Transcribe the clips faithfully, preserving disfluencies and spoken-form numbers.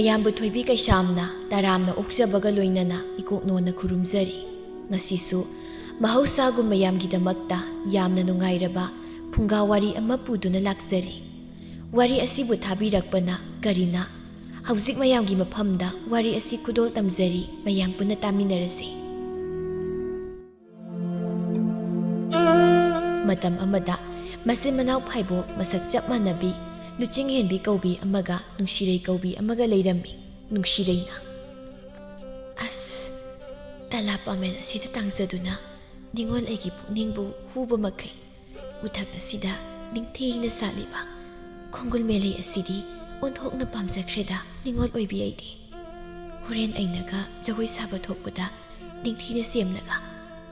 ꯃꯌꯥꯝꯕꯨ ꯊꯣꯏꯕꯤ ꯀꯩꯁꯥꯝꯅ ꯇꯔꯥꯝꯅ ꯑꯣꯛꯆꯕꯒ ꯂꯣꯏꯅꯅ ꯏꯀꯣꯛꯅꯣꯅ ꯈꯨꯔꯨꯝꯖꯔꯤ꯫ ꯉꯁꯤꯁꯨ ꯃꯍꯧꯁꯥꯒꯨꯝ ꯃꯌꯥꯝꯒꯤꯗꯃꯛꯇ ꯌꯥꯝꯅ ꯅꯨꯡꯉꯥꯏꯔꯕ ꯐꯨꯡꯒꯥ ꯋꯥꯔꯤ ꯑꯃ ꯄꯨꯗꯨꯅ ꯂꯥꯛꯆꯔꯤ꯫ ꯋꯥꯔꯤ ꯑꯁꯤꯕꯨ ꯊꯥꯕꯤꯔꯛꯄꯅ ꯀꯔꯤꯅ? ꯍꯧꯖꯤꯛ ꯃꯌꯥꯝꯒꯤ ꯃꯐꯝꯗ ꯋꯥꯔꯤ ꯑꯁꯤ ꯈꯨꯗꯣꯜ ꯇꯝꯖꯔꯤ, ꯃꯌꯥꯝ ꯄꯨꯟꯅ ꯇꯥꯃꯤꯟꯅꯔꯁꯤ꯫ ꯃꯇꯝ ꯑꯃꯗ ꯃꯆꯤꯟ ꯃꯅꯥꯎ ꯐꯥꯏꯕꯣꯛ ꯃꯁꯛ ꯆꯞ ꯃꯥꯟꯅꯕꯤ, ꯂꯨꯆꯤꯡ ꯍꯦꯟꯕꯤ ꯀꯧꯕꯤ ꯑꯃꯒ ꯅꯨꯡꯁꯤꯔꯩ ꯀꯧꯕꯤ ꯑꯃꯒ ꯂꯩꯔꯝꯃꯤ꯫ ꯅꯨꯡꯁꯤꯔꯩꯅ, "ꯑꯁ, ꯇꯂꯥ ꯄꯥꯃꯦꯟ ꯑꯁꯤꯗ ꯇꯥꯡꯖꯗꯨꯅ ꯅꯤꯉꯣꯜ ꯑꯩꯒꯤ ꯄꯨꯛꯅꯤꯡꯕꯨ ꯍꯨꯕ ꯃꯈꯩ ꯎꯊꯛ ꯑꯁꯤꯗ ꯅꯤꯡꯊꯤꯅ ꯁꯥꯠꯂꯤꯕ ꯈꯣꯡꯒꯨꯜ ꯃꯦꯂꯩ ꯑꯁꯤꯗꯤ ꯑꯣꯟꯊꯣꯛꯅ ꯄꯥꯝꯖꯈ꯭ꯔꯦꯗ ꯅꯤꯉꯣꯜ ꯑꯣꯏꯕꯤ ꯑꯩꯗꯤ꯫ ꯍꯣꯔꯦꯟ ꯑꯩꯅꯒ ꯖꯒꯣꯏ ꯁꯥꯕ ꯊꯣꯛꯄꯗ ꯅꯤꯡꯊꯤꯅ ꯁꯦꯝꯂꯒ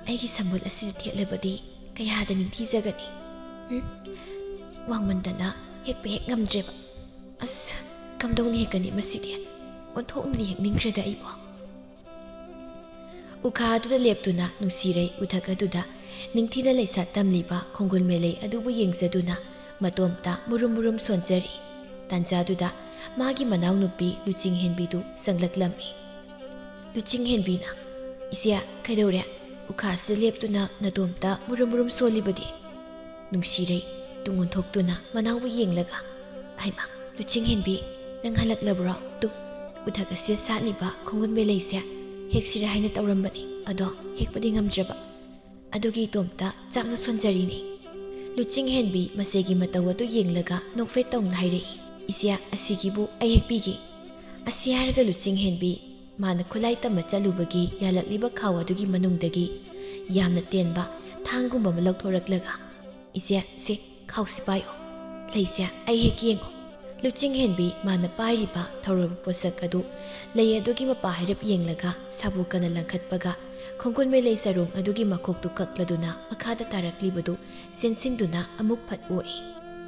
ꯑꯩꯒꯤ ꯁꯝꯕꯨꯜ ꯑꯁꯤꯗ ꯊꯦꯠꯂꯕꯗꯤ ꯀꯌꯥꯗ ꯅꯤꯡꯊꯤꯖꯒꯅꯤ꯫ ꯎꯝ, ꯋꯥꯡꯃꯟꯗꯅ ꯍꯦꯛꯄ ꯍꯦꯛ ꯉꯝꯗ꯭ꯔꯦꯕ꯫ ꯑꯁ, ꯀꯝꯗꯧꯅ ꯍꯦꯛꯀꯅꯤ ꯃꯁꯤꯗꯤ? ꯑꯣꯟꯊꯣꯛꯅꯗꯤ ꯍꯦꯛꯅꯤꯡꯈ꯭ꯔꯦꯗ ꯑꯩꯕꯨ꯫" ꯎꯈꯥ ꯑꯗꯨꯗ ꯂꯦꯞꯇꯨꯅ ꯅꯨꯡꯁꯤꯔꯩ ꯎꯊꯛ ꯑꯗꯨꯗ ꯅꯤꯡꯊꯤꯅ ꯂꯩꯁꯥꯠ ꯇꯝꯂꯤꯕ ꯈꯣꯡꯒꯨꯜ ꯃꯦꯂꯩ ꯑꯗꯨꯕꯨ ꯌꯦꯡꯖꯗꯨꯅ ꯃꯇꯣꯝꯇ ꯃꯨꯔꯨꯝ ꯃꯨꯔꯨꯝ ꯁꯣꯟꯖꯔꯤ꯫ ꯇꯥꯟꯖꯥꯗꯨꯗ ꯃꯥꯒꯤ ꯃꯅꯥꯎꯅꯨꯄꯤ ꯂꯨꯆꯤꯡ ꯍꯦꯟꯕꯤꯗꯨ ꯆꯪꯂꯛꯂꯝꯃꯤ꯫ ꯂꯨꯆꯤꯡ ꯍꯦꯟꯕꯤꯅ, "ꯏꯆꯦ, ꯀꯩꯗꯧꯔꯦ? ꯎꯈꯥꯁꯤꯗ ꯂꯦꯞꯇꯨꯅ ꯅꯇꯣꯝꯇ ꯃꯨꯔꯨꯝ ꯃꯨꯔꯨꯝ ꯁꯣꯜꯂꯤꯕꯗꯤ?" ꯅꯨꯡꯁꯤꯔꯩ ꯇꯨꯡ ꯑꯣꯟꯊꯣꯛꯇꯨꯅ ꯃꯅꯥꯎꯕꯨ ꯌꯦꯡꯂꯒ, "ꯍꯩꯃꯥ, ꯂꯨꯆꯤꯡ ꯍꯦꯟꯕꯤ, ꯅꯪ ꯍꯜꯂꯛꯂꯕ꯭ꯔꯣ? ꯇꯨ, ꯎꯊꯛ ꯑꯁꯤꯗ ꯁꯥꯠꯂꯤꯕ ꯈꯣꯡꯒꯨꯟ ꯃꯦꯂꯩꯁꯦ ꯍꯦꯛꯁꯤꯔꯥ ꯍꯥꯏꯅ ꯇꯧꯔꯝꯕꯅꯤ, ꯑꯗꯣ ꯍꯦꯛꯄꯗꯤ ꯉꯝꯗ꯭ꯔꯕ꯫ ꯑꯗꯨꯒꯤ ꯏꯇꯣꯝꯇ ꯆꯥꯛꯅ ꯁꯣꯟꯖꯔꯤꯅꯤ꯫" ꯂꯨꯆꯤꯡ ꯍꯦꯟꯕꯤ ꯃꯆꯦꯒꯤ ꯃꯇꯧ ꯑꯗꯨ ꯌꯦꯡꯂꯒ ꯅꯣꯛꯐꯦꯠ ꯇꯧꯅ ꯍꯥꯏꯔꯛꯏ, "ꯏꯆꯦ, ꯑꯁꯤꯒꯤꯕꯨ ꯑꯩ ꯍꯦꯛꯄꯤꯒꯦ꯫" ꯑꯁꯤ ꯍꯥꯏꯔꯒ ꯂꯨꯆꯤꯡ ꯍꯦꯟꯕꯤ ꯃꯥꯅ ꯈꯨꯠꯂꯥꯏ ꯇꯝꯕ ꯆꯠꯂꯨꯕꯒꯤ ꯌꯥꯜꯂꯛꯂꯤꯕ ꯈꯥꯎ ꯑꯗꯨꯒꯤ ꯃꯅꯨꯡꯗꯒꯤ ꯌꯥꯝꯅ ꯇꯦꯟꯕ ꯊꯥꯡꯒꯨꯝꯕ ꯑꯃ ꯂꯧꯊꯣꯔꯛꯂꯒ, "ꯏꯆꯦ, ꯁꯦ, ꯈꯥꯎꯁꯤ ꯄꯥꯏꯌꯣ꯫ ꯂꯩꯁꯦ ꯑꯩ ꯍꯦꯛ ꯌꯦꯡꯉꯣ꯫" ꯂꯨꯆꯤꯡ ꯍꯦꯟꯕꯤ ꯃꯥꯅ ꯄꯥꯏꯔꯤꯕ ꯊꯧꯔꯕ ꯄꯣꯠꯁꯛ ꯑꯗꯨ ꯂꯩ ꯑꯗꯨꯒꯤ ꯃꯄꯥ ꯍꯥꯏꯔꯞ ꯌꯦꯡꯂꯒ ꯁꯥꯕꯨ ꯀꯟꯅ ꯂꯪꯈꯠꯄꯒ ꯈꯣꯡꯒꯨꯜ ꯃꯦꯂꯩ ꯆꯔꯣꯡ ꯑꯗꯨꯒꯤ ꯃꯈꯣꯛꯇꯨ ꯀꯛꯂꯗꯨꯅ ꯃꯈꯥꯗ ꯇꯥꯔꯛꯂꯤꯕꯗꯨ ꯆꯦꯟꯁꯤꯟꯗꯨꯅ ꯑꯃꯨꯛ ꯐꯠ ꯑꯣꯛꯏ꯫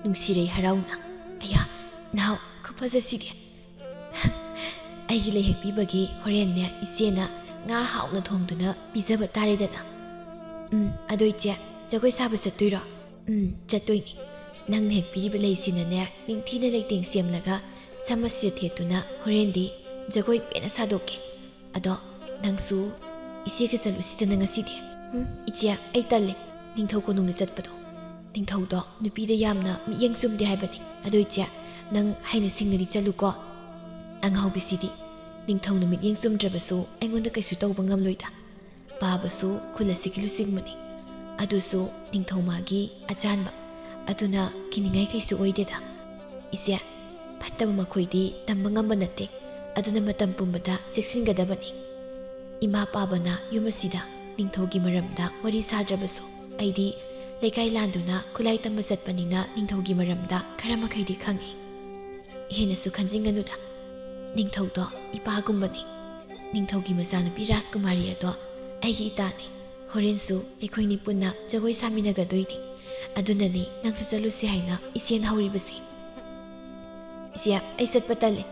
ꯅꯨꯡꯁꯤꯔꯩ ꯍꯔꯥꯎꯅ, "ꯑꯌꯥ, ꯅꯥꯎ, ꯈꯨꯐꯖꯁꯤꯗꯤ! ꯑꯩꯒꯤ ꯂꯩ ꯍꯦꯛꯄꯤꯕꯒꯤ ꯍꯣꯔꯦꯟꯅꯦ ꯏꯆꯦꯅ ꯉꯥ ꯍꯥꯎꯅ ꯊꯣꯡꯗꯨꯅ ꯄꯤꯖꯕ ꯇꯥꯔꯦꯗꯅ꯫ ꯎꯝ, ꯑꯗꯣ ꯏꯆꯦ, ꯖꯒꯣꯏ ꯁꯥꯕ ꯆꯠꯇꯣꯏꯔꯣ?" "ꯎꯝ, ꯆꯠꯇꯣꯏꯅꯤ꯫ ꯅꯪꯅ ꯍꯦꯛꯄꯤꯔꯤꯕ ꯂꯩꯁꯤꯅꯅꯦ ꯅꯤꯡꯊꯤꯅ ꯂꯩꯇꯦꯡ ꯁꯦꯝꯂꯒ ꯁꯝ ꯑꯁꯤꯗ ꯊꯦꯠꯇꯨꯅ ꯍꯣꯔꯦꯟꯗꯤ ꯖꯒꯣꯏ ꯄꯦꯟꯅ ꯁꯥꯗꯣꯛꯀꯦ꯫ ꯑꯗꯣ ꯅꯪꯁꯨ ꯏꯆꯦꯒ ꯆꯠꯂꯨꯁꯤꯗꯅ ꯉꯁꯤꯗꯤ꯫ ꯎꯝ, ꯏꯆꯦ, ꯑꯩ ꯇꯜꯂꯦ ꯅꯤꯡꯊꯧ ꯀꯣꯅꯨꯡꯗ ꯆꯠꯄꯗꯣ꯫ ꯅꯤꯡꯊꯧꯗꯣ ꯅꯨꯄꯤꯗ ꯌꯥꯝꯅ ꯃꯤꯠꯌꯦꯡ ꯆꯨꯝꯗꯦ ꯍꯥꯏꯕꯅꯤ꯫ ꯑꯗꯣ ꯏꯆꯦ, ꯅꯪ ꯍꯩꯅ ꯁꯤꯡꯅꯗꯤ ꯆꯠꯂꯨꯀꯣ꯫ ꯑꯉꯥꯎꯕꯤꯁꯤꯗꯤ ꯅꯤꯡꯊꯧꯅ ꯃꯤꯠꯌꯦꯡ ꯆꯨꯝꯗ꯭ꯔꯕꯁꯨ ꯑꯩꯉꯣꯟꯗ ꯀꯩꯁꯨ ꯇꯧꯕ ꯉꯝꯂꯣꯏꯗ꯫ ꯄꯥꯕꯁꯨ ꯈꯨꯜ ꯑꯁꯤꯒꯤ ꯂꯨꯆꯤꯡꯕꯅꯤ꯫ ꯑꯗꯨꯁꯨ ꯅꯤꯡꯊꯧ ꯃꯥꯒꯤ ꯑꯆꯥꯟꯕ꯫ ꯑꯗꯨꯅ ꯀꯤꯅꯤꯡꯉꯥꯏ ꯀꯩꯁꯨ ꯑꯣꯏꯗꯦꯗ꯫ ꯏꯆꯦ, ꯐꯠꯇꯕ ꯃꯈꯣꯏꯗꯤ ꯇꯝꯕ ꯉꯝꯕ ꯅꯠꯇꯦ꯫ ꯑꯗꯨꯅ ꯃꯇꯝ ꯄꯨꯝꯕꯗ ꯆꯦꯛꯁꯤꯟꯒꯗꯕꯅꯤ꯫ ꯏꯃꯥ ꯄꯥꯕꯅ ꯌꯨꯝ ꯑꯁꯤꯗ ꯅꯤꯡꯊꯧꯒꯤ ꯃꯔꯝꯗ ꯋꯥꯔꯤ ꯁꯥꯗ꯭ꯔꯕꯁꯨ ꯑꯩꯗꯤ ꯂꯩꯀꯥꯏ ꯂꯥꯟꯗꯨꯅ ꯈꯨꯠꯂꯥꯏ ꯇꯝꯕ ꯆꯠꯄꯅꯤꯅ ꯅꯤꯡꯊꯧꯒꯤ ꯃꯔꯝꯗ ꯈꯔ ꯃꯈꯩꯗꯤ ꯈꯪꯏ꯫ ꯍꯦꯟꯅꯁꯨ ꯈꯟꯖꯤꯟꯒꯅꯨꯗ꯫ ꯅꯤꯡꯊꯧꯗꯣ ꯏꯄꯥꯒꯨꯝꯕꯅꯤ꯫ ꯅꯤꯡꯊꯧꯒꯤ ꯃꯆꯥꯅꯨꯄꯤ ꯔꯥꯖꯀꯨꯃꯥꯔꯤ ꯑꯗꯣ ꯑꯩꯒꯤ ꯏꯇꯥꯅꯤ꯫ ꯍꯣꯔꯦꯟꯁꯨ ꯑꯩꯈꯣꯏꯅꯤ ꯄꯨꯟꯅ ꯖꯒꯣꯏ ꯁꯥꯃꯤꯟꯅꯒꯗꯣꯏꯅꯤ꯫ ꯑꯗꯨꯅꯅꯤ ꯅꯪꯁꯨ ꯆꯠꯂꯨꯁꯤ ꯍꯥꯏꯅ ꯏꯆꯦꯅ ꯍꯧꯔꯤꯕꯁꯤ꯫ ꯏꯆꯦ, ꯑꯩ ꯆꯠꯄ ꯇꯜꯂꯦ꯫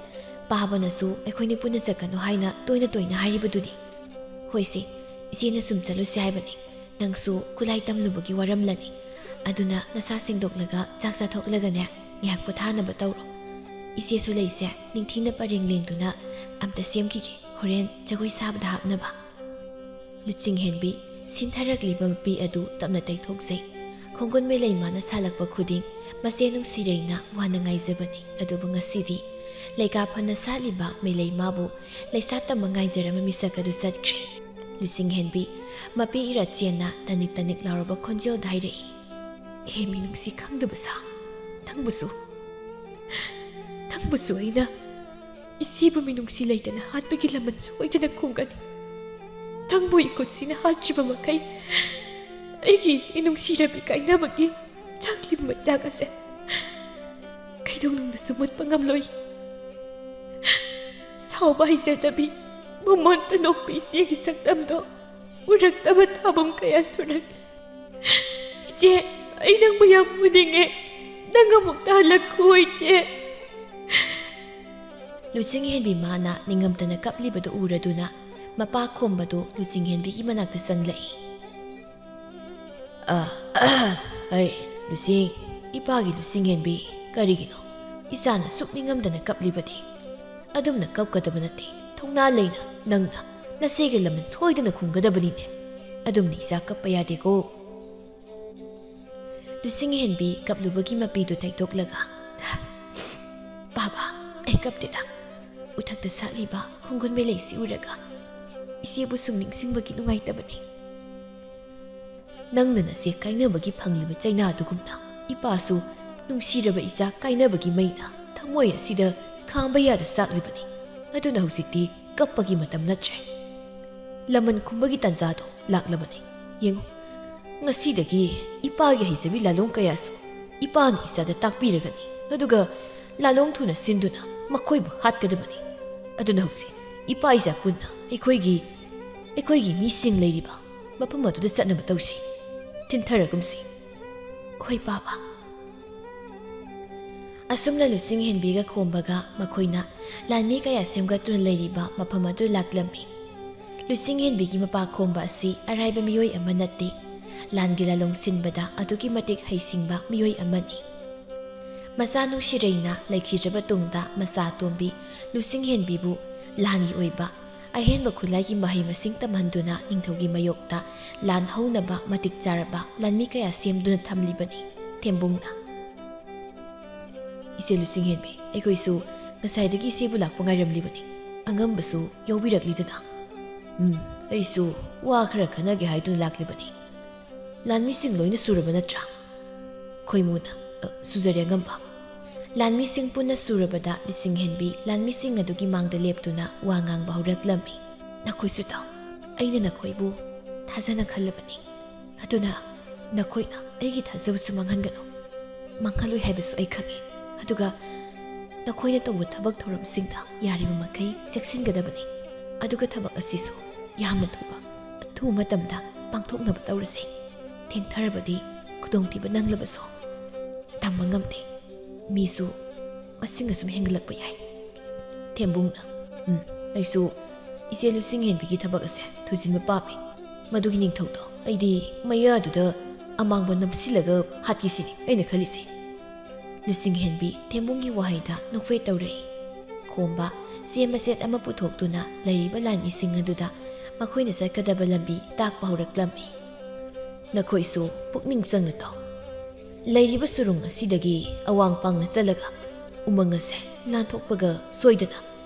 ꯄꯥꯕꯅꯁꯨ ꯑꯩꯈꯣꯏꯅꯤ ꯄꯨꯟꯅ ꯆꯠꯀꯅꯨ ꯍꯥꯏꯅ ꯇꯣꯏꯅ ꯇꯣꯏꯅ ꯍꯥꯏꯔꯤꯕꯗꯨꯅꯤ꯫ ꯍꯣꯏꯁꯦ, ꯏꯆꯦꯅ ꯁꯨꯝ ꯆꯠꯂꯨꯁꯤ ꯍꯥꯏꯕꯅꯤ꯫ ꯅꯪꯁꯨ ꯈꯨꯠꯂꯥꯏ ꯇꯝꯂꯨꯕꯒꯤ ꯋꯥꯔꯝꯂꯅꯤ꯫ ꯑꯗꯨꯅ ꯅꯁꯥ ꯁꯦꯡꯗꯣꯛꯂꯒ ꯆꯥꯛ ꯆꯥꯊꯣꯛꯂꯒꯅꯦ, ꯉꯥꯏꯍꯥꯛ ꯄꯣꯊꯥꯅꯕ ꯇꯧꯔꯣ꯫ ꯏꯆꯦꯁꯨ ꯂꯩꯁꯦ ꯅꯤꯡꯊꯤꯅ ꯄꯔꯦꯡ ꯂꯦꯡꯗꯨꯅ ꯑꯝꯇ ꯁꯦꯝꯈꯤꯒꯦ, ꯍꯣꯔꯦꯟ ꯖꯒꯣꯏ ꯁꯥꯕꯗ ꯍꯥꯞꯅꯕ꯫ ꯂꯨꯆꯤꯡꯍꯦꯟꯕꯤ ꯁꯤꯟꯊꯔꯛꯂꯤꯕ ꯃꯄꯤ ꯑꯗꯨ ꯇꯞꯅ ꯇꯩꯊꯣꯛꯆꯩ꯫ ꯈꯣꯡꯒꯨꯟ ꯃꯦꯂꯩꯃꯥꯅ ꯁꯥꯜꯂꯛꯄ ꯈꯨꯗꯤꯡ ꯃꯆꯦ ꯅꯨꯡꯁꯤꯔꯩꯅ ꯋꯥꯅ ꯉꯥꯏꯖꯕꯅꯤ꯫ ꯑꯗꯨꯕꯨ ꯉꯁꯤꯗꯤ ꯂꯩꯀꯥ ꯐꯅ ꯁꯥꯠꯂꯤꯕ ꯃꯦꯂꯩꯃꯥꯕꯨ ꯂꯩꯁꯥ ꯇꯝꯕ ꯉꯥꯏꯖꯔꯝꯕ ꯃꯤꯁꯛ ꯑꯗꯨ ꯆꯠꯈ꯭ꯔꯦ꯫ ꯂꯨꯆꯤꯡꯍꯦꯟꯕꯤ ꯃꯄꯤ ꯏꯔꯥ ꯆꯦꯟꯅ ꯇꯅꯤꯛ ꯇꯅꯤꯛ ꯂꯥꯎꯔꯕ ꯈꯣꯟꯖꯦꯜꯗ ꯍꯥꯏꯔꯛꯏ, "ꯍꯦ ꯃꯤꯅꯨꯡꯁꯤ ꯈꯪꯗꯕ ꯁꯥ, ꯅꯪꯕꯨꯁꯨ, ꯅꯪꯕꯨꯁꯨ ꯑꯩꯅ ꯏꯆꯦꯕꯨ ꯃꯤꯅꯨꯡꯁꯤ ꯂꯩꯇꯅ ꯍꯥꯠꯄꯒꯤ ꯂꯃꯟ ꯁꯣꯏꯗꯅ ꯈꯨꯝꯒꯅꯤ꯫ ꯅꯪꯕꯨ ꯏꯈꯨꯠꯁꯤꯅ ꯍꯥꯠꯇ꯭ꯔꯤꯕ ꯃꯈꯩ ꯑꯩꯒꯤ ꯏꯆꯦ ꯅꯨꯡꯁꯤꯔꯕꯤ ꯀꯥꯏꯅꯕꯒꯤ ꯆꯥꯛꯂꯤꯕ ꯃꯩꯆꯥꯛ ꯑꯁꯦ ꯀꯩꯗꯧꯅꯨꯡꯗꯁꯨ ꯃꯨꯠꯄ ꯉꯝꯂꯣꯏ꯫ ꯁꯥꯎꯕ ꯍꯩꯖꯗꯕꯤ, ꯃꯃꯣꯟꯇ ꯅꯣꯛꯄꯤ ꯏꯆꯦꯒꯤ ꯁꯛꯇꯝꯗꯣ ꯎꯔꯛꯇꯕ ꯊꯥꯕꯝ ꯀꯌꯥ ꯁꯨꯔꯛꯂꯤ꯫ ꯏꯆꯦ, ꯑꯩ ꯅꯪꯕꯨ ꯌꯥꯝ ꯎꯅꯤꯡꯉꯦ꯫ ꯅꯪ ꯑꯃꯨꯛꯇ ꯍꯜꯂꯛꯈꯨꯑꯣ, ꯏꯆꯦ꯫" ꯂꯨꯆꯤꯡꯍꯦꯟꯕꯤ ꯃꯥꯅ ꯅꯤꯡꯉꯝꯇꯅ ꯀꯞꯂꯤꯕꯗꯨ ꯎꯔꯗꯨꯅ ꯃꯄꯥ ꯈꯣꯝꯕꯗꯨ ꯂꯨꯆꯤꯡꯍꯦꯟꯕꯤꯒꯤ ꯃꯅꯥꯛꯇ ꯆꯪꯂꯛꯏ꯫ "ꯑ, ꯑꯍ, ꯑꯩ, ꯂꯨꯆꯤꯡ, ꯏꯄꯥꯒꯤ ꯂꯨꯆꯤꯡꯍꯦꯟꯕꯤ, ꯀꯔꯤꯒꯤꯅꯣ? ꯏꯆꯥꯅ ꯁꯨꯛ ꯅꯤꯡꯉꯝꯗꯅ ꯀꯞꯂꯤꯕꯗꯤ꯫ ꯑꯗꯨꯝꯅ ꯀꯞꯀꯗꯕ ꯅꯠꯇꯦ꯫ ꯊꯧꯅꯥ ꯂꯩꯅ ꯅꯪꯅ ꯅꯆꯦꯒꯤ ꯂꯃꯟ ꯁꯣꯏꯗꯅ ꯈꯨꯝꯒꯗꯕꯅꯤꯅꯦ꯫ ꯑꯗꯨꯝꯅ ꯏꯆꯥ ꯀꯞꯄ ꯌꯥꯗꯦꯀꯣ꯫ ꯂꯨꯆꯤꯡꯍꯦꯟꯕꯤ ꯀꯞꯂꯨꯕꯒꯤ ꯃꯄꯤꯗꯨ ꯇꯩꯊꯣꯛꯂꯒ, "ꯕꯥꯕꯥ, ꯑꯩ ꯀꯞꯇꯦꯗ꯫ ꯎꯊꯛꯇ ꯁꯥꯠꯂꯤꯕ ꯈꯣꯡꯒꯨꯟ ꯃꯦꯂꯩꯁꯤ ꯎꯔꯒ ꯏꯆꯦꯕꯨ ꯁꯨꯝ ꯅꯤꯡꯁꯤꯡꯕꯒꯤ ꯅꯨꯡꯉꯥꯏꯇꯕꯅꯤ꯫ ꯅꯪꯅ ꯅꯆꯦ ꯀꯥꯏꯅꯕꯒꯤ ꯐꯪꯂꯤꯕ ꯆꯩꯅꯥ ꯑꯗꯨꯒꯨꯝꯅ ꯏꯄꯥꯁꯨ ꯅꯨꯡꯁꯤꯔꯕ ꯏꯆꯥ ꯀꯥꯏꯅꯕꯒꯤ ꯃꯩꯅ ꯊꯃꯣꯏ ꯑꯁꯤꯗ ꯈꯥꯡꯕ ꯌꯥꯗ ꯆꯥꯛꯂꯤꯕꯅꯤ꯫ ꯑꯗꯨꯅ ꯍꯧꯖꯤꯛꯇꯤ ꯀꯞꯄꯒꯤ ꯃꯇꯝ ꯅꯠꯇ꯭ꯔꯦ꯫ ꯂꯃꯟ ꯈꯨꯝꯕꯒꯤ ꯇꯥꯟꯖꯥꯗꯣ ꯂꯥꯛꯂꯕꯅꯤ꯫ ꯌꯦꯡꯉꯨ, ꯉꯁꯤꯗꯒꯤ ꯏꯄꯥꯒꯤ ꯍꯩꯖꯕꯤ ꯂꯥꯂꯣꯡ ꯀꯌꯥꯁꯨ ꯏꯄꯥꯅ ꯏꯆꯥꯗ ꯇꯥꯛꯄꯤꯔꯒꯅꯤ꯫ ꯑꯗꯨꯒ ꯂꯥꯂꯣꯡ ꯊꯨꯅ ꯁꯤꯟꯗꯨꯅ ꯃꯈꯣꯏꯕꯨ ꯍꯥꯠꯀꯗꯕꯅꯤ꯫ ꯑꯗꯨꯅ ꯍꯧꯖꯤꯛ ꯏꯄꯥ ꯏꯆꯥ ꯄꯨꯟꯅ ꯑꯩꯈꯣꯏꯒꯤ, ꯑꯩꯈꯣꯏꯒꯤ ꯃꯤꯁꯤꯡ ꯂꯩꯔꯤꯕ ꯃꯐꯝ ꯑꯗꯨꯗ ꯆꯠꯅꯕ ꯇꯧꯁꯤ꯫ ꯊꯤꯟꯊꯔꯒꯨꯝꯁꯤ꯫" "ꯍꯣꯏ, ꯄꯥꯕ꯫" ꯑꯁꯨꯝꯅ ꯂꯨꯆꯤꯡꯍꯦꯟꯕꯤꯒ ꯈꯣꯝꯕꯒ ꯃꯈꯣꯏꯅ ꯂꯥꯟꯃꯤ ꯀꯌꯥ ꯁꯦꯝꯒꯠꯇꯨꯅ ꯂꯩꯔꯤꯕ ꯃꯐꯝ ꯑꯗꯨ ꯂꯥꯛꯂꯝꯃꯤ꯫ ꯂꯨꯆꯤꯡꯍꯦꯟꯕꯤꯒꯤ ꯃꯄꯥ ꯈꯣꯝꯕ ꯑꯁꯤ ꯑꯔꯥꯏꯕ ꯃꯤꯑꯣꯏ ꯑꯃ ꯅꯠꯇꯦ꯫ ꯂꯥꯟꯒꯤ ꯂꯥꯂꯣꯡ ꯁꯤꯟꯕꯗ ꯑꯗꯨꯛꯀꯤ ꯃꯇꯤꯛ ꯍꯩꯁꯤꯡꯕ ꯃꯤꯑꯣꯏ ꯑꯃꯅꯤ꯫ ꯃꯆꯥ ꯅꯨꯡꯁꯤꯔꯩꯅ ꯂꯩꯈꯤꯗ꯭ꯔꯕ ꯇꯨꯡꯗ ꯃꯆꯥ ꯑꯇꯣꯝꯕꯤ ꯂꯨꯆꯤꯡꯍꯦꯟꯕꯤꯕꯨ ꯂꯥꯟꯒꯤ ꯑꯣꯏꯕ ꯑꯍꯦꯟꯕ ꯈꯨꯠꯂꯥꯏꯒꯤ ꯃꯍꯩ ꯃꯁꯤꯡ ꯇꯝꯍꯟꯗꯨꯅ ꯅꯤꯡꯊꯧꯒꯤ ꯃꯥꯌꯣꯛꯇ ꯂꯥꯟ ꯍꯧꯅꯕ ꯃꯇꯤꯛ ꯆꯥꯔꯕ ꯂꯥꯟꯃꯤ ꯀꯌꯥ ꯁꯦꯝꯗꯨꯅ ꯊꯝꯂꯤꯕꯅꯤ꯫ ꯊꯦꯝꯕꯨꯡꯅ, "ꯏꯆꯦ ꯂꯨꯆꯤꯡꯍꯦꯟꯕꯤ, ꯑꯩꯈꯣꯏꯁꯨ ꯉꯁꯥꯏꯗꯒꯤ ꯏꯆꯦꯕꯨ ꯂꯥꯛꯄ ꯉꯥꯏꯔꯝꯂꯤꯕꯅꯤ꯫ ꯑꯉꯝꯕꯁꯨ ꯌꯥꯎꯕꯤꯔꯛꯂꯤꯗꯅ?" "ꯎꯝ, ꯑꯩꯁꯨ ꯋꯥ ꯈꯔ ꯈꯟꯅꯒꯦ ꯍꯥꯏꯗꯨꯅ ꯂꯥꯛꯂꯤꯕꯅꯤ꯫ ꯂꯥꯟꯃꯤꯁꯤꯡ ꯂꯣꯏꯅ ꯁꯨꯔꯕ ꯅꯠꯇ꯭ꯔꯥ?" ꯈꯣꯏꯃꯨꯅ, "ꯑ, ꯁꯨꯖꯔꯦ ꯑꯉꯝꯕ꯫" ꯂꯥꯟꯃꯤꯁꯤꯡ ꯄꯨꯟꯅ ꯁꯨꯔꯕꯗ ꯂꯨꯆꯤꯡꯍꯦꯟꯕꯤ ꯂꯥꯟꯃꯤꯁꯤꯡ ꯑꯗꯨꯒꯤ ꯃꯥꯡꯗ ꯂꯦꯞꯇꯨꯅ ꯋꯥ ꯉꯥꯡꯕ ꯍꯧꯔꯛꯂꯝꯃꯤ꯫ "ꯅꯈꯣꯏꯁꯨ ꯇꯥꯎ, ꯑꯩꯅ ꯅꯈꯣꯏꯕꯨ ꯊꯥꯖꯅ ꯈꯜꯂꯕꯅꯤ꯫ ꯑꯗꯨꯅ ꯅꯈꯣꯏꯅ ꯑꯩꯒꯤ ꯊꯥꯖꯕꯁꯨ ꯃꯥꯡꯍꯟꯒꯅꯨ꯫ ꯃꯥꯡꯍꯜꯂꯣꯏ ꯍꯥꯏꯕꯁꯨ ꯑꯩ ꯈꯪꯏ꯫ ꯑꯗꯨꯒ ꯅꯈꯣꯏꯅ ꯇꯧꯕ ꯊꯕꯛ ꯊꯧꯔꯝꯁꯤꯡꯗ ꯌꯥꯔꯤꯕ ꯃꯈꯩ ꯆꯦꯛꯁꯤꯟꯒꯗꯕꯅꯤ꯫ ꯑꯗꯨꯒ ꯊꯕꯛ ꯑꯁꯤꯁꯨ ꯌꯥꯝꯅ ꯊꯨꯕ, ꯑꯊꯨꯕ ꯃꯇꯝꯗ ꯄꯥꯡꯊꯣꯛꯅꯕ ꯇꯧꯔꯁꯤ꯫ ꯊꯦꯡꯊꯔꯕꯗꯤ ꯈꯨꯗꯣꯡꯊꯤꯕ ꯅꯪꯂꯕꯁꯨ ꯇꯝꯕ ꯉꯝꯗꯦ꯫ ꯃꯤꯁꯨ ꯃꯁꯤꯡ ꯑꯁꯨꯝ ꯍꯦꯟꯒꯠꯂꯛꯄ ꯌꯥꯏ꯫" ꯊꯦꯝꯕꯨꯡꯅ, "ꯎꯝ, ꯑꯩꯁꯨ ꯏꯆꯦ ꯂꯨꯆꯤꯡꯍꯦꯟꯕꯤꯒꯤ ꯊꯕꯛ ꯑꯁꯦ ꯊꯨꯖꯤꯟꯕ ꯄꯥꯝꯃꯤ꯫ ꯃꯗꯨꯒꯤ ꯅꯤꯡꯊꯧꯗꯣ ꯑꯩꯗꯤ ꯃꯌꯥꯗꯨꯗ ꯑꯃꯥꯡꯕ ꯅꯝꯁꯤꯜꯂꯒ ꯍꯥꯠꯀꯦ ꯁꯤꯅꯤ ꯑꯩꯅ ꯈꯜꯂꯤꯁꯤ꯫" ꯂꯨꯆꯤꯡꯍꯦꯟꯕꯤ ꯊꯦꯝꯕꯨꯡꯒꯤ ꯋꯥꯍꯩꯗ ꯅꯣꯛꯐꯦꯠ ꯇꯧꯔꯛꯏ꯫ ꯈꯣꯝꯕ ꯆꯦ ꯃꯆꯦꯠ ꯑꯃ ꯄꯨꯊꯣꯛꯇꯨꯅ ꯂꯩꯔꯤꯕ ꯂꯥꯟꯃꯤꯁꯤꯡ ꯑꯗꯨꯗ ꯃꯈꯣꯏꯅ ꯆꯠꯀꯗꯕ ꯂꯝꯕꯤ ꯇꯥꯛꯄ ꯍꯧꯔꯛꯂꯝꯃꯤ꯫ "ꯅꯈꯣꯏꯁꯨ ꯄꯨꯛꯅꯤꯡ ꯆꯪꯅ ꯇꯥꯎ꯫ ꯂꯩꯔꯤꯕ ꯁꯨꯔꯨꯡ ꯑꯁꯤꯗꯒꯤ ꯑꯋꯥꯡ ꯄꯥꯡꯅ ꯆꯠꯂꯒ ꯎꯃꯪ ꯑꯁꯦ ꯂꯥꯟꯊꯣꯛꯄꯒ ꯁꯣꯏꯗꯅ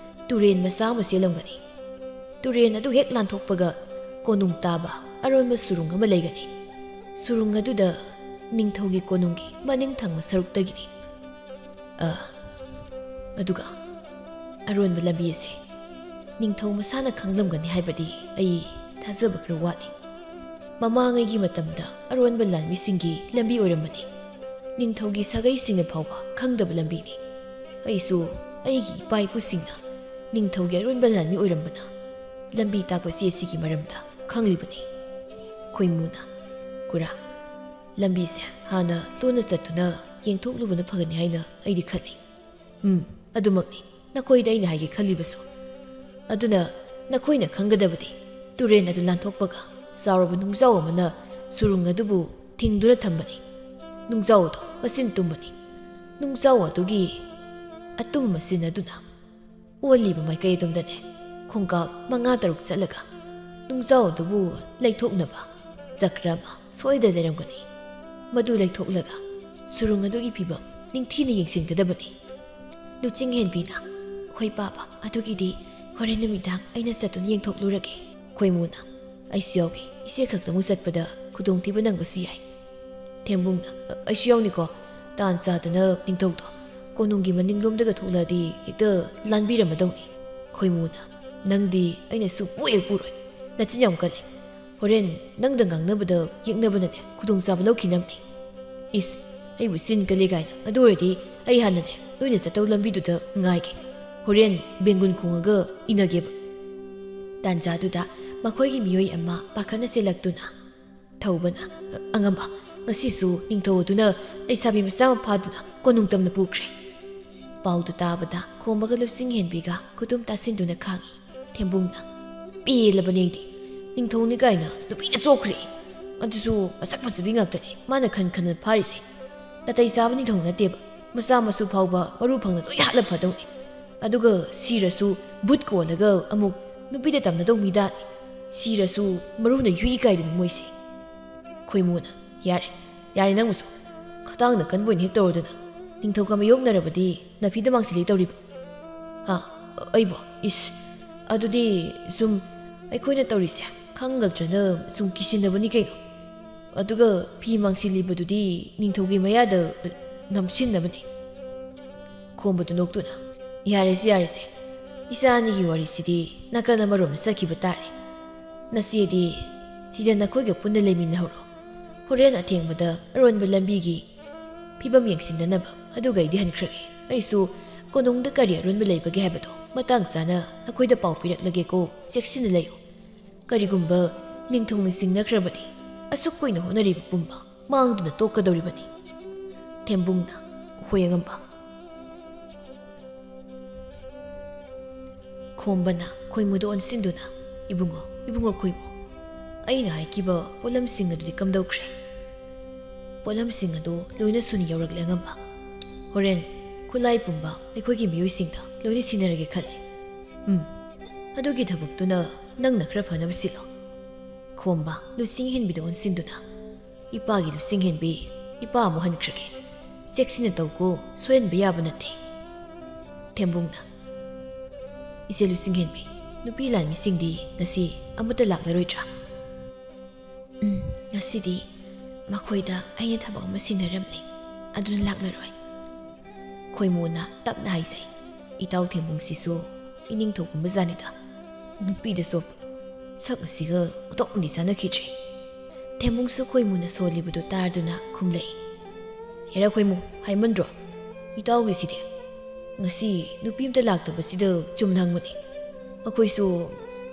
ꯇꯨꯔꯦꯟ ꯃꯆꯥ ꯑꯃ ꯆꯦꯜꯂꯝꯒꯅꯤ꯫ ꯇꯨꯔꯦꯟ ꯑꯗꯨ ꯍꯦꯛ ꯂꯥꯟꯊꯣꯛꯄꯒ ꯀꯣꯅꯨꯡ ꯇꯥꯕ ꯑꯔꯣꯟꯕ ꯁꯨꯔꯨꯡ ꯑꯃ ꯂꯩꯒꯅꯤ꯫ ꯁꯨꯔꯨꯡ ꯑꯗꯨꯗ ꯅꯤꯡꯊꯧꯒꯤ ꯀꯣꯅꯨꯡꯒꯤ ꯃꯅꯤꯡ ꯊꯪꯕ ꯁꯔꯨꯛꯇꯒꯤꯅꯤ꯫ ꯑ, ꯑꯗꯨꯒ ꯑꯔꯣꯟꯕ ꯂꯝꯕꯤ ꯑꯁꯦ ꯅꯤꯡꯊꯧ ꯃꯁꯥꯅ ꯈꯪꯂꯝꯒꯅꯤ ꯍꯥꯏꯕꯗꯤ ꯑꯩ ꯊꯥꯖꯕ ꯈꯔ ꯋꯥꯠꯂꯤ꯫ ꯃꯃꯥꯡꯉꯩꯒꯤ ꯃꯇꯝꯗ ꯑꯔꯣꯟꯕ ꯂꯥꯟꯃꯤꯁꯤꯡꯒꯤ ꯂꯝꯕꯤ ꯑꯣꯏꯔꯝꯕꯅꯤ꯫ ꯅꯤꯡꯊꯧꯒꯤ ꯁꯥꯒꯩꯁꯤꯡꯅ ꯐꯥꯎꯕ ꯈꯪꯗꯕ ꯂꯝꯕꯤꯅꯤ꯫ ꯑꯩꯁꯨ ꯑꯩꯒꯤ ꯏꯄꯥ ꯏꯄꯨꯁꯤꯡꯅ ꯅꯤꯡꯊꯧꯒꯤ ꯑꯔꯣꯟꯕ ꯂꯥꯟꯃꯤ ꯑꯣꯏꯔꯝꯕꯅ ꯂꯝꯕꯤ ꯇꯥꯛꯄ ꯆꯦ ꯑꯁꯤꯒꯤ ꯃꯔꯝꯗ ꯈꯪꯂꯤꯕꯅꯤ꯫" ꯈꯣꯏꯃꯨꯅ, "ꯈꯨꯔꯥ, ꯂꯝꯕꯤꯁꯦ ꯍꯥꯟꯅ ꯂꯣꯟꯅ ꯆꯠꯇꯨꯅ ꯌꯦꯡꯊꯣꯛꯂꯨꯕꯅ ꯐꯒꯅꯤ ꯍꯥꯏꯅ ꯑꯩꯗꯤ ꯈꯜꯂꯤ꯫" "ꯎꯝ, ꯑꯗꯨꯃꯛꯅꯤ ꯅꯈꯣꯏꯗ ꯑꯩꯅ ꯍꯥꯏꯒꯦ ꯈꯜꯂꯤꯕꯁꯨ꯫ ꯑꯗꯨꯅ ꯅꯈꯣꯏꯅ ꯈꯪꯒꯗꯕꯗꯤ ꯇꯨꯔꯦꯟ ꯑꯗꯨ ꯂꯥꯟꯊꯣꯛꯄꯒ ꯆꯥꯎꯔꯕ ꯅꯨꯡꯖꯥꯎ ꯑꯃꯅ ꯁꯨꯔꯨꯡ ꯑꯗꯨꯕꯨ ꯊꯤꯡꯗꯨꯅ ꯊꯝꯕꯅꯤ꯫ ꯅꯨꯡꯖꯥꯎ ꯑꯗꯨ ꯃꯆꯤꯟ ꯇꯨꯝꯕꯅꯤ꯫ ꯅꯨꯡꯖꯥꯎ ꯑꯗꯨꯒꯤ ꯑꯇꯨꯝꯕ ꯃꯆꯤꯟ ꯑꯗꯨꯅ ꯑꯣꯜꯂꯤꯕ ꯃꯥꯏꯀꯩ ꯑꯗꯣꯝꯗꯅꯦ ꯈꯣꯡꯀꯥꯞ ꯃꯉꯥ ꯇꯔꯨꯛ ꯆꯠꯂꯒ ꯅꯨꯡꯖꯥꯎ ꯑꯗꯨꯕꯨ ꯂꯩꯊꯣꯛꯅꯕ ꯆꯀ꯭ꯔ ꯑꯃ ꯁꯣꯏꯗꯅ ꯂꯩꯔꯝꯒꯅꯤ꯫ ꯃꯗꯨ ꯂꯩꯊꯣꯛꯂꯒ ꯁꯨꯔꯨꯡ ꯑꯗꯨꯒꯤ ꯐꯤꯕꯝ ꯅꯤꯡꯊꯤꯅ ꯌꯦꯡꯁꯤꯟꯒꯗꯕꯅꯤ꯫" ꯂꯨꯆꯤꯡ ꯍꯦꯟꯕꯤꯅ, "ꯍꯣꯏ ꯄꯥꯕ, ꯑꯗꯨꯒꯤꯗꯤ ꯍꯣꯔꯦꯟ ꯅꯨꯃꯤꯗꯥꯡ ꯑꯩꯅ ꯆꯠꯇꯨꯅ ꯌꯦꯡꯊꯣꯛꯂꯨꯔꯒꯦ꯫" ꯈꯣꯏꯃꯨꯅ, "ꯑꯩꯁꯨ ꯌꯥꯎꯒꯦ, ꯏꯆꯦ ꯈꯛꯇꯃꯛ ꯆꯠꯄꯗ ꯈꯨꯗꯣꯡꯊꯤꯕ ꯅꯪꯕꯁꯨ ꯌꯥꯏ꯫" ꯊꯦꯝꯕꯨꯡꯅ, "ꯑ-, ꯑꯩꯁꯨ ꯌꯥꯎꯅꯤꯀꯣ꯫ ꯇꯥꯟ ꯆꯥꯗꯅ ꯅꯤꯡꯊꯧꯗꯣ ꯀꯣꯅꯨꯡꯒꯤ ꯃꯅꯤꯡꯂꯣꯝꯗꯒ ꯊꯣꯛꯂꯛꯑꯗꯤ ꯍꯦꯛꯇ ꯂꯥꯟꯕꯤꯔꯝꯃꯗꯧꯅꯤ꯫" ꯈꯣꯏꯃꯨꯅ, "ꯅꯪꯗꯤ ꯑꯩꯅ ꯁꯨꯛꯄꯨ ꯍꯦꯛ ꯄꯨꯔꯣꯏ꯫ ꯅꯆꯤꯟ ꯌꯥꯝ ꯀꯜꯂꯦ꯫ ꯍꯣꯔꯦꯟ ꯅꯪꯗ ꯉꯥꯡꯅꯕꯗ ꯌꯦꯛꯅꯕꯅꯅꯦ ꯈꯨꯗꯣꯡꯆꯥꯕ ꯂꯧꯈꯤꯅꯕꯅꯤ꯫" "ꯏꯁ, ꯑꯩꯕꯨ ꯆꯤꯟ ꯀꯜꯂꯤ ꯀꯥꯏꯅ꯫ ꯑꯗꯨ ꯑꯣꯏꯔꯗꯤ ꯑꯩ ꯍꯥꯟꯅꯅꯦ ꯅꯣꯏꯅ ꯆꯠꯇꯧ ꯂꯝꯕꯤꯗꯨꯗ ꯉꯥꯏꯒꯦ꯫ ꯍꯣꯔꯦꯟ ꯕꯦꯡꯒꯨꯟ ꯈꯣꯡꯉꯒ ꯏꯟꯅꯒꯦꯕ꯫" ꯇꯥꯟꯖꯥꯗꯨꯗ ꯃꯈꯣꯏꯒꯤ ꯃꯤꯑꯣꯏ ꯑꯃ ꯄꯥꯈꯠꯅ ꯆꯦꯜꯂꯛꯇꯨꯅ, ꯊꯧꯕꯅ, "ꯑꯉꯝꯕ, ꯉꯁꯤꯁꯨ ꯅꯤꯡꯊꯧ ꯑꯗꯨꯅ ꯂꯩꯁꯥꯕꯤ ꯃꯆꯥ ꯑꯃ ꯐꯥꯗꯨꯅ ꯀꯣꯅꯨꯡ ꯇꯝꯅ ꯄꯨꯈ꯭ꯔꯦ꯫" ꯄꯥꯎꯗꯨ ꯇꯥꯕꯗ ꯈꯣꯝꯕꯒ ꯂꯨꯆꯤꯡ ꯍꯦꯟꯕꯤꯒ ꯈꯨꯗꯨꯝ ꯇꯥꯁꯤꯟꯗꯨꯅ ꯈꯥꯡꯉꯤ꯫ ꯊꯦꯝꯕꯨꯡꯅ, "ꯄꯦꯜꯂꯕꯅꯦ ꯑꯩꯗꯤ꯫ ꯅꯤꯡꯊꯧꯅꯤ ꯀꯥꯏꯅ ꯅꯨꯄꯤꯅ ꯆꯣꯛꯈ꯭ꯔꯦ꯫ ꯑꯗꯨꯁꯨ ꯃꯁꯛ ꯐꯖꯕꯤ ꯉꯥꯛꯇꯅꯦ ꯃꯥꯅ ꯈꯟ ꯈꯟꯅ ꯐꯥꯔꯤꯁꯦ꯫ ꯅꯥꯇꯩ ꯆꯥꯕ ꯅꯤꯡꯊꯧ ꯅꯠꯇꯦꯕ꯫ ꯃꯆꯥ ꯃꯁꯨ ꯐꯥꯎꯕ ꯃꯔꯨ ꯐꯪꯅ ꯂꯣꯏ ꯍꯥꯠꯂ ꯐꯗꯧꯅꯤ꯫ ꯑꯗꯨꯒ ꯁꯤꯔꯁꯨ ꯚꯨꯠ ꯀꯣꯜꯂꯒ ꯑꯃꯨꯛ ꯅꯨꯄꯤꯗ ꯇꯝꯅꯗꯧ ꯃꯤꯗꯥꯅꯤ꯫ ꯁꯤꯔꯁꯨ ꯃꯔꯨꯅ ꯌꯨꯏ ꯏꯀꯥꯏꯗꯅ ꯃꯣꯏꯁꯤ꯫ ꯈꯣꯏꯃꯨꯅ, "ꯌꯥꯔꯦ, ꯌꯥꯔꯦ ꯅꯪꯕꯨꯁꯨ꯫ ꯈꯇꯥꯡꯅ ꯀꯟꯕ ꯑꯣꯏꯅ ꯍꯦꯛ ꯇꯧꯔꯗꯅ꯫ ꯅꯤꯡꯊꯧ ꯀꯃꯥꯌꯣꯛꯅꯔꯕꯗꯤ ꯅꯐꯤꯗ ꯃꯥꯡꯁꯤꯜꯂꯤ ꯇꯧꯔꯤꯕ?" "ꯍꯥ? ꯑꯩꯕꯣ? ꯏꯁ, ꯑꯗꯨꯗꯤ ꯁꯨꯝ ꯑꯩꯈꯣꯏꯅ ꯇꯧꯔꯤꯁꯦ ꯈꯪꯒꯗ꯭ꯔꯅ ꯁꯨꯝ ꯀꯤꯁꯤꯟꯅꯕꯅꯤ ꯀꯩꯅꯣ꯫ ꯑꯗꯨꯒ ꯐꯤ ꯃꯥꯡꯁꯤꯜꯂꯤꯕꯗꯨꯗꯤ ꯅꯤꯡꯊꯧꯒꯤ ꯃꯌꯥꯗ ꯅꯝꯁꯤꯟꯅꯕꯅꯤ꯫" ꯈꯣꯝꯕꯗꯨ ꯅꯣꯛꯇꯨꯅ, "ꯌꯥꯔꯦꯁꯦ, ꯌꯥꯔꯦꯁꯦ꯫ ꯏꯆꯥ ꯑꯅꯤꯒꯤ ꯋꯥꯔꯤꯁꯤꯗꯤ ꯅꯥꯀꯜ ꯑꯃꯔꯣꯝꯗ ꯆꯠꯈꯤꯕ ꯇꯥꯔꯦ꯫ ꯅꯆꯦꯗꯤ ꯁꯤꯗ ꯅꯈꯣꯏꯒ ꯄꯨꯟꯅ ꯂꯩꯃꯤꯟꯅꯍꯧꯔꯣ꯫ ꯍꯣꯔꯦꯟ ꯑꯊꯦꯡꯕꯗ ꯑꯔꯣꯟꯕ ꯂꯝꯕꯤꯒꯤ ꯐꯤꯕꯝ ꯌꯦꯡꯁꯤꯟꯅꯅꯕ ꯑꯗꯨꯒ ꯑꯩꯗꯤ ꯍꯟꯈ꯭ꯔꯒꯦ꯫ ꯑꯩꯁꯨ ꯀꯣꯅꯨꯡꯗ ꯀꯔꯤ ꯑꯔꯣꯟꯕ ꯂꯩꯕꯒꯦ ꯍꯥꯏꯕꯗꯣ ꯃꯇꯥꯡ ꯆꯥꯅ ꯅꯈꯣꯏꯗ ꯄꯥꯎ ꯄꯤꯔꯛꯂꯒꯦꯀꯣ꯫ ꯆꯦꯛꯁꯤꯟꯅ ꯂꯩꯌꯨ꯫ ꯀꯔꯤꯒꯨꯝꯕ ꯅꯤꯡꯊꯧꯅ ꯆꯤꯡꯅꯈ꯭ꯔꯕꯗꯤ ꯑꯁꯨꯛ ꯀꯨꯏꯅ ꯍꯣꯠꯅꯔꯤꯕ ꯄꯨꯝꯕ ꯃꯥꯡꯗꯨꯅ ꯇꯣꯛꯀꯗꯧꯔꯤꯕꯅꯤ꯫" ꯊꯦꯝꯕꯨꯡꯅ ꯍꯣꯏ ꯑꯉꯝꯕ꯫ ꯈꯣꯝꯕꯅ ꯈꯣꯏꯃꯨꯗ ꯑꯣꯟꯁꯤꯟꯗꯨꯅ, "ꯏꯕꯨꯡꯉꯣ, ꯏꯕꯨꯡꯉꯣ ꯈꯣꯏꯃꯨ, ꯑꯩꯅ ꯍꯥꯏꯈꯤꯕ ꯄꯣꯠꯂꯝꯁꯤꯡ ꯑꯗꯨꯗꯤ ꯀꯝꯗꯧꯈ꯭ꯔꯦ?" "ꯄꯣꯠꯂꯝꯁꯤꯡ ꯑꯗꯨ ꯂꯣꯏꯅ ꯁꯨꯅ ꯌꯧꯔꯛꯂꯦ ꯑꯉꯝꯕ꯫ ꯍꯣꯔꯦꯟ ꯈꯨꯠꯂꯥꯏ ꯄꯨꯝꯕ ꯑꯩꯈꯣꯏꯒꯤ ꯃꯤꯑꯣꯏꯁꯤꯡꯗ ꯂꯣꯏꯅ ꯁꯤꯟꯅꯔꯒꯦ ꯈꯜꯂꯤ꯫" "ꯎꯝ, ꯑꯗꯨꯒꯤ ꯊꯕꯛꯇꯨꯅ ꯅꯪꯅ ꯈꯔ ꯐꯅꯕ ꯁꯤꯜꯂꯣ꯫" ꯈꯣꯝꯕ ꯂꯨꯆꯤꯡ ꯍꯦꯟꯕꯤꯗ ꯑꯣꯟꯁꯤꯟꯗꯨꯅ, "ꯏꯄꯥꯒꯤ ꯂꯨꯆꯤꯡ ꯍꯦꯟꯕꯤ, ꯏꯄꯥ ꯑꯃꯨꯛ ꯍꯟꯈ꯭ꯔꯒꯦ꯫ ꯆꯦꯛꯁꯤꯟꯅ ꯇꯧꯀꯣ, ꯁꯣꯏꯍꯟꯕ ꯌꯥꯕ ꯅꯠꯇꯦ꯫" ꯊꯦꯝꯕꯨꯡꯅ, "ꯏꯆꯦ ꯂꯨꯆꯤꯡ ꯍꯦꯟꯕꯤ, ꯅꯨꯄꯤ ꯂꯥꯟꯃꯤꯁꯤꯡꯗꯤ ꯉꯁꯤ ꯑꯃꯠꯇ ꯂꯥꯛꯂꯔꯣꯏꯗ꯭ꯔꯥ?" "ꯎꯝ, ꯉꯁꯤꯗꯤ ꯃꯈꯣꯏꯗ ꯑꯩꯅ ꯊꯕꯛ ꯑꯃ ꯁꯤꯟꯅꯔꯝꯂꯦ, ꯑꯗꯨꯅ ꯂꯥꯛꯂꯔꯣꯏ꯫" ꯈꯣꯏꯃꯨꯅ ꯇꯞꯅ ꯍꯥꯏꯖꯩ, "ꯏꯇꯥꯎ ꯊꯦꯝꯕꯨꯡꯁꯤꯁꯨ ꯏꯅꯤꯡꯊꯧꯒꯨꯝꯕ ꯖꯥꯠꯅꯤꯗ꯫ ꯅꯨꯄꯤꯗ ꯆꯣꯞꯄ ꯁꯛ ꯑꯁꯤꯒ ꯑꯣꯟꯊꯣꯛꯅꯗꯤ ꯆꯥꯟꯅꯈꯤꯗ꯭ꯔꯦ꯫" ꯊꯦꯝꯕꯨꯡꯁꯨ ꯈꯣꯏꯃꯨꯅ ꯁꯣꯜꯂꯤꯕꯗꯨ ꯇꯥꯗꯨꯅ ꯈꯨꯝꯂꯛꯏ, "ꯍꯦꯔꯥ ꯈꯣꯏꯃꯨ, ꯍꯥꯏꯃꯟꯗ꯭ꯔꯣ? ꯏꯇꯥꯎꯒꯤꯁꯤꯗꯤ꯫ ꯉꯁꯤ ꯅꯨꯄꯤ ꯑꯝꯇ ꯂꯥꯛꯇꯕꯁꯤꯗ ꯆꯨꯝꯅ ꯍꯪꯕꯅꯤ꯫ ꯃꯈꯣꯏꯁꯨ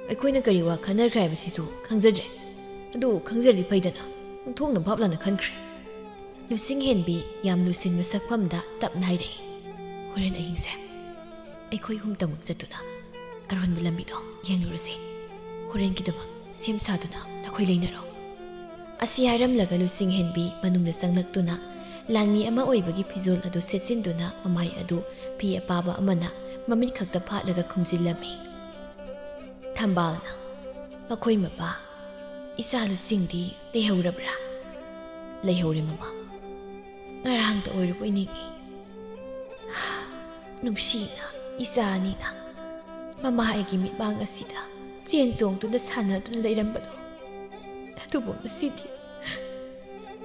ꯑꯩꯈꯣꯏꯅ ꯀꯔꯤ ꯋꯥ ꯈꯟꯅꯈ꯭ꯔꯦ ꯍꯥꯏꯕꯁꯤꯁꯨ ꯈꯪꯖꯗ꯭ꯔꯦ꯫ ꯑꯗꯨ ꯈꯪꯖꯔꯗꯤ ꯐꯩꯗꯅ, ꯑꯣꯟꯊꯣꯛꯅ ꯚꯥꯞ ꯂꯥꯟꯅ ꯈꯟꯈ꯭ꯔꯦ꯫" ꯂꯨꯆꯤꯡ ꯍꯦꯟꯕꯤ ꯌꯥꯝ ꯂꯨꯁꯤꯟꯕ ꯁꯛꯐꯝꯗ ꯇꯞꯅ ꯍꯥꯏꯔꯛꯏ, "ꯍꯣꯔꯦꯟ ꯑꯍꯤꯡꯁꯦ ꯑꯩꯈꯣꯏ ꯑꯍꯨꯝꯇꯃꯛ ꯆꯠꯇꯨꯅ ꯑꯔꯣꯟꯕ ꯂꯝꯕꯤꯗꯣ ꯌꯦꯡꯂꯨꯔꯁꯤ꯫ ꯍꯣꯔꯦꯟꯒꯤꯗꯃꯛ ꯁꯦꯝ ꯁꯥꯗꯨꯅ ꯅꯈꯣꯏ ꯂꯩꯅꯔꯣ꯫" ꯑꯁꯤ ꯍꯥꯏꯔꯝꯂꯒ ꯂꯨꯆꯤꯡ ꯍꯦꯟꯕꯤ ꯃꯅꯨꯡꯗ ꯆꯪꯂꯛꯇꯨꯅ ꯂꯥꯟꯃꯤ ꯑꯃ ꯑꯣꯏꯕꯒꯤ ꯐꯤꯖꯣꯜ ꯑꯗꯨ ꯁꯦꯠꯆꯤꯟꯗꯨꯅ ꯃꯃꯥꯏ ꯑꯗꯨ ꯐꯤ ꯑꯄꯥꯕ ꯑꯃꯅ ꯃꯃꯤꯠ ꯈꯛꯇ ꯐꯥꯠꯂꯒ ꯈꯨꯝꯖꯤꯜꯂꯝꯃꯤ꯫ ꯊꯝꯕꯥꯜꯅ, "ꯃꯈꯣꯏ ꯃꯄꯥ, ꯏꯆꯥ ꯂꯨꯆꯤꯡꯗꯤ ꯂꯩꯍꯧꯔꯕ꯭ꯔꯥ?" "ꯂꯩꯍꯧꯔꯦ ꯃꯃꯥ꯫ ꯉꯔꯥꯡꯇ ꯑꯣꯏꯔꯕꯣꯏ ꯅꯤꯡꯏ꯫ ꯅꯨꯡꯁꯤꯅ ꯏꯆꯥ ꯑꯅꯤꯅ ꯃꯃꯥ ꯑꯩꯒꯤ ꯃꯤꯠꯃꯥꯡ ꯑꯁꯤꯗ ꯆꯦꯟ ꯆꯣꯡꯗꯨꯅ ꯁꯥꯟꯅꯗꯨꯅ ꯂꯩꯔꯝꯕꯗꯣ, ꯑꯗꯨꯕꯨ ꯉꯁꯤꯗꯤ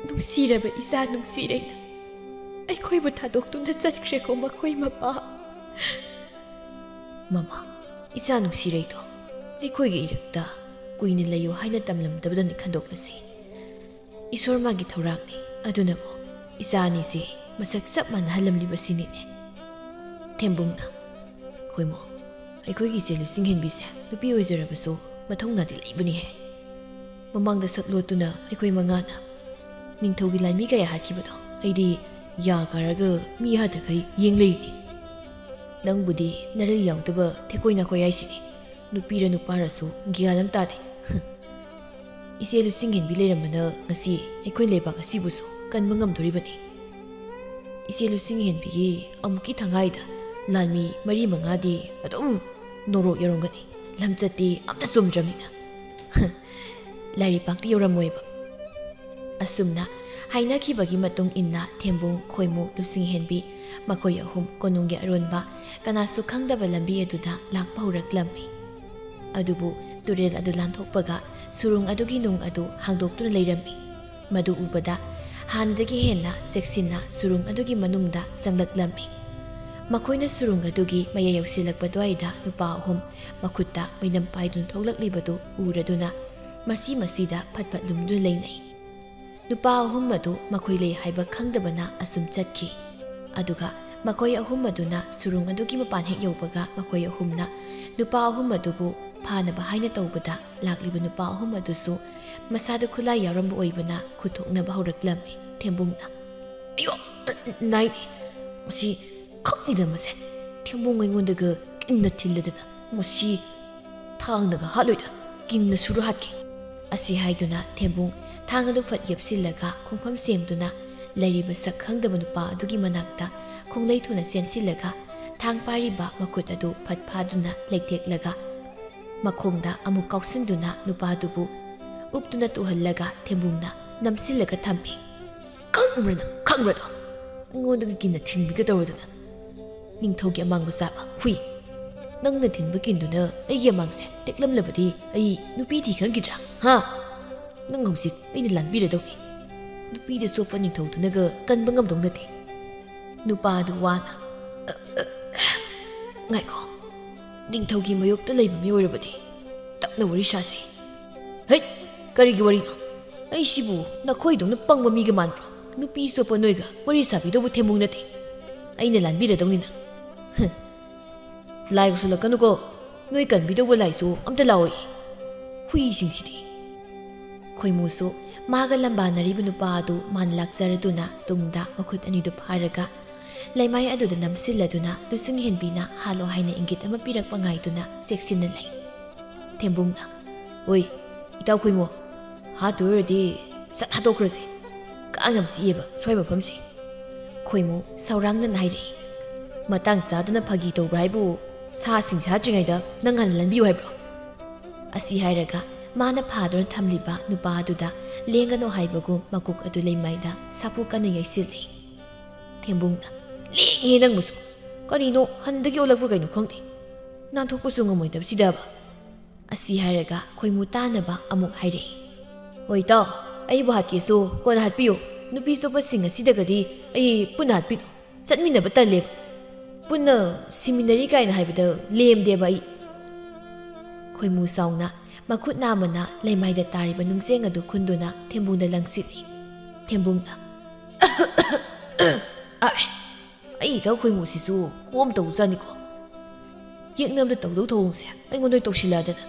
ꯅꯨꯡꯁꯤꯔꯕ ꯏꯆꯥ ꯅꯨꯡꯁꯤꯔꯩꯅ ꯑꯩꯈꯣꯏꯕꯨ ꯊꯥꯗꯣꯛꯇꯨꯅ ꯆꯠꯈ꯭ꯔꯦꯀꯣ ꯃꯈꯣꯏ ꯃꯄꯥ꯫" "ꯃꯃꯥ, ꯏꯆꯥ ꯅꯨꯡꯁꯤꯔꯩꯗꯣ ꯑꯩꯈꯣꯏꯒꯤ ꯏꯔꯛꯇ ꯀꯨꯏꯅ ꯂꯩꯌꯨ ꯍꯥꯏꯅ ꯇꯝꯂꯝꯗꯕꯗꯅꯤ ꯈꯟꯗꯣꯛꯂꯁꯤ꯫ ꯏꯁꯣꯔ ꯃꯥꯒꯤ ꯊꯧꯔꯥꯡꯅꯤ꯫ ꯑꯗꯨꯅꯕꯨ ꯏꯆꯥ ꯑꯅꯤꯁꯦ ꯃꯁꯛ ꯆꯞ ꯃꯥꯟꯅꯍꯜꯂꯝꯂꯤꯕꯁꯤꯅꯤꯅꯦ꯫" ꯊꯦꯝꯕꯨꯡꯅ, "ꯈꯣꯏꯃꯣ, ꯑꯩꯈꯣꯏꯒꯤ ꯏꯆꯦ ꯂꯨꯆꯤꯡꯍꯦꯟꯕꯤꯁꯦ ꯅꯨꯄꯤ ꯑꯣꯏꯖꯔꯕꯁꯨ ꯃꯊꯧꯅꯥꯗꯤ ꯂꯩꯕꯅꯤꯍꯦ꯫ ꯃꯃꯥꯡꯗ ꯁꯛ ꯂꯣꯠꯇꯨꯅ ꯑꯩꯈꯣꯏ ꯃꯉꯥꯅ ꯅꯤꯡꯊꯧꯒꯤ ꯂꯥꯟꯃꯤ ꯀꯌꯥ ꯍꯥꯠꯈꯤꯕꯗꯣ ꯑꯩꯗꯤ ꯌꯥ ꯀꯥꯔꯒ ꯃꯤ ꯍꯥꯠꯇꯈꯩ ꯌꯦꯡ ꯂꯩꯔꯤꯅꯤ꯫ ꯅꯪꯕꯨꯗꯤ ꯅꯔꯩ ꯌꯥꯎꯗꯕ ꯊꯦꯛꯀꯣꯏ ꯅꯥꯀꯣꯏ ꯍꯥꯏꯁꯤꯅꯤ꯫ ꯅꯨꯄꯤꯔ ꯅꯨꯄꯥꯔꯁꯨ ꯒ꯭ꯌꯥꯟ ꯑꯃ ꯇꯥꯗꯦ꯫ ꯏꯆꯦ ꯂꯨꯆꯤꯡꯍꯦꯟꯕꯤ ꯂꯩꯔꯝꯕꯅ ꯉꯁꯤ ꯑꯩꯈꯣꯏ ꯂꯩꯕꯥꯛ ꯑꯁꯤꯕꯨꯁꯨ ꯀꯟꯕ ꯉꯝꯗꯣꯔꯤꯕꯅꯤ꯫ ꯏꯆꯦ ꯂꯨꯆꯤꯡꯍꯦꯟꯕꯤꯒꯤ ꯑꯃꯨꯛꯀꯤ ꯊꯉꯥꯏꯗ ꯂꯥꯟꯃꯤ ꯃꯔꯤ ꯃꯉꯥꯗꯤ ꯑꯗꯨꯝ ꯅꯣꯔꯣꯛ ꯌꯧꯔꯝꯒꯅꯤ, ꯂꯝꯆꯠꯇꯤ ꯑꯝꯇ ꯆꯨꯝꯗ꯭ꯔꯕꯅꯤꯅ꯫ ꯂꯥꯏꯔꯩꯄꯥꯛꯇꯤ ꯌꯧꯔꯝꯃꯣꯏꯕ꯫" ꯑꯁꯨꯝꯅ ꯍꯥꯏꯅꯈꯤꯕꯒꯤ ꯃꯇꯨꯡ ꯏꯟꯅ ꯊꯦꯝꯕꯨꯡ, ꯈꯣꯏꯃꯨ, ꯂꯨꯆꯤꯡꯍꯦꯟꯕꯤ ꯃꯈꯣꯏ ꯑꯍꯨꯝ ꯀꯣꯅꯨꯡꯒꯤ ꯑꯔꯣꯟꯕ ꯀꯅꯥꯁꯨ ꯈꯪꯗꯕ ꯂꯝꯕꯤ ꯑꯗꯨꯗ ꯂꯥꯛꯄ ꯍꯧꯔꯛꯂꯝꯃꯤ꯫ ꯑꯗꯨꯕꯨ ꯇꯨꯔꯦꯜ ꯑꯗꯨ ꯂꯥꯟꯊꯣꯛꯄꯒ ꯁꯨꯔꯨꯡ ꯑꯗꯨꯒꯤ ꯅꯨꯡ ꯑꯗꯨ ꯍꯥꯡꯗꯣꯛꯇꯨꯅ ꯂꯩꯔꯝꯃꯤ꯫ ꯃꯗꯨ ꯎꯕꯗ ꯍꯥꯟꯅꯗꯒꯤ ꯍꯦꯟꯅ ꯆꯦꯛꯁꯤꯟꯅ ꯁꯨꯔꯨꯡ ꯑꯗꯨꯒꯤ ꯃꯅꯨꯡꯗ ꯆꯪꯂꯛꯂꯝꯃꯤ꯫ ꯃꯈꯣꯏꯅ ꯁꯨꯔꯨꯡ ꯑꯗꯨꯒꯤ ꯃꯌꯥꯏ ꯌꯧꯁꯤꯜꯂꯛꯄ ꯑꯗꯨꯋꯥꯏꯗ ꯅꯨꯄꯥ ꯑꯍꯨꯝ ꯃꯈꯨꯠꯇ ꯃꯩꯅꯝ ꯄꯥꯏꯗꯨꯅ ꯊꯣꯛꯂꯛꯂꯤꯕꯗꯨ ꯎꯔꯗꯨꯅ ꯃꯁꯤ ꯃꯁꯤꯗ ꯐꯠ ꯐꯠ ꯂꯨꯝꯗꯨꯅ ꯂꯩꯅꯩ꯫ ꯅꯨꯄꯥ ꯑꯍꯨꯝ ꯑꯗꯨ ꯃꯈꯣꯏ ꯂꯩ ꯍꯥꯏꯕ ꯈꯪꯗꯕꯅ ꯑꯁꯨꯝ ꯆꯠꯈꯤ꯫ ꯑꯗꯨꯒ ꯃꯈꯣꯏ ꯑꯍꯨꯝ ꯑꯗꯨꯅ ꯁꯨꯔꯨꯡ ꯑꯗꯨꯒꯤ ꯃꯄꯥꯟ ꯍꯦꯛ ꯌꯧꯕꯒ ꯃꯈꯣꯏ ꯑꯍꯨꯝꯅ ꯅꯨꯄꯥ ꯑꯍꯨꯝ ꯑꯗꯨꯕꯨ ꯐꯥꯅꯕ ꯍꯥꯏꯅ ꯇꯧꯕꯗ ꯂꯥꯛꯂꯤꯕ ꯅꯨꯄꯥ ꯑꯍꯨꯝ ꯑꯗꯨꯁꯨ ꯃꯁꯥꯗ ꯈꯨꯠꯂꯥꯏ ꯌꯥꯎꯔꯝꯕ ꯑꯣꯏꯕꯅ ꯈꯨꯠ ꯊꯣꯛꯅꯕ ꯍꯧꯔꯛꯂꯝꯃꯤ꯫ ꯊꯦꯝꯕꯨꯡꯅ, "ꯑꯌꯣ! ꯅꯥꯏꯅꯦ! ꯃꯁꯤ ꯈꯪꯉꯤꯗ ꯃꯁꯦ꯫ ꯊꯦꯝꯕꯨꯡ ꯑꯩꯉꯣꯟꯗꯒ ꯀꯤꯟꯅ ꯊꯤꯜꯂꯗꯅ ꯃꯁꯤ ꯊꯥꯡꯅꯒ ꯍꯥꯠꯂꯣꯏꯗ, ꯀꯤꯟꯅ ꯁꯨꯔ ꯍꯥꯠꯀꯦ꯫" ꯑꯁꯤ ꯍꯥꯏꯗꯨꯅ ꯊꯦꯝꯕꯨꯡ ꯊꯥꯡ ꯑꯗꯨ ꯐꯠ ꯌꯦꯞꯁꯤꯜꯂꯒ ꯈꯣꯡꯐꯝ ꯁꯦꯝꯗꯨꯅ ꯂꯩꯔꯤꯕ ꯁꯛ ꯈꯪꯗꯕ ꯅꯨꯄꯥ ꯑꯗꯨꯒꯤ ꯃꯅꯥꯛꯇ ꯈꯣꯡꯂꯩ ꯊꯨꯅ ꯆꯦꯟꯁꯤꯜꯂꯒ ꯊꯥꯡ ꯄꯥꯏꯔꯤꯕ ꯃꯈꯨꯠ ꯑꯗꯨ ꯐꯠ ꯐꯥꯗꯨꯅ ꯂꯩꯊꯦꯛꯂꯒ ꯃꯈꯣꯡꯗ ꯑꯃꯨꯛ ꯀꯥꯎꯁꯤꯟꯗꯨꯅ ꯅꯨꯄꯥꯗꯨꯕꯨ ꯎꯞꯇꯨꯅ ꯇꯨꯍꯜꯂꯒ ꯊꯦꯝꯕꯨꯡꯅ ꯅꯝꯁꯤꯜꯂꯒ ꯊꯝꯃꯤ꯫ "ꯈꯪꯕ꯭ꯔꯥ ꯅꯪ? ꯈꯪꯕ꯭ꯔꯥꯗꯣ? ꯑꯩꯉꯣꯟꯗꯒꯤ ꯀꯤꯟꯅ ꯊꯤꯟꯕꯤꯒꯗꯧꯔꯗꯅ꯫ ꯅꯤꯡꯊꯧꯒꯤ ꯑꯃꯥꯡꯕ ꯆꯥꯕ ꯍꯨꯏ꯫ ꯅꯪꯅ ꯊꯤꯟꯕ ꯀꯤꯟꯗꯨꯅ ꯑꯩꯒꯤ ꯑꯃꯥꯡꯁꯦ ꯇꯦꯛꯂꯝꯂꯕꯗꯤ ꯑꯩ ꯅꯨꯄꯤ ꯊꯤ ꯈꯪꯈꯤꯗ꯭ꯔꯥ? ꯍꯥ? ꯅꯪ ꯍꯧꯖꯤꯛ ꯑꯩꯅ ꯂꯥꯟꯕꯤꯔꯗꯧꯅꯤ꯫ ꯅꯨꯄꯤꯗ ꯆꯣꯞꯄ ꯅꯤꯡꯊꯧꯗꯨꯅꯒ ꯀꯟꯕ ꯉꯝꯗꯧ ꯅꯠꯇꯦ꯫" ꯅꯨꯄꯥ ꯑꯗꯨ ꯋꯥꯅ, "ꯑ, ꯑ, ꯉꯥꯏꯈꯣ, ꯅꯤꯡꯊꯧꯒꯤ ꯃꯥꯌꯣꯛꯇ ꯂꯩꯕ ꯃꯤ ꯑꯣꯏꯔꯕꯗꯤ ꯇꯞꯅ ꯋꯥꯔꯤ ꯁꯥꯁꯤ꯫" "ꯍꯩꯠ, ꯀꯔꯤꯒꯤ ꯋꯥꯔꯤꯅꯣ? ꯑꯩꯁꯤꯕꯨ ꯅꯈꯣꯏꯗꯧꯅ ꯄꯪꯕ ꯃꯤꯒ ꯃꯥꯟꯕ꯭ꯔꯣ? ꯅꯨꯄꯤ ꯆꯣꯞꯄ ꯅꯣꯏꯒ ꯋꯥꯔꯤ ꯁꯥꯕꯤꯗꯧꯕ ꯊꯦꯝꯕꯨꯡ ꯅꯠꯇꯦ꯫ ꯑꯩꯅ ꯂꯥꯟꯕꯤꯔꯗꯧꯅꯤ ꯅꯪ꯫" "ꯍꯨꯝ, ꯂꯥꯏ ꯎꯁꯜꯂꯛꯀꯅꯨꯀꯣ꯫ ꯅꯣꯏ ꯀꯟꯕꯤꯗꯧꯕ ꯂꯥꯏꯁꯨ ꯑꯝꯇ ꯂꯥꯛꯑꯣꯏ꯫ ꯍꯨꯏꯁꯤꯡꯁꯤꯗꯤ꯫" ꯈꯣꯏꯃꯨꯁꯨ ꯃꯥꯒ ꯂꯝꯕꯥꯅꯔꯤꯕ ꯅꯨꯄꯥ ꯑꯗꯨ ꯃꯥꯅ ꯂꯥꯛꯆꯔꯗꯨꯅ ꯇꯨꯡꯗ ꯃꯈꯨꯠ ꯑꯅꯤꯗꯨ ꯐꯥꯔꯒ ꯂꯩꯃꯥꯏ ꯑꯗꯨꯗ ꯅꯝꯁꯤꯜꯂꯗꯨꯅ ꯂꯨꯆꯤꯡꯍꯦꯟꯕꯤꯅ ꯍꯥꯠꯂꯣ ꯍꯥꯏꯅ ꯏꯪꯒꯤꯠ ꯑꯃ ꯄꯤꯔꯛꯄ ꯉꯥꯏꯗꯨꯅ ꯆꯦꯛꯁꯤꯟꯅ ꯂꯩ꯫ ꯊꯦꯝꯕꯨꯡꯅ, "ꯑꯣꯏ, ꯏꯇꯥꯎ ꯈꯣꯏꯃꯨ, ꯍꯥꯠꯇꯣꯏ ꯑꯣꯏꯔꯗꯤ ꯁꯠ ꯍꯥꯠꯇꯣꯛꯈ꯭ꯔꯁꯦ꯫ ꯀꯥꯡ ꯌꯥꯝ ꯆꯤꯛꯑꯦꯕ ꯁ꯭ꯋꯥꯏ ꯃꯐꯝꯁꯦ꯫" ꯈꯣꯏꯃꯨ ꯁꯧꯔꯥꯡꯅꯅ ꯍꯥꯏꯔꯛꯏ꯫ "ꯃꯇꯥꯡ ꯆꯥꯗꯅ ꯐꯥꯒꯤ ꯇꯧꯕ꯭ꯔꯥ ꯍꯥꯏꯕꯨ, ꯁꯥꯁꯤꯡꯁꯦ ꯍꯥꯠꯇ꯭ꯔꯤꯉꯩꯗ ꯅꯪ ꯍꯥꯟꯅ ꯂꯟꯕꯤꯌꯨ ꯍꯥꯏꯕ꯭ꯔꯣ?" ꯑꯁꯤ ꯍꯥꯏꯔꯒ ꯃꯥꯅ ꯐꯥꯗꯨꯅ ꯊꯝꯂꯤꯕ ꯅꯨꯄꯥ ꯑꯗꯨꯗ ꯂꯦꯡꯒꯅꯨ ꯍꯥꯏꯕꯒꯨꯝ ꯃꯀꯣꯛ ꯑꯗꯨ ꯂꯩꯃꯥꯏꯗ ꯁꯥꯐꯨ ꯀꯟꯅ ꯌꯩꯁꯤꯜꯂꯤ꯫ ꯊꯦꯝꯕꯨꯡꯅ, "ꯂꯦꯡꯉꯦ ꯅꯪꯕꯨꯁꯨ꯫ ꯀꯔꯤꯅꯣ ꯍꯟꯗꯒꯤ ꯑꯣꯜꯂꯛꯄ꯭ꯔꯥ ꯀꯩꯅꯣ ꯈꯪꯗꯦ꯫ ꯅꯥꯟꯊꯣꯛꯄꯁꯨ ꯉꯝꯃꯣꯏꯗꯕꯁꯤꯗꯕ꯫" ꯑꯁꯤ ꯍꯥꯏꯔꯒ ꯈꯣꯏꯃꯨ ꯇꯥꯅꯕ ꯑꯃꯨꯛ ꯍꯥꯏꯔꯛꯏ꯫ "ꯍꯣꯏ ꯏꯇꯥꯎ, ꯑꯩꯕꯨ ꯍꯥꯠꯀꯦꯁꯨ ꯀꯣꯟꯅ ꯍꯥꯠꯄꯤꯌꯨ꯫ ꯅꯨꯄꯤ ꯆꯣꯞꯄꯁꯤꯡ ꯑꯁꯤꯗꯒꯗꯤ ꯑꯩ ꯄꯨꯟꯅ ꯍꯥꯠꯄꯤꯅꯨ꯫ ꯆꯠꯃꯤꯟꯅꯕ ꯇꯜꯂꯦꯕ꯫ ꯄꯨꯟꯅ ꯁꯤꯃꯤꯟꯅꯔꯤ ꯀꯥꯏꯅ ꯍꯥꯏꯕꯗ ꯂꯦꯝꯗꯦꯕ ꯑꯩ꯫" ꯈꯣꯏꯃꯨ ꯆꯥꯎꯅ ꯃꯈꯨꯠ ꯅꯥꯝꯃꯅ ꯂꯩꯃꯥꯏꯗ ꯇꯥꯔꯤꯕ ꯅꯨꯡꯖꯦꯡ ꯑꯗꯨ ꯈꯨꯟꯗꯨꯅ ꯊꯦꯝꯕꯨꯡꯗ ꯂꯪꯁꯤꯜꯂꯤ꯫ ꯊꯦꯝꯕꯨꯡꯅ, "ꯑꯥꯏ, ꯑꯩ ꯏꯇꯥꯎ ꯈꯣꯏꯃꯨꯁꯤꯁꯨ ꯀꯣꯝ ꯇꯧꯖꯥꯅꯤꯀꯣ꯫ ꯌꯦꯛꯅꯕꯗ ꯇꯧꯗꯧ ꯊꯧꯑꯣꯡꯁꯦ ꯑꯩꯉꯣꯟꯗ ꯑꯣꯏꯅ ꯇꯧꯁꯤꯜꯂꯛꯑꯗꯅ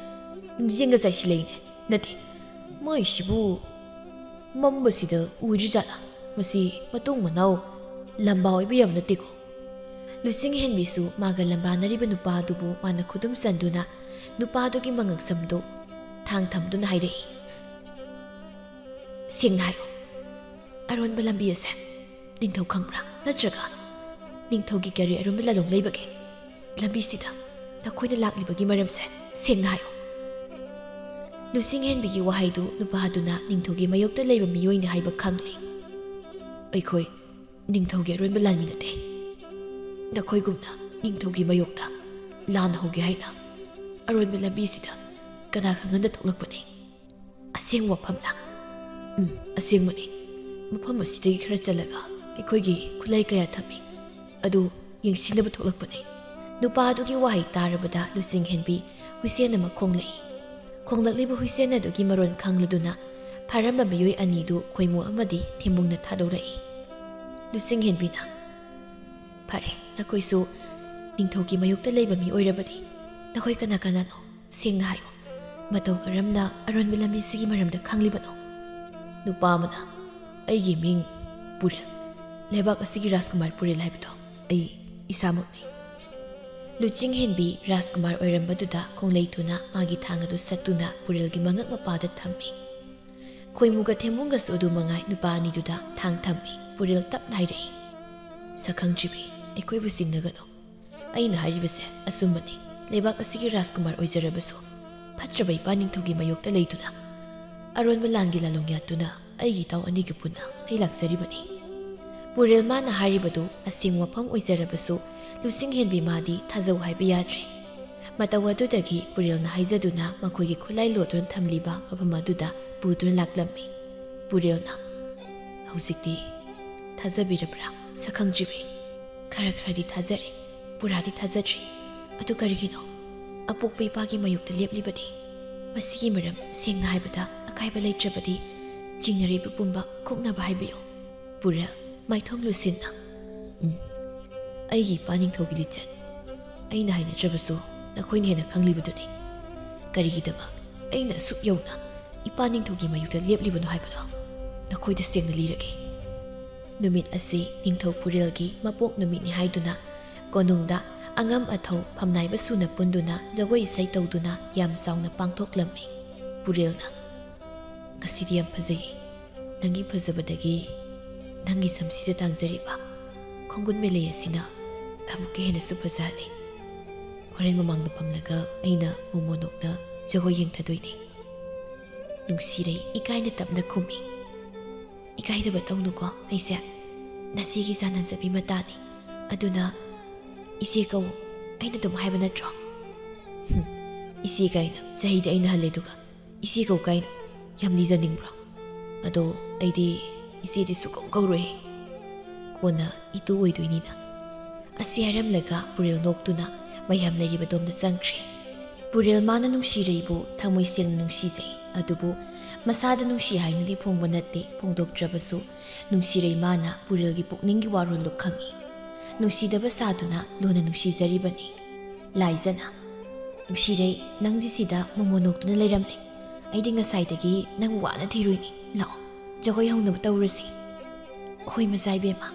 ꯅꯨꯡꯖꯦꯡꯒ ꯆꯥꯏꯁꯤꯜꯂꯛꯏꯅꯦ꯫ ꯅꯠꯇꯦ, ꯃꯥꯏꯁꯤꯕꯨ ꯃꯝꯕꯁꯤꯗ ꯎꯗ꯭ꯔꯤꯖꯥꯠꯂꯥ? ꯃꯁꯤ ꯃꯇꯨꯡ ꯃꯅꯥꯎ ꯂꯝꯕꯥ ꯑꯣꯏꯕ ꯌꯥꯕ ꯅꯠꯇꯦꯀꯣ꯫" ꯂꯨꯆꯤꯡ ꯍꯦꯟꯕꯤꯁꯨ ꯃꯥꯒ ꯂꯝꯕꯥꯅꯔꯤꯕ ꯅꯨꯄꯥ ꯑꯗꯨꯕꯨ ꯃꯥꯅ ꯈꯨꯗꯨꯝ ꯆꯟꯗꯨꯅ ꯅꯨꯄꯥꯗꯨꯒꯤ ꯃꯉꯛꯁꯝꯗꯨ ꯊꯥꯡ ꯊꯝꯗꯨꯅ ꯍꯥꯏꯔꯛꯏ꯫ "ꯁꯦꯡꯅ ꯍꯥꯏꯌꯨ, ꯑꯔꯣꯟꯕ ꯂꯝꯕꯤ ꯑꯁꯦ ꯅꯤꯡꯊꯧ ꯈꯪꯕ꯭ꯔꯥ? ꯅꯠꯇ꯭ꯔꯒ ꯅꯤꯡꯊꯧꯒꯤ ꯀꯔꯤ ꯑꯔꯣꯟꯕ ꯂꯥꯂꯣꯡ ꯂꯩꯕꯒꯦ? ꯂꯝꯕꯤꯁꯤꯗ ꯅꯈꯣꯏꯅ ꯂꯥꯛꯂꯤꯕꯒꯤ ꯃꯔꯝꯁꯦ ꯁꯦꯡꯅ ꯍꯥꯏꯌꯨ꯫ ꯂꯨꯆꯤꯡ ꯍꯦꯟꯕꯤꯒꯤ ꯋꯥꯍꯩꯗꯨ ꯅꯨꯄꯥꯗꯨꯅ ꯅꯤꯡꯊꯧꯒꯤ ꯃꯥꯌꯣꯛꯇ ꯂꯩꯕ ꯃꯤꯑꯣꯏꯅꯤ ꯍꯥꯏꯕ ꯈꯪꯂꯦ꯫ ꯑꯩꯈꯣꯏ ꯅꯤꯡꯊꯧꯒꯤ ꯑꯔꯣꯟꯕ ꯂꯥꯟꯃꯤ ꯅꯠꯇꯦ꯫ ꯅꯈꯣꯏꯒꯨꯝꯅ ꯅꯤꯡꯊꯧꯒꯤ ꯃꯥꯌꯣꯛꯇ ꯂꯥꯟ ꯍꯧꯒꯦ ꯍꯥꯏꯅ ꯑꯔꯣꯟꯕ ꯂꯝꯕꯤꯁꯤꯗ ꯀꯅꯥ ꯈꯪꯍꯟꯗ ꯊꯣꯛꯂꯛꯄꯅꯤ꯫ ꯑꯁꯦꯡꯕ ꯋꯥꯐꯝꯂꯥ? ꯎꯝ, ꯑꯁꯦꯡꯕꯅꯤ꯫ ꯃꯐꯝ ꯑꯁꯤꯗꯒꯤ ꯈꯔ ꯆꯠꯂꯒ ꯑꯩꯈꯣꯏꯒꯤ ꯈꯨꯠꯂꯥꯏ ꯀꯌꯥ ꯊꯝꯃꯤ꯫ ꯑꯗꯨ ꯌꯦꯡꯁꯤꯟꯅꯕ ꯊꯣꯛꯂꯛꯄꯅꯤ꯫ ꯅꯨꯄꯥ ꯑꯗꯨꯒꯤ ꯋꯥꯍꯩ ꯇꯥꯔꯕꯗ ꯂꯨꯆꯤꯡ ꯍꯦꯟꯕꯤ ꯍꯨꯏꯁꯦꯟ ꯑꯃ ꯈꯣꯡꯂꯛꯏ꯫ ꯈꯣꯡꯂꯛꯂꯤꯕ ꯍꯨꯏꯁꯦꯟ ꯑꯗꯨꯒꯤ ꯃꯔꯣꯟ ꯈꯪꯂꯗꯨꯅ ꯐꯥꯔꯝꯕ ꯃꯤꯑꯣꯏ ꯑꯅꯤꯗꯨ ꯈꯣꯏꯃꯨ ꯑꯃꯗꯤ ꯊꯦꯝꯕꯨꯡꯅ ꯊꯥꯗꯣꯔꯛꯏ꯫ ꯂꯨꯆꯤꯡ ꯍꯦꯟꯕꯤꯅ, "ꯐꯔꯦ, ꯅꯈꯣꯏꯁꯨ ꯅꯤꯡꯊꯧꯒꯤ ꯃꯥꯌꯣꯛꯇ ꯂꯩꯕ ꯃꯤ ꯑꯣꯏꯔꯕꯗꯤ ꯅꯈꯣꯏ ꯀꯅꯥ ꯀꯅꯥꯅꯣ? ꯁꯦꯡꯅ ꯍꯥꯏꯌꯨ꯫ ꯃꯇꯧ ꯀꯔꯝꯅ ꯑꯔꯣꯟꯕ ꯂꯝꯕꯤꯁꯤꯒꯤ ꯃꯔꯝꯗ ꯈꯪꯂꯤꯕꯅꯣ?" ꯅꯨꯄꯥ ꯑꯃꯅ, "ꯑꯩꯒꯤ ꯃꯤꯡ ꯄꯨꯔꯦꯜ, ꯂꯩꯕꯥꯛ ꯑꯁꯤꯒꯤ ꯔꯥꯖꯀꯨꯃꯥꯔ ꯄꯨꯔꯦꯜ ꯍꯥꯏꯕꯗꯣ ꯑꯩ ꯏꯁꯥꯃꯛꯅꯤ꯫" ꯂꯨꯆꯤꯡ ꯍꯦꯟꯕꯤ ꯔꯥꯖꯀꯨꯃꯥꯔ ꯑꯣꯏꯔꯝꯕꯗꯨꯗ ꯈꯣꯡꯂꯩ ꯊꯨꯅ ꯃꯥꯒꯤ ꯊꯥꯡ ꯑꯗꯨ ꯁꯠꯇꯨꯅ ꯄꯨꯔꯦꯜꯒꯤ ꯃꯉꯛ ꯃꯄꯥꯗ ꯊꯝꯃꯤ꯫ ꯈꯣꯏꯃꯨꯒ ꯊꯦꯝꯕꯨꯡꯒꯁꯨ ꯑꯗꯨ ꯃꯉꯥꯏ ꯅꯨꯄꯥ ꯑꯅꯤꯗꯨꯗ ꯊꯥꯡ ꯊꯝꯃꯤ꯫ ꯄꯨꯔꯦꯜ ꯇꯞꯅ ꯍꯥꯏꯔꯛꯏ, "ꯁꯛꯈꯪꯗ꯭ꯔꯤꯕꯤ, ꯑꯩꯈꯣꯏꯕꯨ ꯆꯤꯡꯅꯒꯅꯨ꯫ ꯑꯩꯅ ꯍꯥꯏꯔꯤꯕꯁꯦ ꯑꯆꯨꯝꯕꯅꯤ꯫ ꯂꯩꯕꯥꯛ ꯑꯁꯤꯒꯤ ꯔꯥꯖꯀꯨꯃꯥꯔ ꯑꯣꯏꯖꯔꯕꯁꯨ ꯐꯠꯇ꯭ꯔꯕ ꯏꯄꯥ ꯅꯤꯡꯊꯧꯒꯤ ꯃꯥꯌꯣꯛꯇ ꯂꯩꯗꯨꯅ ꯑꯔꯣꯟꯕ ꯂꯥꯟꯒꯤ ꯂꯥꯂꯣꯡ ꯌꯥꯠꯇꯨꯅ ꯑꯩꯒꯤ ꯏꯇꯥꯎ ꯑꯅꯤꯒ ꯄꯨꯟꯅ ꯑꯩ ꯂꯥꯛꯆꯔꯤꯕꯅꯤ꯫" ꯄꯨꯔꯦꯜ ꯃꯥꯅ ꯍꯥꯏꯔꯤꯕꯗꯨ ꯑꯁꯦꯡꯕ ꯋꯥꯐꯝ ꯑꯣꯏꯖꯔꯕꯁꯨ ꯂꯨꯆꯤꯡ ꯍꯦꯟꯕꯤ ꯃꯥꯗꯤ ꯊꯥꯖꯧ ꯍꯥꯏꯕ ꯌꯥꯗ꯭ꯔꯦ꯫ ꯃꯇꯧ ꯑꯗꯨꯗꯒꯤ ꯄꯨꯔꯦꯜꯅ ꯍꯥꯏꯖꯗꯨꯅ ꯃꯈꯣꯏꯒꯤ ꯈꯨꯠꯂꯥꯏ ꯂꯣꯠꯇꯨꯅ ꯊꯝꯂꯤꯕ ꯃꯐꯝ ꯑꯗꯨꯗ ꯄꯨꯗꯨꯅ ꯂꯥꯛꯂꯝꯃꯤ꯫ ꯄꯨꯔꯦꯜꯅ, "ꯍꯧꯖꯤꯛꯇꯤ ꯊꯥꯖꯕꯤꯔꯕ꯭ꯔꯥ?" "ꯁꯛꯈꯪꯗ꯭ꯔꯤꯕꯤ, ꯈꯔ ꯈꯔꯗꯤ ꯊꯥꯖꯔꯦ꯫ ꯄꯨꯔꯥꯗꯤ ꯊꯥꯖꯗ꯭ꯔꯤ꯫ ꯑꯗꯨ ꯀꯔꯤꯒꯤꯅꯣ? ꯑꯄꯣꯛꯄ ꯏꯄꯥꯒꯤ ꯃꯥꯌꯣꯛꯇ ꯂꯦꯞꯂꯤꯕꯗꯤ꯫ ꯃꯁꯤꯒꯤ ꯃꯔꯝ ꯁꯦꯡꯅ ꯍꯥꯏꯕꯗ ꯑꯀꯥꯏꯕ ꯂꯩꯇ꯭ꯔꯕꯗꯤ ꯆꯤꯡꯅꯔꯤꯕ ꯄꯨꯝꯕ ꯀꯣꯛꯅꯕ ꯍꯥꯏꯕꯤꯌꯨ꯫" ꯄꯨꯔꯦꯜ ꯃꯥꯏꯊꯣꯡ ꯂꯨꯁꯤꯟꯅ, "ꯎꯝ, ꯑꯩꯒꯤ ꯏꯄꯥ ꯅꯤꯡꯊꯧꯒꯤ ꯂꯤꯆꯠ ꯑꯩꯅ ꯍꯥꯏꯅꯗ꯭ꯔꯕꯁꯨ ꯅꯈꯣꯏꯅ ꯍꯦꯟꯅ ꯈꯪꯂꯤꯕꯗꯨꯅꯤ꯫ ꯀꯔꯤꯒꯤꯗꯃꯛ ꯑꯩꯅ ꯑꯁꯨꯛ ꯌꯧꯅ ꯏꯄꯥ ꯅꯤꯡꯊꯧꯒꯤ ꯃꯥꯌꯣꯛꯇ ꯂꯦꯞꯂꯤꯕꯅꯣ ꯍꯥꯏꯕꯗꯣ ꯅꯈꯣꯏꯗ ꯁꯦꯡꯅ ꯂꯤꯔꯒꯦ꯫" ꯅꯨꯃꯤꯠ ꯑꯁꯤ ꯅꯤꯡꯊꯧ ꯄꯨꯔꯦꯜꯒꯤ ꯃꯄꯣꯛ ꯅꯨꯃꯤꯠꯅꯤ ꯍꯥꯏꯗꯨꯅ ꯀꯣꯅꯨꯡꯗ ꯑꯉꯝ ꯑꯊꯧ ꯐꯝꯅꯥꯏꯕ ꯁꯨꯅ ꯄꯨꯟꯗꯨꯅ ꯖꯒꯣꯏ ꯏꯁꯩ ꯇꯧꯗꯨꯅ ꯌꯥꯝ ꯆꯥꯎꯅ ꯄꯥꯡꯊꯣꯛꯂꯝꯃꯤ꯫ ꯄꯨꯔꯦꯜꯅ, "ꯉꯁꯤꯗꯤ ꯌꯥꯝ ꯐꯖꯩꯌꯦ꯫ ꯅꯪꯒꯤ ꯐꯖꯕꯗꯒꯤ ꯅꯪꯒꯤ ꯁꯝꯁꯤꯗ ꯇꯥꯡꯖꯔꯤꯕ ꯈꯣꯡꯒꯨꯟ ꯃꯦꯂꯩ ꯑꯁꯤꯅ ꯑꯃꯨꯛꯀ ꯍꯦꯟꯅꯁꯨ ꯐꯖꯍꯜꯂꯤ꯫ ꯍꯣꯔꯦꯟ ꯃꯃꯥꯡꯗ ꯐꯝꯂꯒ ꯑꯩꯅ ꯃꯣꯃꯣꯅꯣꯛꯇ ꯖꯒꯣꯏ ꯌꯦꯡꯊꯗꯣꯏꯅꯦ꯫ ꯅꯨꯡꯁꯤꯔꯩ ꯏꯀꯥꯏꯅ ꯇꯞꯅ ꯈꯨꯝꯃꯤ꯫ "ꯏꯀꯥꯏꯗꯕ ꯇꯧꯅꯨꯀꯣ, ꯑꯩꯁꯦ ꯅꯆꯦꯒꯤ ꯆꯥꯟꯅꯖꯕꯤ ꯃꯇꯥꯅꯤ꯫ ꯑꯗꯨꯅ ꯏꯆꯦ ꯀꯧ, ꯑꯩꯅ ꯑꯗꯨꯝ ꯍꯥꯏꯕ ꯅꯠꯇ꯭ꯔꯣ?" "ꯍꯨꯝ, ꯏꯆꯦ ꯀꯥꯏꯅ, ꯆꯍꯤꯗꯤ ꯑꯩꯅ ꯍꯜꯂꯦ, ꯑꯗꯨꯒ ꯏꯆꯦ ꯀꯧ ꯀꯥꯏꯅ, ꯌꯥꯝ ꯂꯤꯖꯅꯤꯡꯕ꯭ꯔꯣ? ꯑꯗꯣ ꯑꯩꯗꯤ ꯏꯆꯦꯗꯤ ꯁꯨꯀꯧ ꯀꯧꯔꯣꯏ꯫ ꯀꯣꯟꯅ ꯏꯇꯨ ꯑꯣꯏꯗꯣꯏꯅꯤꯅ"꯫ ꯑꯁꯤ ꯍꯥꯏꯔꯝꯂꯒ ꯄꯨꯔꯦꯜ ꯅꯣꯛꯇꯨꯅ ꯃꯌꯥꯝ ꯂꯩꯔꯤꯕ ꯗꯣꯝꯗ ꯆꯪꯈ꯭ꯔꯦ꯫ ꯄꯨꯔꯦꯜ ꯃꯥꯅ ꯅꯨꯡꯁꯤꯔꯩꯕꯨ ꯊꯃꯣꯏ ꯁꯦꯡꯅ ꯅꯨꯡꯁꯤꯖꯩ, ꯑꯗꯨꯕꯨ ꯃꯁꯥꯗ ꯅꯨꯡꯁꯤ ꯍꯥꯏꯅꯗꯤ ꯐꯣꯡꯕ ꯅꯠꯇꯦ, ꯐꯣꯡꯗꯣꯛꯇ꯭ꯔꯕꯁꯨ ꯅꯨꯡꯁꯤꯔꯩ ꯃꯥꯅ ꯄꯨꯔꯦꯜꯒꯤ ꯄꯨꯛꯅꯤꯡꯒꯤ ꯋꯥꯔꯣꯜꯗꯨ ꯈꯪꯏ꯫ ꯅꯨꯡꯁꯤꯗꯕ ꯁꯥꯗꯨꯅ ꯂꯨꯅ ꯅꯨꯡꯁꯤꯖꯔꯤꯕꯅꯤ꯫ ꯂꯥꯏꯖꯅ, "ꯅꯨꯡꯁꯤꯔꯩ, ꯅꯪꯗꯤ ꯁꯤꯗ ꯃꯣꯃꯣ ꯅꯣꯛꯇꯨꯅ ꯂꯩꯔꯝꯂꯦ꯫ ꯑꯩꯗꯤ ꯉꯁꯥꯏꯗꯒꯤ ꯅꯪ ꯋꯥꯅ ꯊꯤꯔꯨꯏꯅꯤ꯫ ꯂꯥꯛꯑꯣ, ꯖꯒꯣꯏ ꯍꯧꯅꯕ ꯇꯧꯔꯁꯤ"꯫ "ꯍꯣꯏ, ꯃꯆꯥ ꯏꯕꯦꯝꯃ,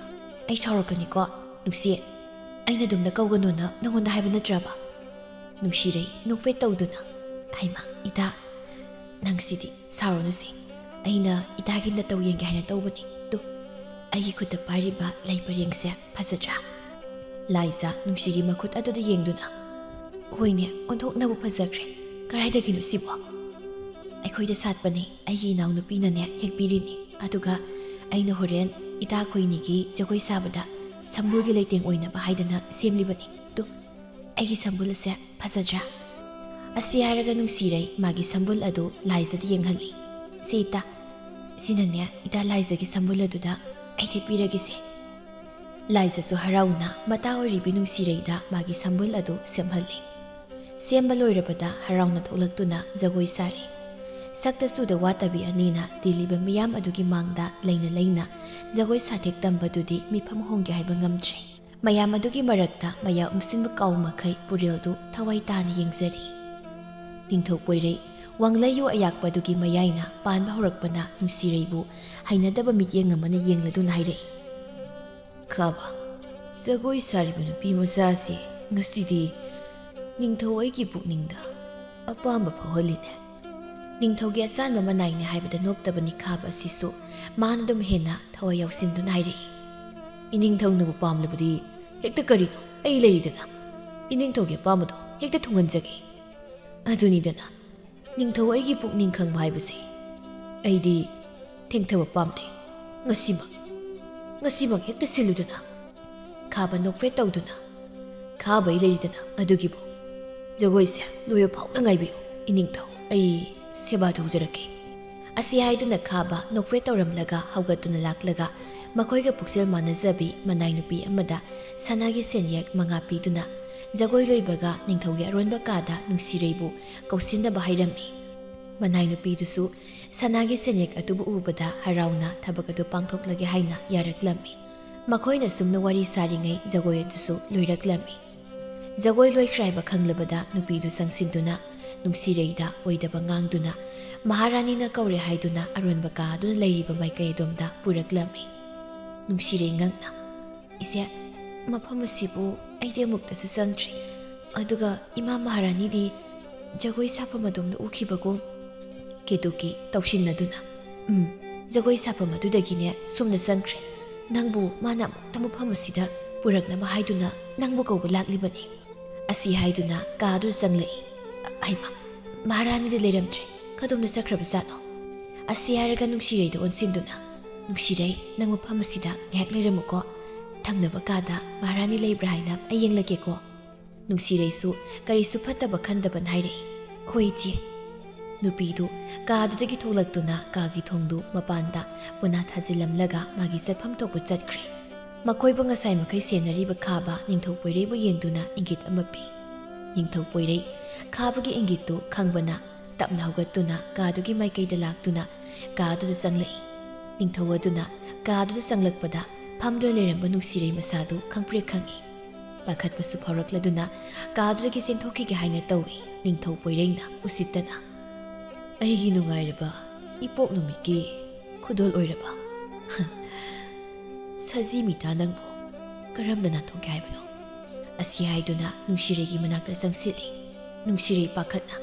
ꯑꯩ ꯁꯥꯎꯔꯛꯀꯅꯤꯀꯣ꯫ ꯅꯨꯡꯁꯤ, ꯑꯩꯅ ꯑꯗꯨꯝꯅ ꯀꯧꯒꯅꯣꯅ ꯅꯉꯣꯟꯗ ꯍꯥꯏꯕ ꯅꯠꯇ꯭ꯔꯕ?" ꯅꯨꯡꯁꯤꯔꯩ ꯅꯣꯛꯐꯦꯠ ꯇꯧꯗꯨꯅ, "ꯍꯩꯃꯥ, ꯏꯇꯥ, ꯅꯪꯁꯤꯗꯤ ꯁꯥꯎꯔꯅꯨꯁꯦ꯫ ꯑꯩꯅ ꯏꯇꯥꯒꯤ ꯅꯇꯧ ꯌꯦꯡꯒꯦ ꯍꯥꯏꯅ ꯇꯧꯕꯅꯤ꯫ ꯇꯨ, ꯑꯩꯒꯤ ꯈꯨꯠꯇ ꯄꯥꯏꯔꯤꯕ ꯂꯩ ꯄꯔꯦꯡꯁꯦ ꯐꯖꯗ꯭ꯔꯥ?" ꯂꯥꯏꯖ ꯅꯨꯡꯁꯤꯒꯤ ꯃꯈꯨꯠ ꯑꯗꯨꯗ ꯌꯦꯡꯗꯨꯅ, "ꯍꯣꯏꯅꯦ, ꯑꯣꯟꯊꯣꯛꯅꯕꯨ ꯐꯖꯈ꯭ꯔꯦ꯫ ꯀꯗꯥꯏꯗꯒꯤꯅꯣ ꯁꯤꯕꯣ?" "ꯑꯩꯈꯣꯏꯗ ꯁꯥꯠꯄꯅꯦ, ꯑꯩꯒꯤ ꯏꯅꯥꯎꯅꯨꯄꯤꯅꯅꯦ ꯍꯦꯛꯄꯤꯔꯤꯅꯤ꯫ ꯑꯗꯨꯒ ꯑꯩꯅ ꯍꯣꯔꯦꯟ ꯏꯇꯥ ꯑꯩꯈꯣꯏꯅꯤꯒꯤ ꯖꯒꯣꯏ ꯁꯥꯕꯗ ꯁꯝꯕꯨꯜꯒꯤ ꯂꯩꯇꯦꯡ ꯑꯣꯏꯅꯕ ꯍꯥꯏꯗꯅ ꯁꯦꯝꯂꯤꯕꯅꯤ꯫ ꯇꯨ, ꯑꯩꯒꯤ ꯁꯝꯕꯨꯜ ꯑꯁꯦ ꯐꯖꯗ꯭ꯔꯥ?" ꯑꯁꯤ ꯍꯥꯏꯔꯒ ꯅꯨꯡꯁꯤꯔꯩ ꯃꯥꯒꯤ ꯁꯝꯕꯨꯜ ꯑꯗꯨ ꯂꯥꯏꯖꯗ ꯌꯦꯡꯍꯜꯂꯤ꯫ "ꯁꯤ ꯏꯇꯥ, ꯁꯤꯅꯅꯦ ꯏꯇꯥ ꯂꯥꯏꯖꯒꯤ ꯁꯝꯕꯨꯜ ꯑꯗꯨꯗ ꯑꯩ ꯊꯦꯠꯄꯤꯔꯒꯦꯁꯦ"꯫ ꯂꯥꯏꯖꯁꯨ ꯍꯔꯥꯎꯅ ꯃꯇꯥ ꯑꯣꯏꯔꯤꯕꯤ ꯅꯨꯡꯁꯤꯔꯩꯗ ꯃꯥꯒꯤ ꯁꯝꯕꯨꯜ ꯑꯗꯨ ꯁꯦꯝꯍꯜꯂꯤ꯫ ꯁꯦꯝꯕ ꯂꯣꯏꯔꯕꯗ ꯍꯔꯥꯎꯅ ꯊꯣꯛꯂꯛꯇꯨꯅ ꯖꯒꯣꯏ ꯁꯥꯔꯤ꯫ ꯁꯛꯇ ꯆꯨꯗ ꯋꯥꯠꯇꯕꯤ ꯑꯅꯤꯅ ꯇꯤꯜꯂꯤꯕ ꯃꯤꯌꯥꯝ ꯑꯗꯨꯒꯤ ꯃꯥꯡꯗ ꯂꯩꯅ ꯂꯩꯅ ꯖꯒꯣꯏ ꯁꯥꯊꯦꯛ ꯇꯝꯕꯗꯨꯗꯤ ꯃꯤꯐꯝ ꯍꯣꯡꯒꯦ ꯍꯥꯏꯕ ꯉꯝꯗ꯭ꯔꯦ꯫ ꯃꯌꯥꯝ ꯑꯗꯨꯒꯤ ꯃꯔꯛꯇ ꯃꯌꯥ ꯎꯝꯁꯤꯟꯕ ꯀꯥꯎ ꯃꯈꯩ ꯄꯨꯔꯦꯜꯗꯨ ꯊꯋꯥꯏ ꯇꯥꯅ ꯌꯦꯡꯖꯔꯤ꯫ ꯅꯤꯡꯊꯧ ꯄꯣꯏꯔꯩ ꯋꯥꯡꯂꯩꯌꯨ ꯑꯌꯥꯛꯄꯗꯨꯒꯤ ꯃꯌꯥꯏꯅ ꯄꯥꯟꯕ ꯍꯧꯔꯛꯄꯅ ꯅꯨꯡꯁꯤꯔꯩꯕꯨ ꯍꯩꯅꯗꯕ ꯃꯤꯠꯌꯦꯡ ꯑꯃꯅ ꯌꯦꯡꯂꯗꯨꯅ ꯍꯥꯏꯔꯛꯏ, "ꯈꯥꯕ, ꯖꯒꯣꯏ ꯁꯥꯔꯤꯕ ꯅꯨꯄꯤ ꯃꯆꯥ ꯑꯁꯤ ꯉꯁꯤꯗꯤ ꯅꯤꯡꯊꯧ ꯑꯩꯒꯤ ꯄꯨꯛꯅꯤꯡꯗ ꯑꯄꯥꯝꯕ ꯐꯥꯎꯍꯜꯂꯤꯅꯦ"꯫ ꯅꯤꯡꯊꯧꯒꯤ ꯑꯆꯥꯟꯕ ꯃꯅꯥꯏꯅꯤ ꯍꯥꯏꯕꯗ ꯅꯣꯞꯇꯕꯅꯤ ꯈꯥꯕ ꯑꯁꯤꯁꯨ꯫ ꯃꯥꯅ ꯑꯗꯨꯝ ꯍꯦꯟꯅ ꯊꯋꯥꯏ ꯌꯥꯎꯁꯤꯟꯗꯨꯅ ꯍꯥꯏꯔꯛꯏ, "ꯏꯅꯤꯡꯊꯧꯅꯕꯨ ꯄꯥꯝꯂꯕꯗꯤ ꯍꯦꯛꯇ ꯀꯔꯤꯅꯣ? ꯑꯩ ꯂꯩꯔꯤꯗꯅ꯫ ꯏꯅꯤꯡꯊꯧꯒꯤ ꯑꯄꯥꯝꯕꯗꯣ ꯍꯦꯛꯇ ꯊꯨꯡꯍꯟꯖꯒꯦ꯫ ꯑꯗꯨꯅꯤꯗꯅ ꯅꯤꯡꯊꯧ ꯑꯩꯒꯤ ꯄꯨꯛꯅꯤꯡ ꯈꯪꯕ ꯍꯥꯏꯕꯁꯦ꯫ ꯑꯩꯗꯤ ꯊꯦꯡꯊꯕ ꯄꯥꯝꯗꯦ꯫ ꯉꯁꯤꯃꯛ, ꯉꯁꯤꯃꯛ ꯍꯦꯛꯇ ꯁꯤꯜꯂꯨꯗꯅ꯫" ꯈꯥꯕ ꯅꯣꯛꯐꯦꯠ ꯇꯧꯗꯨꯅ, "ꯈꯥꯕ ꯑꯩ ꯂꯩꯔꯤꯗꯅ ꯑꯗꯨꯒꯤꯕꯨ꯫ ꯖꯒꯣꯏꯁꯦ ꯂꯣꯏꯕ ꯐꯥꯎꯗ ꯉꯥꯏꯕꯤꯌꯨ ꯏꯅꯤꯡꯊꯧ꯫ ꯑꯩ ꯁꯦꯕꯥ ꯇꯧꯖꯔꯛꯀꯦ꯫" ꯑꯁꯤ ꯍꯥꯏꯗꯨꯅ ꯈꯥꯕ ꯅꯣꯛꯐꯦꯠ ꯇꯧꯔꯝꯂꯒ ꯍꯧꯒꯠꯇꯨꯅ ꯂꯥꯛꯂꯒ ꯃꯈꯣꯏꯒ ꯄꯨꯛꯆꯦꯜ ꯃꯥꯟꯅꯖꯕꯤ ꯃꯅꯥꯏ ꯅꯨꯄꯤ ꯑꯃꯗ ꯁꯅꯥꯒꯤ ꯁꯦꯟꯌꯦꯛ ꯃꯉꯥ ꯄꯤꯗꯨꯅ ꯖꯒꯣꯏ ꯂꯣꯏꯕꯒ ꯅꯤꯡꯊꯧꯒꯤ ꯑꯔꯣꯟꯕ ꯀꯥꯗ ꯅꯨꯡꯁꯤꯔꯩꯕꯨ ꯀꯧꯁꯤꯟꯅꯕ ꯍꯥꯏꯔꯝꯃꯤ꯫ ꯃꯅꯥꯏ ꯅꯨꯄꯤꯗꯨꯁꯨ ꯁꯅꯥꯒꯤ ꯁꯦꯟꯌꯦꯛ ꯑꯗꯨꯕꯨ ꯎꯕꯗ ꯍꯔꯥꯎꯅ ꯊꯕꯛ ꯑꯗꯨ ꯄꯥꯡꯊꯣꯛꯂꯒꯦ ꯍꯥꯏꯅ ꯌꯥꯔꯛꯂꯝꯃꯤ꯫ ꯃꯈꯣꯏꯅ ꯁꯨꯝꯅ ꯋꯥꯔꯤ ꯁꯥꯔꯤꯉꯩ ꯖꯒꯣꯏ ꯑꯗꯨꯁꯨ ꯂꯣꯏꯔꯛꯂꯝꯃꯤ꯫ ꯖꯒꯣꯏ ꯂꯣꯏꯈ꯭ꯔꯦ ꯍꯥꯏꯕ ꯈꯪꯂꯕꯗ ꯅꯨꯄꯤꯗꯨ ꯆꯪꯁꯤꯟꯗꯨꯅ ꯅꯨꯡꯁꯤꯔꯩꯗ ꯑꯣꯏꯗꯕ ꯉꯥꯡꯗꯨꯅ ꯃꯍꯥꯔꯥꯅꯤꯅ ꯀꯧꯔꯦ ꯍꯥꯏꯗꯨꯅ ꯑꯔꯣꯟꯕ ꯀꯥ ꯑꯗꯨꯅ ꯂꯩꯔꯤꯕ ꯃꯥꯏꯀꯩ ꯑꯗꯣꯝꯗ ꯄꯨꯔꯛꯂꯝꯃꯤ꯫ ꯅꯨꯡꯁꯤꯔꯩ ꯉꯛꯅ, "ꯏꯆꯦ, ꯃꯐꯝ ꯑꯁꯤꯕꯨ ꯑꯩꯗꯤ ꯑꯃꯨꯛꯇꯁꯨ ꯆꯪꯗ꯭ꯔꯤ꯫ ꯑꯗꯨꯒ ꯏꯃꯥ ꯃꯍꯥꯔꯥꯅꯤꯗꯤ ꯖꯒꯣꯏ ꯁꯥꯐꯝ ꯑꯗꯣꯝꯗ ꯎꯈꯤꯕꯒꯨꯝ꯫" ꯀꯦꯇꯨꯀꯤ ꯇꯧꯁꯤꯟꯅꯗꯨꯅ, "ꯎꯝ, ꯖꯒꯣꯏ ꯁꯥꯐꯝ ꯑꯗꯨꯗꯒꯤꯅꯦ ꯁꯣꯝꯗ ꯆꯪꯈ꯭ꯔꯦ꯫ ꯅꯪꯕꯨ ꯃꯥꯅ ꯑꯃꯨꯛꯇ ꯃꯐꯝ ꯑꯁꯤꯗ ꯄꯨꯔꯛꯅꯕ ꯍꯥꯏꯗꯨꯅ ꯅꯪꯕꯨ ꯀꯧꯕ ꯂꯥꯛꯂꯤꯕꯅꯤ꯫" ꯑꯁꯤ ꯍꯥꯏꯗꯨꯅ ꯀꯥ ꯑꯗꯨꯗ ꯆꯪꯂꯛꯏ꯫ ꯍꯩꯃꯥ, ꯃꯍꯥꯔꯥꯅꯤꯗꯤ ꯂꯩꯔꯝꯗ꯭ꯔꯦ꯫ ꯀꯗꯣꯝꯗ ꯆꯠꯈ꯭ꯔꯕꯖꯥꯠꯅꯣ? ꯑꯁꯤ ꯍꯥꯏꯔꯒ ꯅꯨꯡꯁꯤꯔꯩꯗ ꯑꯣꯟꯁꯤꯟꯗꯨꯅ, "ꯅꯨꯡꯁꯤꯔꯩ, ꯅꯪ ꯃꯐꯝ ꯑꯁꯤꯗ ꯉꯥꯏꯍꯥꯛ ꯂꯩꯔꯝꯃꯨꯀꯣ꯫ ꯊꯪꯅꯕ ꯀꯥꯗ ꯃꯍꯥꯔꯥꯅꯤ ꯂꯩꯕ꯭ꯔꯥ ꯍꯥꯏꯅ ꯑꯩ ꯌꯦꯡꯂꯒꯦꯀꯣ꯫" ꯅꯨꯡꯁꯤꯔꯩꯁꯨ ꯀꯔꯤꯁꯨ ꯐꯠꯇꯕ ꯈꯟꯗꯕꯅ ꯍꯥꯏꯔꯛꯏ, "ꯍꯣꯏ ꯏꯆꯦ꯫" ꯅꯨꯄꯤꯗꯨ ꯀꯥꯗꯨꯗꯒꯤ ꯊꯣꯛꯂꯛꯇꯨꯅ ꯀꯥꯒꯤ ꯊꯣꯡꯗꯨ ꯃꯄꯥꯟꯗ ꯄꯨꯅꯥ ꯊꯥꯖꯤꯜꯂꯝꯂꯒ ꯃꯥꯒꯤ ꯆꯠꯐꯝ ꯊꯣꯛꯄ ꯆꯠꯈ꯭ꯔꯦ꯫ ꯃꯈꯣꯏꯕꯨ ꯉꯁꯥꯏ ꯃꯈꯩ ꯁꯦꯟꯅꯔꯤꯕ ꯈꯥꯕ ꯅꯤꯡꯊꯧ ꯄꯣꯏꯔꯩꯕꯨ ꯌꯦꯡꯗꯨꯅ ꯏꯪꯒꯤꯠ ꯑꯃ ꯄꯤ꯫ ꯅꯤꯡꯊꯧ ꯄꯣꯏꯔꯩ ꯈꯥꯕꯒꯤ ꯏꯪꯒꯤꯠꯇꯨ ꯈꯪꯕꯅ ꯇꯞꯅ ꯍꯧꯒꯠꯇꯨꯅ ꯀꯥꯗꯨꯒꯤ ꯃꯥꯏꯀꯩꯗ ꯂꯥꯛꯇꯨꯅ ꯀꯥꯗꯨꯗ ꯆꯪꯂꯛꯏ꯫ ꯅꯤꯡꯊꯧ ꯑꯗꯨꯅ ꯀꯥꯗꯨꯗ ꯆꯪꯂꯛꯄꯗ ꯐꯝꯗꯨꯅ ꯂꯩꯔꯝꯕ ꯅꯨꯡꯁꯤꯔꯩ ꯃꯁꯥꯗꯨ ꯈꯪꯄ꯭ꯔꯦꯛ ꯈꯪꯏ꯫ ꯄꯥꯈꯠꯄꯁꯨ ꯐꯥꯎꯔꯛꯂꯗꯨꯅ ꯀꯥꯗꯨꯗꯒꯤ ꯆꯦꯟꯊꯣꯛꯈꯤꯒꯦ ꯍꯥꯏꯅ ꯇꯧꯏ꯫ ꯅꯤꯡꯊꯧ ꯄꯣꯏꯔꯩꯅ ꯎꯁꯤꯠꯇꯅ, "ꯑꯩꯒꯤ ꯅꯨꯡꯉꯥꯏꯔꯕ ꯏꯄꯣꯛ ꯅꯨꯃꯤꯠꯀꯤ ꯈꯨꯗꯣꯜ ꯑꯣꯏꯔꯕ ꯁꯖꯤ ꯃꯤꯇꯥ ꯅꯪꯕꯨ ꯀꯔꯝꯅ ꯅꯥꯟꯊꯣꯛꯀꯦ ꯍꯥꯏꯕꯅꯣ?" ꯑꯁꯤ ꯍꯥꯏꯗꯨꯅ ꯅꯨꯡꯁꯤꯔꯩꯒꯤ ꯃꯅꯥꯛꯇ ꯆꯪꯁꯤꯜꯂꯤ꯫ ꯅꯨꯡꯁꯤꯔꯩ ꯄꯥꯈꯠꯅ,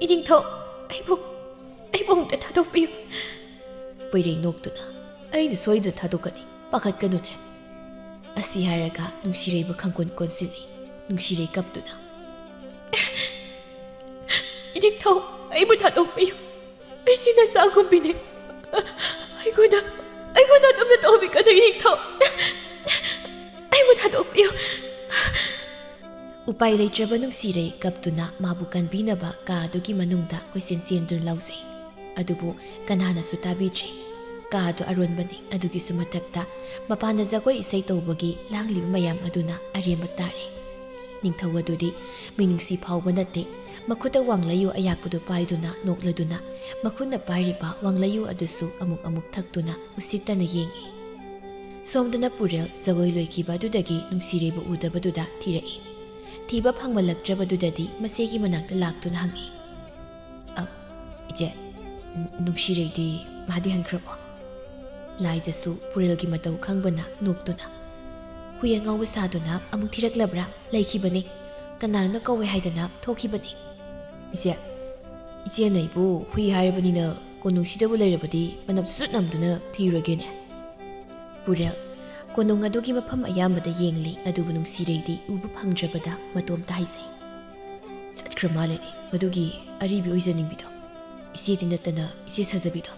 "ꯏꯅꯤꯡꯊꯧ, ꯑꯩꯕꯨ, ꯑꯩꯕꯨ ꯑꯃꯨꯛꯇ ꯊꯥꯗꯣꯛꯄꯤꯌꯨ꯫ ꯄꯣꯏꯔꯩ ꯅꯣꯛꯇꯨꯅ, "ꯑꯩꯅ ꯁꯣꯏꯗꯅ ꯊꯥꯗꯣꯛꯀꯅꯤ, ꯄꯥꯈꯠꯀꯅꯨꯅꯦ"꯫ ꯑꯁꯤ ꯍꯥꯏꯔꯒ ꯅꯨꯡꯁꯤꯔꯩꯕꯨ ꯈꯪꯀꯣꯟ ꯀꯣꯟꯁꯤꯜꯂꯤ꯫ ꯅꯨꯡꯁꯤꯔꯩ ꯀꯞꯇꯨꯅ, "ꯏꯅꯤꯡꯊꯧ, ꯑꯩꯕꯨ ꯊꯥꯗꯣꯛꯄꯤꯌꯨ꯫ ꯑꯩꯁꯤ ꯅꯆꯥꯒꯨꯝꯕꯤꯅꯦ꯫ ꯑꯩꯉꯣꯟꯗ, ꯑꯩꯉꯣꯟꯗ ꯑꯗꯨꯝꯅ ꯇꯧꯕꯤꯒꯅꯨ, ꯏꯅꯤꯡꯊꯧ꯫ ꯑꯩꯕꯨ ꯊꯥꯗꯣꯛꯄꯤꯌꯨ"꯫ ꯎꯄꯥꯏ ꯂꯩꯇ꯭ꯔꯕ ꯅꯨꯡꯁꯤꯔꯩ ꯀꯞꯇꯨꯅ ꯃꯥꯕꯨ ꯀꯟꯕꯤꯅꯕ ꯀꯥ ꯑꯗꯨꯒꯤ ꯃꯅꯨꯡꯗ ꯀꯣꯏꯆꯦꯟ ꯆꯦꯟꯗꯨꯅ ꯂꯥꯎꯖꯩ꯫ ꯑꯗꯨꯕꯨ ꯀꯅꯥꯅꯁꯨ ꯇꯥꯕꯤꯗ꯭ꯔꯦ꯫ ꯀꯥ ꯑꯗꯨ ꯑꯔꯣꯟꯕꯅꯤ꯫ ꯑꯗꯨꯒꯤꯁꯨ ꯃꯊꯛꯇ ꯃꯄꯥꯟꯗ ꯖꯒꯣꯏ ꯏꯁꯩ ꯇꯧꯕꯒꯤ ꯂꯥꯡꯂꯤꯕ ꯃꯌꯥꯝ ꯑꯗꯨꯅ ꯑꯔꯦꯝꯕ ꯇꯥꯔꯦ꯫ ꯅꯤꯡꯊꯧ ꯑꯗꯨꯗꯤ ꯃꯤꯅꯨꯡꯁꯤ ꯐꯥꯎꯕ ꯅꯠꯇꯦ꯫ ꯃꯈꯨꯠꯇ ꯋꯥꯡꯂꯩꯌꯨ ꯑꯌꯥꯛꯄꯗꯨ ꯄꯥꯏꯗꯨꯅ ꯅꯣꯛꯂꯗꯨꯅ ꯃꯈꯨꯠꯅ ꯄꯥꯏꯔꯤꯕ ꯋꯥꯡꯂꯩꯌꯨ ꯑꯗꯨꯁꯨ ꯑꯃꯨꯛ ꯑꯃꯨꯛ ꯊꯛꯇꯨꯅ ꯎꯁꯤꯠꯇꯅ ꯌꯦꯡꯏ꯫ ꯁꯣꯝꯗꯅ ꯄꯨꯔꯦꯜ ꯖꯒꯣꯏ ꯂꯣꯏꯈꯤꯕ ꯑꯗꯨꯗꯒꯤ ꯅꯨꯡꯁꯤꯔꯩꯕꯨ ꯎꯗꯕꯗꯨꯗ ꯊꯤꯔꯛꯏ꯫ ꯊꯤꯕ ꯐꯪꯕꯂꯛꯇ꯭ꯔꯕꯗꯨꯗꯗꯤ ꯃꯆꯦꯒꯤ ꯃꯅꯥꯛꯇ ꯂꯥꯛꯇꯨꯅ ꯍꯪꯉꯤ, "ꯑ, ꯏꯆꯦ, ꯅꯨꯡꯁꯤꯔꯩꯗꯤ ꯃꯥꯗꯤ ꯍꯟꯈ꯭ꯔꯕꯣ?" ꯂꯥꯏꯖꯁꯨ ꯄꯨꯔꯦꯜꯒꯤ ꯃꯇꯧ ꯈꯪꯕꯅ ꯅꯣꯛꯇꯨꯅ, "ꯍꯨꯏ ꯑꯉꯥꯎꯕ ꯁꯥꯗꯨꯅ ꯑꯃꯨꯛ ꯊꯤꯔꯛꯂꯕ꯭ꯔꯥ? ꯂꯩꯈꯤꯕꯅꯤ꯫ ꯀꯅꯥꯅꯣꯅ ꯀꯧꯋꯦ ꯍꯥꯏꯗꯅ ꯊꯣꯛꯈꯤꯕꯅꯤ"꯫ "ꯏꯆꯦ, ꯏꯆꯦꯅ ꯑꯩꯕꯨ ꯍꯨꯏ ꯍꯥꯏꯔꯕꯅꯤꯅ ꯀꯣꯅꯨꯡꯁꯤꯗꯕꯨ ꯂꯩꯔꯕꯗꯤ ꯃꯅꯝ ꯁꯨꯠ ꯅꯝꯗꯨꯅ ꯊꯤꯔꯨꯔꯒꯦꯅꯦ"꯫ ꯄꯨꯔꯦꯜ ꯀꯣꯅꯨꯡ ꯑꯗꯨꯒꯤ ꯃꯐꯝ ꯑꯌꯥꯝꯕꯗ ꯌꯦꯡꯂꯤ, ꯑꯗꯨꯕꯨ ꯅꯨꯡꯁꯤꯔꯩꯗꯤ ꯎꯕ ꯐꯪꯗ꯭ꯔꯕꯗ ꯃꯇꯣꯝꯇ ꯍꯥꯏꯖꯩ, "ꯆꯠꯈ꯭ꯔ ꯃꯥꯜꯂꯦꯅꯦ, ꯃꯗꯨꯒꯤ ꯑꯔꯤꯕꯤ ꯑꯣꯏꯖꯅꯤꯡꯕꯤꯗꯣ, ꯏꯆꯦꯗꯤ ꯅꯠꯇꯅ ꯏꯆꯦ ꯁꯥꯖꯕꯤꯗꯣ꯫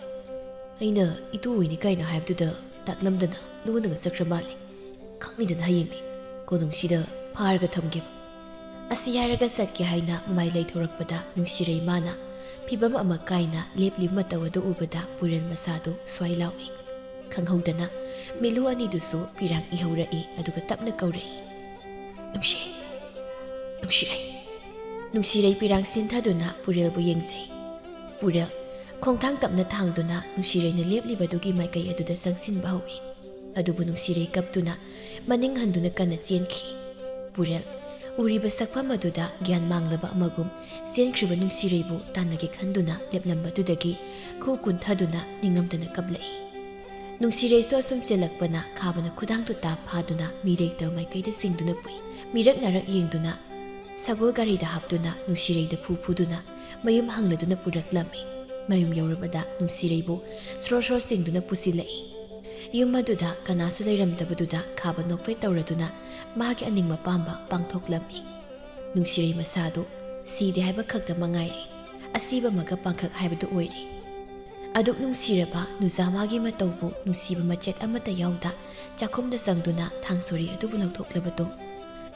ꯑꯩꯅ ꯏꯇꯨ ꯑꯣꯏꯅꯤ ꯀꯥꯏꯅ ꯍꯥꯏꯕꯗꯨꯗ ꯇꯥꯛꯂꯝꯗꯅ ꯂꯣꯟꯅꯒ ꯆꯠꯈ꯭ꯔ ꯃꯥꯜꯂꯦ꯫ ꯈꯪꯅꯤꯗꯅ ꯍꯌꯦꯡꯗꯤ ꯀꯣꯅꯨꯡꯁꯤꯗ ꯐꯥꯔꯒ ꯊꯝꯒꯦꯕ"꯫ ꯑꯁꯤ ꯍꯥꯏꯔꯒ ꯆꯠꯀꯦ ꯍꯥꯏꯅ ꯃꯃꯥꯏ ꯂꯩꯊꯣꯔꯛꯄꯗ ꯅꯨꯡꯁꯤꯔꯩ ꯃꯥꯅ ꯐꯤꯕꯝ ꯑꯃ ꯀꯥꯏꯅ ꯂꯦꯞꯂꯤꯕ ꯃꯇꯧ ꯑꯗꯨ ꯎꯕꯗ ꯄꯨꯔꯦꯜ ꯃꯁꯥꯗꯨ ꯁ꯭ꯋꯥꯏ ꯂꯥꯎꯏ꯫ ꯈꯪꯍꯧꯗꯅ ꯃꯤꯠꯂꯨ ꯑꯅꯤꯗꯨꯁꯨ ꯄꯤꯔꯥꯡ ꯏꯍꯧꯔꯛꯏ, ꯑꯗꯨꯒ ꯇꯞꯅ ꯀꯧꯔꯛꯏ, "ꯅꯨꯡꯁꯤ, ꯅꯨꯡꯁꯤꯔꯩ"꯫ ꯅꯨꯡꯁꯤꯔꯩ ꯄꯤꯔꯥꯡ ꯁꯤꯟꯊꯗꯨꯅ ꯄꯨꯔꯦꯜꯕꯨ ꯌꯦꯡꯖꯩ꯫ ꯄꯨꯔꯦꯜ ꯈꯣꯡꯊꯥꯡ ꯇꯞꯅ ꯊꯥꯡꯗꯨꯅ ꯅꯨꯡꯁꯤꯔꯩꯅ ꯂꯦꯞꯂꯤꯕꯗꯨꯒꯤ ꯃꯥꯏꯀꯩ ꯑꯗꯨꯗ ꯆꯪꯁꯤꯟꯕ ꯍꯧꯏ꯫ ꯑꯗꯨꯕꯨ ꯅꯨꯡꯁꯤꯔꯩ ꯀꯞꯇꯨꯅ ꯃꯅꯤꯡ ꯍꯟꯗꯨꯅ ꯀꯟꯅ ꯆꯦꯟꯈꯤ꯫ ꯄꯨꯔꯦꯜ ꯎꯔꯤꯕ ꯁꯛꯐꯝ ꯑꯗꯨꯗ ꯒ꯭ꯌꯥꯟ ꯃꯥꯡꯂꯕ ꯑꯃꯒꯨꯝ ꯆꯦꯟꯈ꯭ꯔꯤꯕ ꯅꯨꯡꯁꯤꯔꯩꯕꯨ ꯇꯥꯟꯅꯒꯦ ꯈꯟꯗꯨꯅ ꯂꯦꯞꯂꯝꯕꯗꯨꯗꯒꯤ ꯈꯨ ꯀꯨꯟꯊꯗꯨꯅ ꯅꯤꯡꯉꯝꯗꯅ ꯀꯞꯂꯛꯏ꯫ ꯅꯨꯡꯁꯤꯔꯩꯁꯨ ꯑꯁꯨꯝ ꯆꯦꯜꯂꯛꯄꯅ ꯈꯥꯕꯅ ꯈꯨꯗꯥꯡꯗꯨ ꯇꯥꯞ ꯐꯥꯗꯨꯅ ꯃꯤꯔꯩꯇ ꯃꯥꯏꯀꯩꯗ ꯆꯤꯡꯗꯨꯅ ꯄꯨꯏ꯫ ꯃꯤꯔꯛ ꯅꯥꯔꯛ ꯌꯦꯡꯗꯨꯅ ꯁꯒꯣꯜ ꯒꯥꯔꯤꯗ ꯍꯥꯞꯇꯨꯅ ꯅꯨꯡꯁꯤꯔꯩꯗ ꯐꯨ ꯐꯨꯗꯨꯅ ꯃꯌꯨꯝ ꯍꯪꯂꯗꯨꯅ ꯄꯨꯔꯛꯂꯝꯃꯤ꯫ ꯃꯌꯨꯝ ꯌꯧꯔꯕꯗ ꯅꯨꯡꯁꯤꯔꯩꯕꯨ ꯁꯣꯔꯣ ꯁꯣꯔꯣ ꯆꯤꯡꯗꯨꯅ ꯄꯨꯁꯤꯜꯂꯛꯏ꯫ ꯌꯨꯝ ꯑꯗꯨꯗ ꯀꯅꯥꯁꯨ ꯂꯩꯔꯝꯗꯕꯗꯨꯗ ꯈꯥꯕ ꯅꯣꯛꯐꯦꯠ ꯇꯧꯔꯗꯨꯅ ꯃꯥꯒꯤ ꯑꯅꯤꯡꯕ ꯄꯥꯝꯕ ꯄꯥꯡꯊꯣꯛꯂꯝꯃꯤ꯫ ꯅꯨꯡꯁꯤꯔꯩ ꯃꯁꯥꯗꯨ ꯁꯤꯗꯦ ꯍꯥꯏꯕ ꯈꯛꯇ ꯃꯉꯥꯏꯔꯦ, ꯑꯁꯤꯕ ꯑꯃꯒ ꯄꯥꯡꯈꯛ ꯍꯥꯏꯕꯗꯨ ꯑꯣꯏꯔꯦ꯫ ꯑꯗꯨꯛ ꯅꯨꯡꯁꯤꯔꯕ ꯅꯨꯖꯥ ꯃꯥꯒꯤ ꯃꯇꯧꯕꯨ ꯅꯨꯡꯁꯤꯕ ꯃꯆꯦꯠ ꯑꯃꯠꯇ ꯌꯥꯎꯗ ꯆꯥꯛꯈꯨꯝꯗ ꯆꯪꯗꯨꯅ ꯊꯥꯡ ꯁꯣꯔꯤ ꯑꯗꯨꯕꯨ ꯂꯧꯊꯣꯛꯂꯕꯗꯨ꯫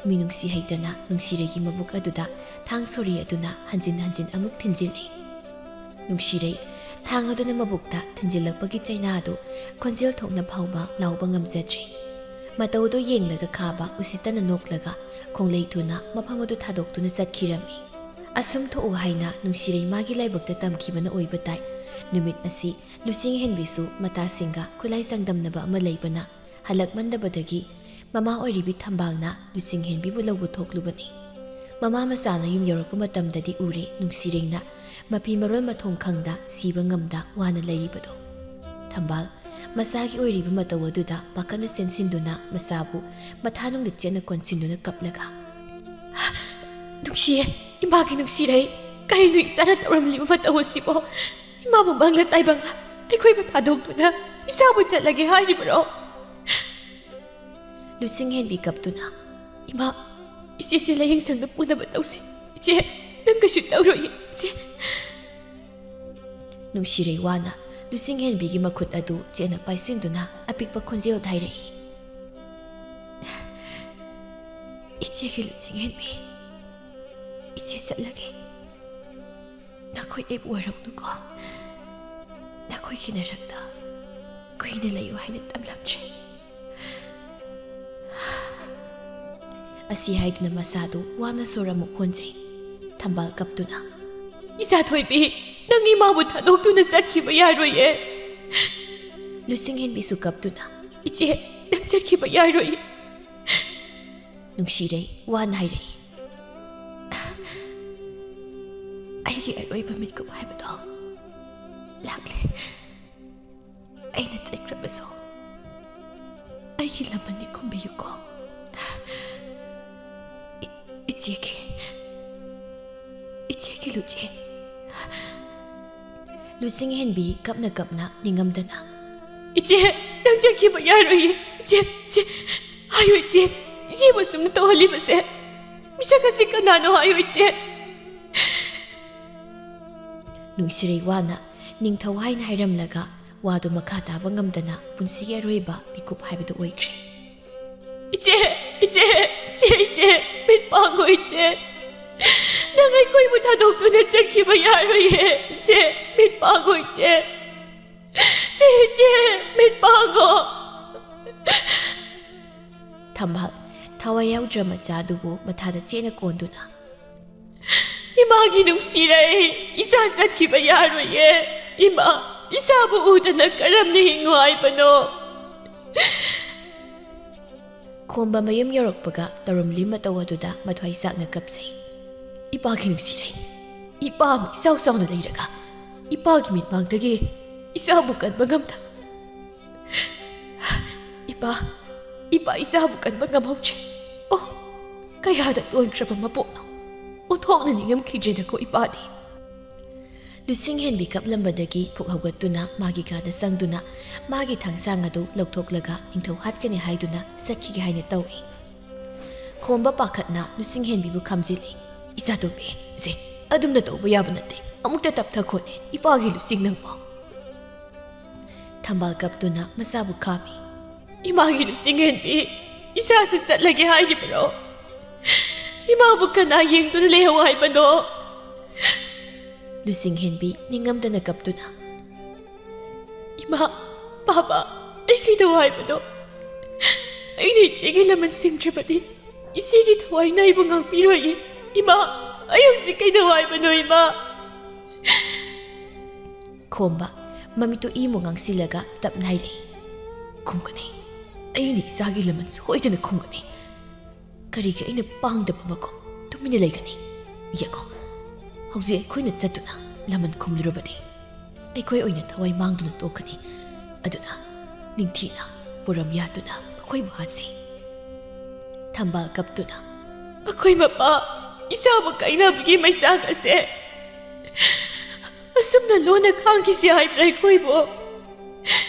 ꯃꯤꯅꯨꯡꯁꯤ ꯍꯩꯇꯅ ꯅꯨꯡꯁꯤꯔꯩꯒꯤ ꯃꯕꯨꯛ ꯑꯗꯨꯗ ꯊꯥꯡ ꯁꯣꯔꯤ ꯑꯗꯨꯅ ꯍꯟꯖꯤꯟ ꯍꯟꯖꯤꯟ ꯑꯃꯨꯛ ꯊꯤꯟꯖꯤꯜꯂꯤ꯫ ꯅꯨꯡꯁꯤꯔꯩ ꯊꯥꯡ ꯑꯗꯨꯅ ꯃꯕꯨꯛꯇ ꯊꯤꯟꯖꯤꯜꯂꯛꯄꯒꯤ ꯆꯩꯅꯥ ꯑꯗꯨ ꯈꯣꯟꯖꯦꯜ ꯊꯣꯛꯅ ꯐꯥꯎꯕ ꯂꯥꯎꯕ ꯉꯝꯖꯗ꯭ꯔꯦ꯫ ꯃꯇꯧ ꯑꯗꯨ ꯌꯦꯡꯂꯒ ꯈꯥꯕ ꯎꯁꯤꯠꯇꯅ ꯅꯣꯛꯂꯒ ꯈꯣꯡꯂꯩ ꯊꯨꯅ ꯃꯐꯝ ꯑꯗꯨ ꯊꯥꯗꯣꯛꯇꯨꯅ ꯆꯠꯈꯤꯔꯝꯃꯤ꯫ ꯑꯁꯨꯝ ꯊꯣꯛꯎ ꯍꯥꯏꯅ ꯅꯨꯡꯁꯤꯔꯩ ꯃꯥꯒꯤ ꯂꯥꯏꯕꯛꯇ ꯇꯝꯈꯤꯕꯅ ꯑꯣꯏꯕ ꯇꯥꯏ꯫ ꯅꯨꯃꯤꯠ ꯑꯁꯤ ꯂꯨꯆꯤꯡꯍꯦꯟꯕꯤꯁꯨ ꯃꯇꯥꯁꯤꯡꯒ ꯈꯨꯠꯂꯥꯏ ꯆꯥꯡꯗꯝꯅꯕ ꯑꯃ ꯂꯩꯕꯅ ꯍꯜꯂꯛꯃꯟꯗꯕꯗꯒꯤ ꯃꯃꯥ ꯑꯣꯏꯔꯤꯕꯤ ꯊꯝꯕꯥꯜꯅ ꯂꯨꯆꯤꯡꯍꯦꯟꯕꯤꯕꯨ ꯂꯧꯕ ꯊꯣꯛꯂꯨꯕꯅꯤ꯫ ꯃꯃꯥ ꯃꯆꯥꯅ ꯌꯨꯝ ꯌꯧꯔꯛꯄ ꯃꯇꯝꯗꯗꯤ ꯎꯔꯦ ꯅꯨꯡꯁꯤꯔꯩꯅ ꯃꯐꯤ ꯃꯔꯣꯜ ꯃꯊꯣꯡ ꯈꯪꯗ ꯁꯤꯕ ꯉꯝꯗ ꯋꯥꯅ ꯂꯩꯔꯤꯕꯗꯣ꯫ ꯊꯝꯕꯥꯜ ꯃꯆꯥꯒꯤ ꯑꯣꯏꯔꯤꯕ ꯃꯇꯧ ꯑꯗꯨꯗ ꯄꯥꯈꯠꯅ ꯆꯦꯟꯁꯤꯟꯗꯨꯅ ꯃꯆꯥꯕꯨ ꯃꯊꯥꯅꯨꯡꯗ ꯆꯦꯠꯅ ꯀꯣꯟꯁꯤꯟꯗꯨꯅ ꯀꯞꯂꯒ, "ꯅꯨꯡꯁꯤꯌꯦ, ꯏꯃꯥꯒꯤ ꯅꯨꯡꯁꯤꯔꯩ, ꯀꯔꯤꯅꯣ ꯏꯆꯥꯅ ꯇꯧꯔꯝꯂꯤꯕ ꯃꯇꯧ ꯑꯁꯤꯕꯣ? ꯏꯃꯥꯕꯨ ꯃꯪꯂ ꯇꯥꯏꯕꯪꯂ ꯑꯩꯈꯣꯏꯕꯨ ꯊꯥꯗꯣꯛꯇꯨꯅ ꯏꯆꯥꯕꯨ ꯆꯠꯂꯒꯦ ꯍꯥꯏꯔꯤꯕꯔꯣ?" ꯂꯨꯆꯤꯡꯍꯦꯟꯕꯤ ꯀꯞꯇꯨꯅ, "ꯏꯃꯥ, ꯏꯆꯦꯁꯦ ꯂꯥꯏꯌꯦꯡꯁꯪꯗ ꯄꯨꯅꯕ ꯇꯧꯁꯤ꯫ ꯏꯆꯦ, ꯅꯪ ꯀꯩꯁꯨ ꯇꯧꯔꯣꯏꯌꯦ, ꯏꯆꯦ꯫" ꯅꯨꯡꯁꯤꯔꯩ ꯋꯥꯅ ꯂꯨꯆꯤꯡꯍꯦꯟꯕꯤꯒꯤ ꯃꯈꯨꯠ ꯑꯗꯨ ꯆꯦꯠꯅ ꯄꯥꯏꯁꯤꯟꯗꯨꯅ ꯑꯄꯤꯛꯄ ꯈꯣꯟꯖꯦꯜꯗ ꯍꯥꯏꯔꯛꯏ, "ꯏꯆꯦꯒꯤ ꯂꯨꯆꯤꯡꯍꯦꯟꯕꯤ, ꯏꯆꯦ ꯆꯠꯂꯒꯦ꯫ ꯅꯈꯣꯏ ꯑꯩꯕꯨ ꯋꯥꯔꯧꯅꯨꯀꯣ꯫ ꯅꯈꯣꯏꯒꯤ ꯅꯔꯛꯇ ꯀꯨꯏꯅ ꯂꯩꯌꯨ ꯍꯥꯏꯅ ꯇꯝꯂꯝꯗ꯭ꯔꯦ꯫" ꯑꯁꯤ ꯍꯥꯏꯗꯨꯅ ꯃꯁꯥꯗꯨ ꯋꯥꯅ ꯁꯣꯔ ꯑꯃꯨꯛ ꯍꯣꯟꯖꯩ꯫ ꯊꯝꯕꯥꯜ ꯀꯞꯇꯨꯅ, "ꯏꯆꯥ ꯊꯣꯏꯕꯤ, ꯅꯪ ꯏꯃꯥꯕꯨ ꯊꯥꯗꯣꯛꯇꯨꯅ ꯆꯠꯈꯤꯕ ꯌꯥꯔꯣꯏꯌꯦ꯫" ꯂꯨꯆꯤꯡꯍꯦꯟꯕꯤꯁꯨ ꯀꯞꯇꯨꯅ, "ꯏꯆꯦ, ꯅꯪ ꯆꯠꯈꯤꯕ ꯌꯥꯔꯣꯏꯌꯦ꯫" ꯅꯨꯡꯁꯤꯔꯩ ꯋꯥꯅ ꯍꯥꯏꯔꯛꯏ, "ꯑꯩꯒꯤ ꯑꯔꯣꯏꯕ ꯃꯤꯠꯀꯨꯞ ꯍꯥꯏꯕꯗꯣ ꯂꯥꯛꯂꯦ꯫ ꯑꯩꯅ ꯆꯠꯈ꯭ꯔꯕꯁꯨ ꯑꯩꯒꯤ ꯂꯃꯟꯅꯤ ꯈꯨꯝꯕꯤꯌꯨꯀꯣ꯫ ꯏ-, ꯏꯆꯦꯒꯤ, ꯏꯆꯦꯒꯤ ꯂꯨꯆꯦ ꯂꯨꯆꯤꯡꯍꯦꯟꯕꯤ ꯀꯞꯅ ꯀꯞꯅ ꯅꯤꯡꯉꯝꯗꯅ, "ꯏꯆꯦ, ꯅꯪ ꯆꯠꯈꯤꯕ ꯌꯥꯔꯣꯏꯌꯦ꯫ ꯏꯆꯦ, ꯏꯆꯦ, ꯍꯥꯏꯌꯨ ꯏꯆꯦ, ꯏꯆꯦꯕꯨ ꯑꯁꯨꯝꯅ ꯇꯧꯍꯜꯂꯤꯕꯁꯦ꯫ ꯃꯤꯁꯛ ꯑꯁꯤ ꯀꯅꯥꯅꯣ ꯍꯥꯏꯌꯨ ꯏꯆꯦ꯫" ꯅꯨꯡꯁꯤꯔꯩ ꯋꯥꯅ ꯅꯤꯡꯊꯧ ꯍꯥꯏꯅ ꯍꯥꯏꯔꯝꯂꯒ ꯋꯥꯗꯨ ꯃꯈꯥ ꯇꯥꯕ ꯉꯝꯗꯅ ꯄꯨꯟꯁꯤꯒꯤ ꯑꯔꯣꯏꯕ ꯃꯤꯀꯨꯞ ꯍꯥꯏꯕꯗꯨ ꯑꯣꯏꯈ꯭ꯔꯦ꯫ "ꯏꯆꯦ, ꯏꯆꯦ, ꯏꯆꯦ, ꯏꯆꯦ, ꯃꯤꯠ ꯄꯥꯡꯉꯣ ꯏꯆꯦ꯫ ꯅꯪ ꯑꯩꯈꯣꯏꯕꯨ ꯊꯥꯗꯣꯛꯇꯨꯅ ꯆꯠꯈꯤꯕ ꯌꯥꯔꯣꯏꯌꯦ꯫ ꯏꯆꯦ, ꯃꯤꯠ ꯄꯥꯡꯉꯣ ꯏꯆꯦ꯫ ꯁꯤ ꯏꯆꯦ, ꯃꯤꯠ ꯄꯥꯡꯉꯣ꯫" ꯊꯝꯕꯥꯜ ꯊꯋꯥꯏ ꯌꯥꯎꯗ꯭ꯔ ꯃꯆꯥꯗꯨꯕꯨ ꯃꯊꯥꯗ ꯆꯦꯠꯅ ꯀꯣꯟꯗꯨꯅ, "ꯏꯃꯥꯒꯤ ꯅꯨꯡꯁꯤꯔꯩ, ꯏꯆꯥ ꯆꯠꯈꯤꯕ ꯌꯥꯔꯣꯏꯌꯦ꯫ ꯏꯃꯥ, ꯏꯆꯥꯕꯨ ꯎꯗꯅ ꯀꯔꯝꯅ ꯍꯤꯡꯉꯨ ꯍꯥꯏꯕꯅꯣ?" ꯈꯣꯝꯕ ꯃꯌꯨꯝ ꯌꯧꯔꯛꯄꯒ ꯇꯧꯔꯝꯂꯤ ꯃꯇꯧ ꯑꯗꯨꯗ ꯃꯊ꯭ꯋꯥꯏ ꯆꯥꯛꯅ ꯀꯞꯆꯩ꯫ "ꯏꯄꯥꯒꯤ ꯅꯨꯡꯁꯤꯔꯩ, ꯏꯄꯥ ꯑꯃ ꯏꯆꯥꯎ ꯆꯥꯎꯅ ꯂꯩꯔꯒ ꯏꯄꯥꯒꯤ ꯃꯤꯠꯃꯥꯡꯗꯒꯤ ꯏꯆꯥꯕꯨ ꯀꯟꯕ ꯉꯝꯗ꯫ ꯏꯄꯥ, ꯏꯄꯥ ꯏꯆꯥꯕꯨ ꯀꯟꯕ ꯉꯝꯍꯧꯗ꯭ꯔꯦ꯫ ꯑꯣ, ꯀꯌꯥꯗ ꯇꯣꯟꯈ꯭ꯔꯕ ꯃꯄꯣꯛꯅꯣ꯫ ꯑꯣꯟꯊꯣꯛꯅ ꯅꯤꯡꯉꯝꯈꯤꯗ꯭ꯔꯦꯗꯀꯣ ꯏꯄꯥꯗꯤ꯫" ꯂꯨꯆꯤꯡꯍꯦꯟꯕꯤ ꯀꯞꯂꯝꯕꯗꯒꯤ ꯐꯨꯛ ꯍꯧꯒꯠꯇꯨꯅ ꯃꯥꯒꯤ ꯀꯥꯗ ꯆꯪꯗꯨꯅ ꯃꯥꯒꯤ ꯊꯥꯡꯁꯥꯡ ꯑꯗꯨ ꯂꯧꯊꯣꯛꯂꯒ ꯅꯤꯡꯊꯧ ꯍꯥꯠꯀꯅꯤ ꯍꯥꯏꯗꯨꯅ ꯆꯠꯈꯤꯒꯦ ꯍꯥꯏꯅ ꯇꯧꯏ꯫ ꯈꯣꯝꯕ ꯄꯥꯈꯠꯅ ꯂꯨꯆꯤꯡꯍꯦꯟꯕꯤꯕꯨ ꯈꯥꯝꯖꯤꯜꯂꯤ꯫ "ꯏꯆꯥ ꯇꯣꯝꯕꯤ, ꯁꯦ, ꯑꯗꯨꯝꯅ ꯇꯧꯕ ꯌꯥꯕ ꯅꯠꯇꯦ꯫ ꯑꯃꯨꯛꯇ ꯇꯞꯊꯈꯣꯅꯦ, ꯏꯄꯥꯒꯤ ꯂꯨꯆꯤꯡ ꯅꯪꯕꯣ꯫" ꯊꯝꯕꯥꯜ ꯀꯞꯇꯨꯅ ꯃꯆꯥꯕꯨ ꯈꯥꯝꯃꯤ꯫ "ꯏꯃꯥꯒꯤ ꯂꯨꯆꯤꯡꯍꯦꯟꯕꯤ, ꯏꯆꯥꯁꯨ ꯆꯠꯂꯒꯦ ꯍꯥꯏꯔꯤꯕ꯭ꯔꯣ? ꯏꯃꯥꯕꯨ ꯀꯅꯥ ꯌꯦꯡꯗꯨꯅ ꯂꯩꯍꯧ ꯍꯥꯏꯕꯅꯣ?" ꯂꯨꯆꯤꯡꯍꯦꯟꯕꯤ ꯅꯤꯡꯉꯝꯗꯅ ꯀꯞꯇꯨꯅ, "ꯏꯃꯥ, ꯄꯥꯕ, ꯑꯩ ꯀꯩꯗꯧ ꯍꯥꯏꯕꯅꯣ? ꯑꯩꯅ ꯏꯆꯦꯒꯤ ꯂꯃꯟ ꯁꯤꯡꯗ꯭ꯔꯕꯗꯤ ꯏꯆꯦꯒꯤ ꯊꯋꯥꯏꯅ ꯑꯩꯕꯨ ꯉꯥꯛꯄꯤꯔꯣꯏꯌꯦ꯫ ꯏꯃꯥ, ꯑꯩ ꯍꯧꯖꯤꯛ ꯀꯩꯗꯧ ꯍꯥꯏꯕꯅꯣ, ꯏꯃꯥ?" ꯈꯣꯝꯕ ꯃꯃꯤꯠꯇꯨ ꯏꯃꯨ ꯉꯥꯡꯁꯤꯜꯂꯒ ꯇꯞꯅ ꯍꯥꯏꯔꯛꯏ꯫ "ꯈꯨꯝꯒꯅꯤ꯫ ꯑꯩꯅ ꯏꯆꯥꯒꯤ ꯂꯃꯟ ꯁꯣꯏꯗꯅ ꯈꯨꯝꯒꯅꯤ꯫ ꯀꯔꯤꯒꯤ ꯑꯩꯅ ꯄꯥꯡꯗꯕ ꯃꯈꯨꯝ ꯇꯨꯃꯤꯟꯅ ꯂꯩꯒꯅꯤ? ꯌꯦꯡꯉꯣ, ꯍꯧꯖꯤꯛ ꯑꯩꯈꯣꯏꯅ ꯆꯠꯇꯨꯅ ꯂꯃꯟ ꯈꯨꯝꯂꯨꯔꯕꯗꯤ ꯑꯩꯈꯣꯏ ꯑꯣꯏꯅ ꯊꯋꯥꯏ ꯃꯥꯡꯗꯨꯅ ꯇꯣꯛꯀꯅꯤ꯫ ꯑꯗꯨꯅ ꯅꯤꯡꯊꯤꯅ ꯄꯨꯔꯝ ꯌꯥꯠꯇꯨꯅ ꯃꯈꯣꯏꯕꯨ ꯍꯥꯠꯁꯤ꯫" ꯊꯝꯕꯥꯜ ꯀꯞꯇꯨꯅ, "ꯑꯩꯈꯣꯏ ꯃꯄꯥ ꯏꯆꯥꯕꯨ ꯀꯥꯏꯅꯕꯒꯤ ꯃꯩꯆꯥꯛ ꯑꯁꯦ ꯑꯁꯨꯝꯅ ꯂꯣꯟꯅ ꯈꯥꯡꯈꯤꯁꯤ ꯍꯥꯏꯕ꯭ꯔꯥ ꯑꯩꯈꯣꯏꯕꯨ?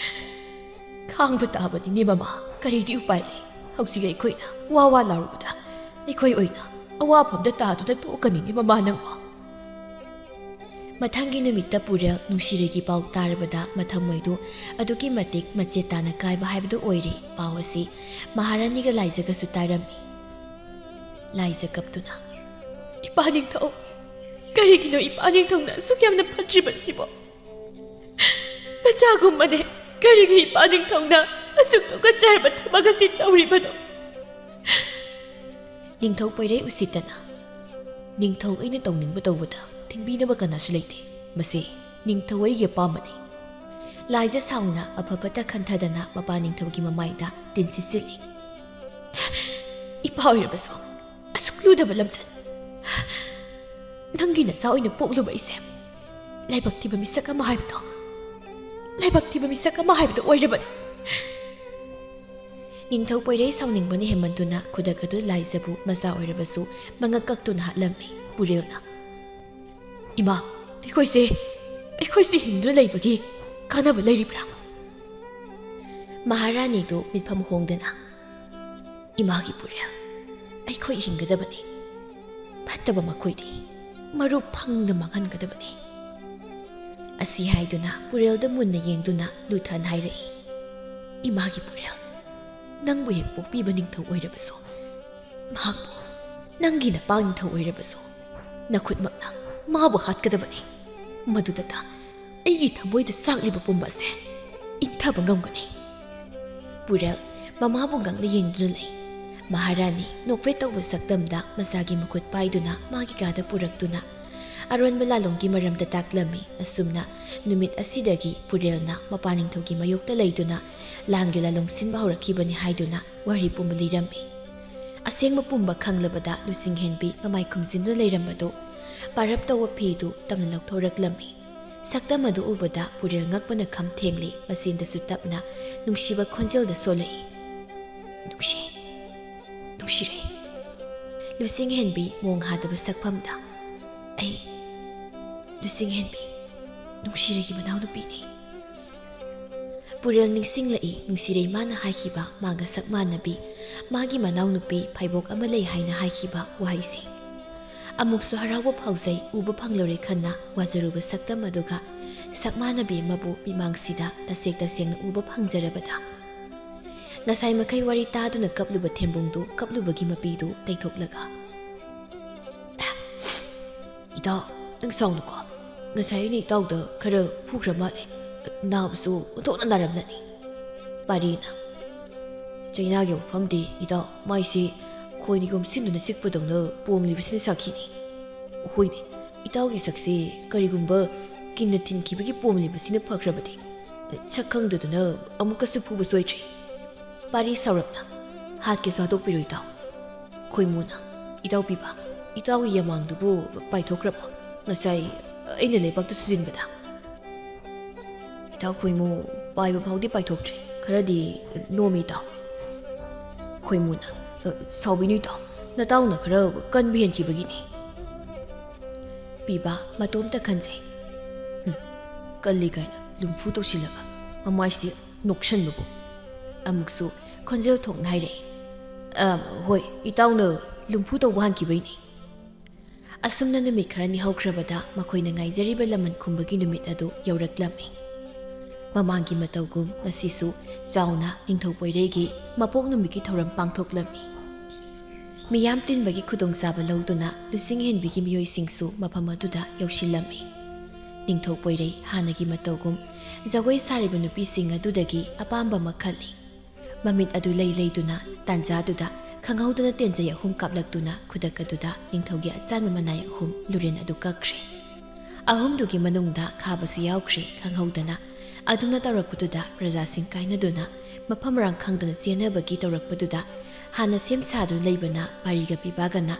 ꯈꯥꯡꯕ ꯇꯥꯕꯅꯤꯅꯦ ꯃꯃꯥ, ꯀꯔꯤꯗꯤ ꯎꯄꯥꯏ ꯂꯩ? ꯍꯧꯖꯤꯛ ꯑꯩꯈꯣꯏꯅ ꯋꯥ ꯋꯥ ꯂꯥꯎꯔꯨꯕꯗ ꯑꯩꯈꯣꯏ ꯑꯣꯏꯅ ꯑꯋꯥꯐꯝꯗ ꯇꯥꯗꯨꯅ ꯇꯣꯛꯀꯅꯤꯅꯦ ꯃꯃꯥ ꯅꯪꯕꯨ꯫ ꯃꯊꯪꯒꯤ ꯅꯨꯃꯤꯠꯇ ꯄꯨꯔꯦꯜ ꯅꯨꯡꯁꯤꯔꯩꯒꯤ ꯄꯥꯎ ꯇꯥꯔꯕꯗ ꯃꯊꯃꯣꯏꯗꯨ ꯑꯗꯨꯛꯀꯤ ꯃꯇꯤꯛ ꯃꯆꯦꯠ ꯇꯥꯅ ꯀꯥꯏꯕ ꯍꯥꯏꯕꯗꯨ ꯑꯣꯏꯔꯦ꯫ ꯄꯥꯎ ꯑꯁꯤ ꯃꯍꯥꯔꯥꯅꯤꯒ ꯂꯥꯏꯖꯒꯁꯨ ꯇꯥꯔꯝꯃꯤ꯫ ꯂꯥꯏꯖ ꯀꯞꯇꯨꯅ, "ꯏꯄꯥ ꯅꯤꯡꯊꯧ, ꯀꯔꯤꯒꯤꯅꯣ ꯏꯄꯥ ꯅꯤꯡꯊꯧꯅ ꯑꯁꯨꯛ ꯌꯥꯝꯅ ꯐꯠꯇ꯭ꯔꯤꯕꯁꯤꯕꯣ? ꯃꯆꯥꯒꯨꯝꯕꯅꯦ, ꯀꯔꯤꯒꯤ ꯏꯄꯥ ꯅꯤꯡꯊꯧꯅ ꯑꯁꯨꯛ ꯇꯨꯀꯠꯆꯔꯕ ꯊꯕꯛ ꯑꯁꯤ ꯇꯧꯔꯤꯕꯅꯣ?" ꯅꯤꯡꯊꯧ ꯄꯣꯏꯔꯩ ꯎꯁꯤꯠꯇꯅ, "ꯅꯤꯡꯊꯧ ꯑꯩꯅ ꯇꯧꯅꯤꯡꯕ ꯇꯧꯕꯗ ꯊꯤꯡꯕꯤꯅꯕ ꯀꯅꯥꯁꯨ ꯂꯩꯇꯦ꯫ ꯃꯁꯤ ꯅꯤꯡꯊꯧ ꯑꯩꯒꯤ ꯑꯄꯥꯝꯕꯅꯤ꯫" ꯂꯥꯏꯖ ꯁꯥꯎꯅ ꯑꯐ ꯐꯠꯇ ꯈꯟꯊꯗꯅ ꯃꯄꯥ ꯅꯤꯡꯊꯧꯒꯤ ꯃꯃꯥꯏꯗ ꯇꯤꯟꯁꯤꯠꯆꯤꯜꯂꯤ꯫ "ꯏꯄꯥ ꯑꯣꯏꯔꯕꯁꯨ ꯑꯁꯨꯛ ꯂꯨꯗꯕ ꯂꯝꯆꯠ꯫ ꯅꯪꯒꯤ ꯅꯆꯥ ꯑꯣꯏꯅ ꯄꯣꯛꯂꯨꯕ ꯑꯩꯁꯦ ꯂꯥꯏꯕꯛ ꯊꯤꯕ ꯃꯤꯁꯛ ꯑꯃ ꯍꯥꯏꯕꯗꯣ, ꯂꯥꯏꯕꯛ ꯊꯤꯕ ꯃꯤꯁꯛ ꯑꯃ ꯍꯥꯏꯕꯗꯣ ꯑꯣꯏꯔꯕꯅꯤ꯫" ꯅꯤꯡꯊꯧ ꯄꯣꯏꯔꯩ ꯁꯥꯎꯅꯤꯡꯕꯅ ꯍꯦꯟꯃꯟꯗꯨꯅ ꯈꯨꯗꯛ ꯑꯗꯨ ꯂꯥꯏꯖꯕꯨ ꯃꯆꯥ ꯑꯣꯏꯔꯕꯁꯨ ꯃꯉꯛ ꯀꯛꯇꯨꯅ ꯍꯥꯠꯂꯝꯃꯤ꯫ ꯄꯨꯔꯦꯜꯅ, "ꯏꯃꯥ, ꯑꯩꯈꯣꯏꯁꯦ, ꯑꯩꯈꯣꯏꯁꯦ ꯍꯤꯡꯗꯨꯅ ꯂꯩꯕꯒꯤ ꯀꯥꯟꯅꯕ ꯂꯩꯔꯤꯕ꯭ꯔꯥ?" ꯃꯍꯥꯔꯥꯅꯤꯗꯨ ꯃꯤꯠꯐꯝ ꯍꯣꯡꯗꯅ, "ꯏꯃꯥꯒꯤ ꯄꯨꯔꯦꯜ, ꯑꯩꯈꯣꯏ ꯍꯤꯡꯒꯗꯕꯅꯤ꯫ ꯐꯠꯇꯕ ꯃꯈꯣꯏꯗꯤ ꯃꯔꯨ ꯐꯪꯅ ꯃꯥꯡꯍꯟꯒꯗꯕꯅꯤ꯫" ꯑꯁꯤ ꯍꯥꯏꯗꯨꯅ ꯄꯨꯔꯦꯜꯗ ꯃꯨꯟꯅ ꯌꯦꯡꯗꯨꯅ ꯂꯨꯊꯟ ꯍꯥꯏꯔꯛꯏ, "ꯏꯃꯥꯒꯤ ꯄꯨꯔꯦꯜ, ꯅꯪꯕꯨ ꯍꯦꯛ ꯄꯣꯛꯄꯤꯕ ꯅꯤꯡꯊꯧ ꯑꯣꯏꯔꯕꯁꯨ, ꯃꯍꯥꯛꯄꯨ ꯅꯪꯒꯤ ꯅꯄꯥ ꯅꯤꯡꯊꯧ ꯑꯣꯏꯔꯕꯁꯨ, ꯅꯈꯨꯠꯃꯛꯅ ꯃꯥꯕꯨ ꯍꯥꯠꯀꯗꯕꯅꯤ꯫ ꯃꯗꯨꯗꯇ ꯑꯩꯒꯤ ꯊꯃꯣꯏꯗ ꯆꯥꯛꯂꯤꯕ ꯄꯨꯝꯕ ꯑꯁꯦ ꯏꯪꯊꯕ ꯉꯝꯒꯅꯤ꯫" ꯄꯨꯔꯦꯜ ꯃꯃꯥꯕꯨ ꯉꯛꯅ ꯌꯦꯡꯗꯨꯅ ꯂꯩ꯫ ꯃꯍꯥꯔꯥꯅꯤ ꯅꯣꯛꯐꯦꯠ ꯇꯧꯕ ꯁꯛꯇꯝꯗ ꯃꯆꯥꯒꯤ ꯃꯈꯨꯠ ꯄꯥꯏꯗꯨꯅ ꯃꯥꯒꯤ ꯀꯥꯗ ꯄꯨꯔꯛꯇꯨꯅ ꯑꯔꯣꯟꯕ ꯂꯥꯂꯣꯡꯒꯤ ꯃꯔꯝꯗ ꯇꯥꯛꯂꯝꯃꯤ꯫ ꯑꯁꯨꯝꯅ ꯅꯨꯃꯤꯠ ꯑꯁꯤꯗꯒꯤ ꯄꯨꯔꯦꯜꯅ ꯃꯄꯥ ꯅꯤꯡꯊꯧꯒꯤ ꯃꯥꯌꯣꯛꯇ ꯂꯩꯗꯨꯅ ꯂꯥꯟꯒꯤ ꯂꯥꯂꯣꯡ ꯁꯤꯟꯕ ꯍꯧꯔꯛꯈꯤꯕꯅꯤ ꯍꯥꯏꯗꯨꯅ ꯋꯥꯔꯤ ꯄꯨꯝꯕ ꯂꯤꯔꯝꯃꯤ꯫ ꯑꯁꯦꯡꯕ ꯄꯨꯝꯕ ꯈꯪꯂꯕꯗ ꯂꯨꯆꯤꯡꯍꯦꯟꯕꯤ ꯃꯃꯥꯏ ꯈꯨꯝꯖꯤꯟꯗꯨꯅ ꯂꯩꯔꯝꯕꯗꯨ ꯄꯥꯔꯞ ꯇꯧꯕ ꯐꯤꯗꯨ ꯇꯞꯅ ꯂꯧꯊꯣꯔꯛꯂꯝꯃꯤ꯫ ꯁꯛꯇꯝ ꯑꯗꯨ ꯎꯕꯗ ꯄꯨꯔꯦꯜ ꯉꯛꯄꯅ ꯈꯝ ꯊꯦꯡꯂꯤ꯫ ꯃꯆꯤꯟꯗꯁꯨ ꯇꯞꯅ ꯅꯨꯡꯁꯤꯕ ꯈꯣꯟꯖꯦꯜꯗ ꯁꯣꯜꯂꯛꯏ, "ꯅꯨꯡꯁꯤ, ꯅꯨꯡꯁꯤꯔꯦ꯫" ꯂꯨꯆꯤꯡꯍꯦꯟꯕꯤ ꯃꯣꯡ ꯍꯥꯗꯕ ꯁꯛꯐꯝꯗ, "ꯑꯩ, ꯂꯨꯆꯤꯡꯍꯦꯟꯕꯤ, ꯅꯨꯡꯁꯤꯔꯩꯒꯤ ꯃꯅꯥꯎꯅꯨꯄꯤꯅꯤ꯫ ꯄꯨꯔꯦꯜ ꯅꯤꯡꯁꯤꯡꯂꯛꯏ ꯅꯨꯡꯁꯤꯔꯩ ꯃꯥꯅ ꯍꯥꯏꯈꯤꯕ ꯃꯥꯒ ꯁꯛ ꯃꯥꯟꯅꯕꯤ, ꯃꯥꯒꯤ ꯃꯅꯥꯎꯅꯨꯄꯤ ꯐꯩꯕꯣꯛ ꯑꯃ ꯂꯩ ꯍꯥꯏꯅ ꯍꯥꯏꯈꯤꯕ ꯋꯥꯍꯩꯁꯤꯡ꯫ ꯑꯃꯨꯛꯁꯨ ꯍꯔꯥꯎꯕ ꯐꯥꯎꯖꯩ ꯎꯕ ꯐꯪꯂꯨꯔꯦ ꯈꯟꯅ ꯋꯥꯖꯔꯨꯕ ꯁꯛꯇꯝ ꯑꯗꯨꯒ ꯁꯛ ꯃꯥꯟꯅꯕꯤ ꯑꯃꯕꯨ ꯃꯤꯃꯥꯡꯁꯤꯗ ꯇꯁꯦꯡ ꯇꯁꯦꯡꯅ ꯎꯕ ꯐꯪꯖꯔꯕꯗ꯫ ꯉꯁꯥꯏ ꯃꯈꯩ ꯋꯥꯔꯤ ꯇꯥꯗꯨꯅ ꯀꯞꯂꯨꯕ ꯊꯦꯝꯕꯨꯡꯗꯨ ꯀꯞꯂꯨꯕꯒꯤ ꯃꯄꯤꯗꯨ ꯇꯩꯊꯣꯛꯂꯒ, "ꯏꯇꯥꯎ, ꯅꯪ ꯁꯥꯎꯅꯨꯀꯣ꯫ ꯉꯁꯥꯏ ꯑꯩꯅ ꯏꯇꯥꯎꯗ ꯈꯔ ꯐꯨꯈ꯭ꯔ ꯃꯥꯜꯂꯦ꯫ ꯅꯥꯕꯁꯨ ꯑꯣꯟꯊꯣꯛꯅ ꯅꯥꯔꯝꯂꯅꯤ꯫" ꯄꯥꯔꯤꯅ, "ꯆꯩꯅꯥꯒꯤ ꯋꯥꯐꯝꯗꯤ ꯏꯇꯥꯎ, ꯃꯥꯏꯁꯤ ꯈꯣꯏꯅ ꯌꯣꯝꯁꯤꯟꯗꯨꯅ ꯆꯤꯛꯄꯗꯧꯅ ꯄꯣꯝꯂꯤꯕꯁꯤꯅ ꯁꯥꯈꯤꯅꯤ꯫ ꯍꯣꯏꯅꯦ, ꯏꯇꯥꯎꯒꯤ ꯁꯛꯁꯤ ꯀꯔꯤꯒꯨꯝꯕ ꯀꯤꯟꯅ ꯊꯤꯟꯈꯤꯕꯒꯤ ꯄꯣꯝꯂꯤꯕꯁꯤꯅ ꯐꯈ꯭ꯔꯕꯗꯤ ꯁꯛ ꯈꯪꯗꯗꯨꯅ ꯑꯃꯨꯛꯀꯁꯨ ꯐꯨꯕ ꯁꯣꯏꯗ꯭ꯔꯤ꯫" ꯄꯥꯔꯤ ꯁꯥꯎꯔꯞꯅ, "ꯍꯥꯠꯀꯦꯁꯨ ꯍꯥꯠꯇꯣꯛꯄꯤꯔꯣ ꯏꯇꯥꯎ꯫" ꯈꯣꯏꯃꯨꯅ, "ꯏꯇꯥꯎ ꯄꯤꯕ, ꯏꯇꯥꯎꯒꯤ ꯌꯥꯃꯥꯡꯗꯨꯕꯨ ꯄꯥꯏꯊꯣꯛꯈ꯭ꯔꯕꯣ? ꯉꯁꯥꯏ ꯑꯩꯅ ꯂꯩꯕꯥꯛꯇ ꯁꯨꯖꯤꯟꯕꯗ꯫" "ꯏꯇꯥꯎ ꯈꯣꯏꯃꯨ, ꯄꯥꯏꯕ ꯐꯥꯎꯗꯤ ꯄꯥꯏꯊꯣꯛꯇ꯭ꯔꯤ, ꯈꯔꯗꯤ ꯅꯣꯝꯃꯤ ꯏꯇꯥꯎ꯫" ꯈꯣꯏꯃꯨꯅ, "ꯑ, ꯁꯥꯎꯕꯤꯅꯨ ꯏꯇꯥꯎ, ꯅꯇꯥꯎꯅ ꯈꯔ ꯀꯟꯕ ꯍꯦꯟꯈꯤꯕꯒꯤꯅꯤ꯫" ꯄꯤꯕ ꯃꯇꯣꯝꯇ ꯈꯟꯖꯩ꯫ "ꯍꯨꯝ, ꯀꯜꯂꯤ ꯀꯥꯏꯅ ꯂꯨꯝꯐꯨ ꯇꯧꯁꯤꯜꯂꯒ ꯃꯃꯥꯏꯁꯤꯗꯤ ꯅꯣꯛꯁꯟꯕꯕꯨ꯫" ꯑꯃꯨꯛꯁꯨ ꯈꯣꯟꯖꯦꯜ ꯊꯣꯛꯅ ꯍꯥꯏꯔꯛꯏ, "ꯑ, ꯍꯣꯏ, ꯏꯇꯥꯎꯅ ꯂꯨꯝꯐꯨ ꯇꯧꯕ ꯍꯥꯟꯈꯤꯕꯩꯅꯤ꯫" ꯑꯁꯨꯝꯅ ꯅꯨꯃꯤꯠ ꯈꯔꯅꯤ ꯍꯧꯈ꯭ꯔꯕꯗ ꯃꯈꯣꯏꯅ ꯉꯥꯏꯖꯔꯤꯕ ꯂꯃꯟ ꯈꯨꯝꯕꯒꯤ ꯅꯨꯃꯤꯠ ꯑꯗꯨ ꯌꯧꯔꯛꯂꯝꯃꯤ꯫ ꯃꯃꯥꯡꯒꯤ ꯃꯇꯧꯒꯨꯝ ꯉꯁꯤꯁꯨ ꯆꯥꯎꯅ ꯅꯤꯡꯊꯧ ꯄꯣꯏꯔꯩꯒꯤ ꯃꯄꯣꯛ ꯅꯨꯃꯤꯠꯀꯤ ꯊꯧꯔꯝ ꯄꯥꯡꯊꯣꯛꯂꯝꯃꯤ꯫ ꯃꯤꯌꯥꯝ ꯇꯤꯟꯕꯒꯤ ꯈꯨꯗꯣꯡꯆꯥꯕ ꯂꯧꯗꯨꯅ ꯂꯨꯆꯤꯡ ꯍꯦꯟꯕꯤꯒꯤ ꯃꯤꯑꯣꯏꯁꯤꯡꯁꯨ ꯃꯐꯝ ꯑꯗꯨꯗ ꯌꯧꯁꯤꯜꯂꯝꯃꯤ꯫ ꯅꯤꯡꯊꯧ ꯄꯣꯏꯔꯩ ꯍꯥꯟꯅꯒꯤ ꯃꯇꯧꯒꯨꯝ ꯖꯒꯣꯏ ꯁꯥꯔꯤꯕ ꯅꯨꯄꯤꯁꯤꯡ ꯑꯗꯨꯗꯒꯤ ꯑꯄꯥꯝꯕ ꯑꯃ ꯈꯜꯂꯤ꯫ ꯃꯃꯤꯠ ꯑꯗꯨ ꯂꯩ ꯂꯩꯗꯨꯅ ꯇꯥꯟꯖꯥꯗꯨꯗ ꯈꯪꯍꯧꯗꯅ ꯇꯦꯟꯖꯩ ꯑꯍꯨꯝ ꯀꯥꯞꯂꯛꯇꯨꯅ ꯈꯨꯗꯛ ꯑꯗꯨꯗ ꯅꯤꯡꯊꯧꯒꯤ ꯑꯆꯥꯟꯕ ꯃꯅꯥꯏ ꯑꯍꯨꯝ ꯂꯨꯔꯦꯟ ꯑꯗꯨ ꯀꯛꯈ꯭ꯔꯦ꯫ ꯑꯍꯨꯝꯗꯨꯒꯤ ꯃꯅꯨꯡꯗ ꯈꯥꯕꯁꯨ ꯌꯥꯎꯈ꯭ꯔꯦ꯫ ꯈꯪꯍꯧꯗꯅ ꯑꯗꯨꯝꯅ ꯇꯧꯔꯛꯄꯗꯨꯗ ꯄ꯭ꯔꯖꯥꯁꯤꯡ ꯀꯥꯏꯅꯗꯨꯅ ꯃꯐꯝ ꯃꯔꯥꯡ ꯈꯪꯗꯅ ꯆꯦꯟꯅꯕꯒꯤ ꯇꯧꯔꯛꯄꯗꯨꯗ ꯍꯥꯟꯅ ꯁꯦꯝ ꯁꯥꯗꯨꯅ ꯂꯩꯕꯅ ꯄꯥꯔꯤꯒ ꯄꯤꯕꯥꯒꯅ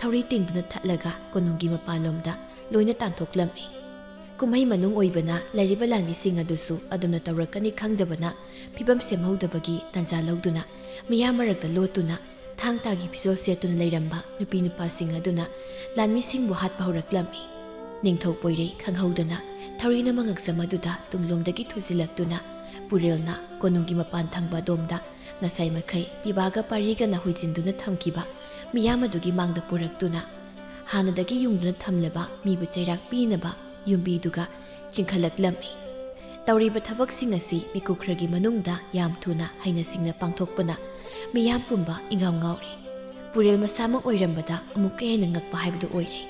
ꯊꯧꯔꯤ ꯇꯤꯡꯗꯨꯅ ꯊꯠꯂꯒ ꯀꯣꯅꯨꯡꯒꯤ ꯃꯄꯥꯟꯂꯣꯝꯗ ꯂꯣꯏꯅ ꯇꯥꯟꯊꯣꯛꯂꯝꯃꯤ꯫ ꯀꯨꯝꯍꯩ ꯃꯅꯨꯡ ꯑꯣꯏꯕꯅ ꯂꯩꯔꯤꯕ ꯂꯥꯟꯃꯤꯁꯤꯡ ꯑꯗꯨꯁꯨ ꯑꯗꯨꯝꯅ ꯇꯧꯔꯛꯀꯅꯤ ꯈꯪꯗꯕꯅ ꯐꯤꯕꯝ ꯁꯦꯝꯍꯧꯗꯕꯒꯤ ꯇꯥꯟꯖꯥ ꯂꯧꯗꯨꯅ ꯃꯤꯌꯥꯝ ꯃꯔꯛꯇ ꯂꯣꯠꯇꯨꯅ ꯊꯥꯡ ꯇꯥꯒꯤ ꯐꯤꯖꯣꯜ ꯁꯦꯠꯇꯨꯅ ꯂꯩꯔꯝꯕ ꯅꯨꯄꯤ ꯅꯨꯄꯥꯁꯤꯡ ꯑꯗꯨꯅ ꯂꯥꯟꯃꯤꯁꯤꯡꯕꯨ ꯍꯥꯠꯄ ꯍꯧꯔꯛꯂꯝꯃꯤ꯫ ꯅꯤꯡꯊꯧ ꯄꯣꯏꯔꯩ ꯈꯪꯍꯧꯗꯅ ꯊꯧꯔꯤꯅ ꯃꯉꯛꯁꯝ ꯑꯗꯨꯗ ꯇꯨꯡꯂꯣꯝꯗꯒꯤ ꯊꯨꯖꯤꯜꯂꯛꯇꯨꯅ ꯄꯨꯔꯦꯜꯅ ꯀꯣꯅꯨꯡꯒꯤ ꯃꯄꯥꯟ ꯊꯪꯕ ꯑꯗꯣꯝꯗ ꯉꯁꯥꯏ ꯃꯈꯩ ꯄꯤꯕꯥꯒ ꯄꯥꯔꯤꯒꯅ ꯍꯨꯏꯖꯤꯟꯗꯨꯅ ꯊꯝꯈꯤꯕ ꯃꯤꯌꯥꯝ ꯑꯗꯨꯒꯤ ꯃꯥꯡꯗ ꯄꯨꯔꯛꯇꯨꯅ ꯍꯥꯟꯅꯗꯒꯤ ꯌꯨꯡꯗꯨꯅ ꯊꯝꯂꯕ ꯃꯤꯕꯨ ꯆꯩꯔꯥꯛ ꯄꯤꯅꯕ ꯌꯨꯝꯕꯤꯗꯨꯒ ꯆꯤꯡꯈꯠꯂꯛꯂꯝꯃꯤ꯫ ꯇꯧꯔꯤꯕ ꯊꯕꯛꯁꯤꯡ ꯑꯁꯤ ꯃꯤꯀꯨꯞ ꯈꯔꯒꯤ ꯃꯅꯨꯡꯗ ꯌꯥꯝ ꯊꯨꯅ ꯍꯩꯅ ꯁꯤꯡꯅ ꯄꯥꯡꯊꯣꯛꯄꯅ ꯃꯤꯌꯥꯝ ꯄꯨꯝꯕ ꯏꯉꯥꯎ ꯉꯥꯎꯔꯤ꯫ ꯄꯨꯔꯦꯜ ꯃꯁꯥꯃꯛ ꯑꯣꯏꯔꯝꯕꯗ ꯑꯃꯨꯛꯀ ꯍꯦꯟꯅ ꯉꯛꯄ ꯍꯥꯏꯕꯗꯨ ꯑꯣꯏꯔꯦ꯫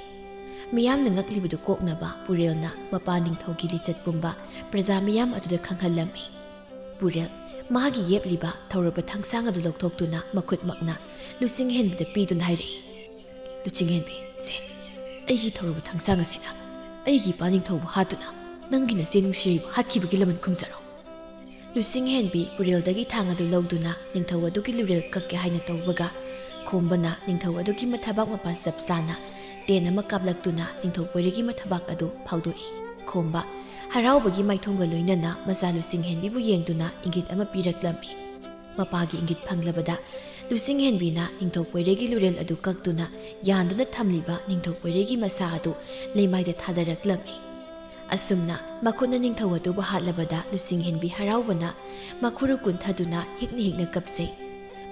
ꯃꯤꯌꯥꯝꯅ ꯉꯛꯂꯤꯕꯗꯨ ꯀꯣꯛꯅꯕ ꯄꯨꯔꯦꯜꯅ ꯃꯄꯥ ꯅꯤꯡꯊꯧꯒꯤ ꯂꯤꯆꯠ ꯄꯨꯝꯕ ꯄ꯭ꯔꯖꯥ ꯃꯤꯌꯥꯝ ꯑꯗꯨꯗ ꯈꯪꯍꯜꯂꯝꯃꯤ꯫ ꯄꯨꯔꯦꯜ ꯃꯥꯒꯤ ꯌꯦꯞꯂꯤꯕ ꯊꯧꯔꯕ ꯊꯥꯡꯁꯥꯡ ꯑꯗꯨ ꯂꯧꯊꯣꯛꯇꯨꯅ ꯃꯈꯨꯠꯃꯛꯅ ꯂꯨꯆꯤꯡꯍꯦꯟꯕꯗ ꯄꯤꯗꯨꯅ ꯍꯥꯏꯔꯛꯏ, "ꯂꯨꯆꯤꯡꯍꯦꯟꯕꯤ, ꯁꯦ, ꯑꯩꯒꯤ ꯊꯧꯔꯕ ꯊꯥꯡꯁꯥꯡ ꯑꯁꯤꯅ ꯑꯩꯒꯤ ꯏꯄꯥ ꯅꯤꯡꯊꯧꯕꯨ ꯍꯥꯠꯇꯨꯅ ꯅꯪꯒꯤ ꯅꯆꯦ ꯅꯨꯡꯁꯤꯔꯩꯕꯨ ꯍꯥꯠꯈꯤꯕꯒꯤ ꯂꯃꯟ ꯈꯨꯝꯖꯔꯣ꯫" ꯂꯨꯆꯤꯡꯍꯦꯟꯕꯤ ꯄꯨꯔꯦꯜꯗꯒꯤ ꯊꯥꯡ ꯑꯗꯨ ꯂꯧꯗꯨꯅ ꯅꯤꯡꯊꯧ ꯑꯗꯨꯒꯤ ꯂꯨꯔꯦꯜ ꯀꯛꯀꯦ ꯍꯥꯏꯅ ꯇꯧꯕꯒ, ꯈꯣꯝꯕꯅ ꯅꯤꯡꯊꯧ ꯑꯗꯨꯒꯤ ꯃꯊꯕꯥꯛ ꯃꯄꯥ ꯆꯞ ꯆꯥꯅ ꯇꯦꯟ ꯑꯃ ꯀꯥꯞꯂꯛꯇꯨꯅ ꯅꯤꯡꯊꯧ ꯄꯣꯏꯔꯩꯒꯤ ꯃꯊꯕꯥꯛ ꯑꯗꯨ ꯐꯥꯎꯗꯣꯛꯏ꯫ ꯈꯣꯝꯕ ꯍꯔꯥꯎꯕꯒꯤ ꯃꯥꯏꯊꯣꯡꯒ ꯂꯣꯏꯅꯅ ꯃꯆꯥ ꯂꯨꯆꯤꯡꯍꯦꯟꯕꯤꯕꯨ ꯌꯦꯡꯗꯨꯅ ꯏꯪꯒꯤꯠ ꯑꯃ ꯄꯤꯔꯛꯂꯝꯃꯤ꯫ ꯃꯄꯥꯒꯤ ꯏꯪꯒꯤꯠ ꯐꯪꯂꯕꯗ ꯂꯨꯆꯤꯡꯍꯦꯟꯕꯤꯅ ꯅꯤꯡꯊꯧ ꯄꯣꯏꯔꯩꯒꯤ ꯂꯨꯔꯦꯜ ꯑꯗꯨ ꯀꯛꯇꯨꯅ ꯌꯥꯟꯗꯨꯅ ꯊꯝꯂꯤꯕ ꯅꯤꯡꯊꯧ ꯄꯣꯏꯔꯩꯒꯤ ꯃꯁꯥ ꯑꯗꯨ ꯂꯩꯃꯥꯏꯗ ꯊꯥꯗꯔꯛꯂꯝꯃꯤ꯫ ꯑꯁꯨꯝꯅ ꯃꯈꯨꯠꯅ ꯅꯤꯡꯊꯧ ꯑꯗꯨꯕꯨ ꯍꯥꯠꯂꯕꯗ ꯂꯨꯆꯤꯡꯍꯦꯟꯕꯤ ꯍꯔꯥꯎꯕꯅ ꯃꯈꯨꯔꯨ ꯀꯨꯟꯊꯗꯨꯅ ꯍꯤꯛꯅ ꯍꯤꯛꯅ ꯀꯞꯆꯩ꯫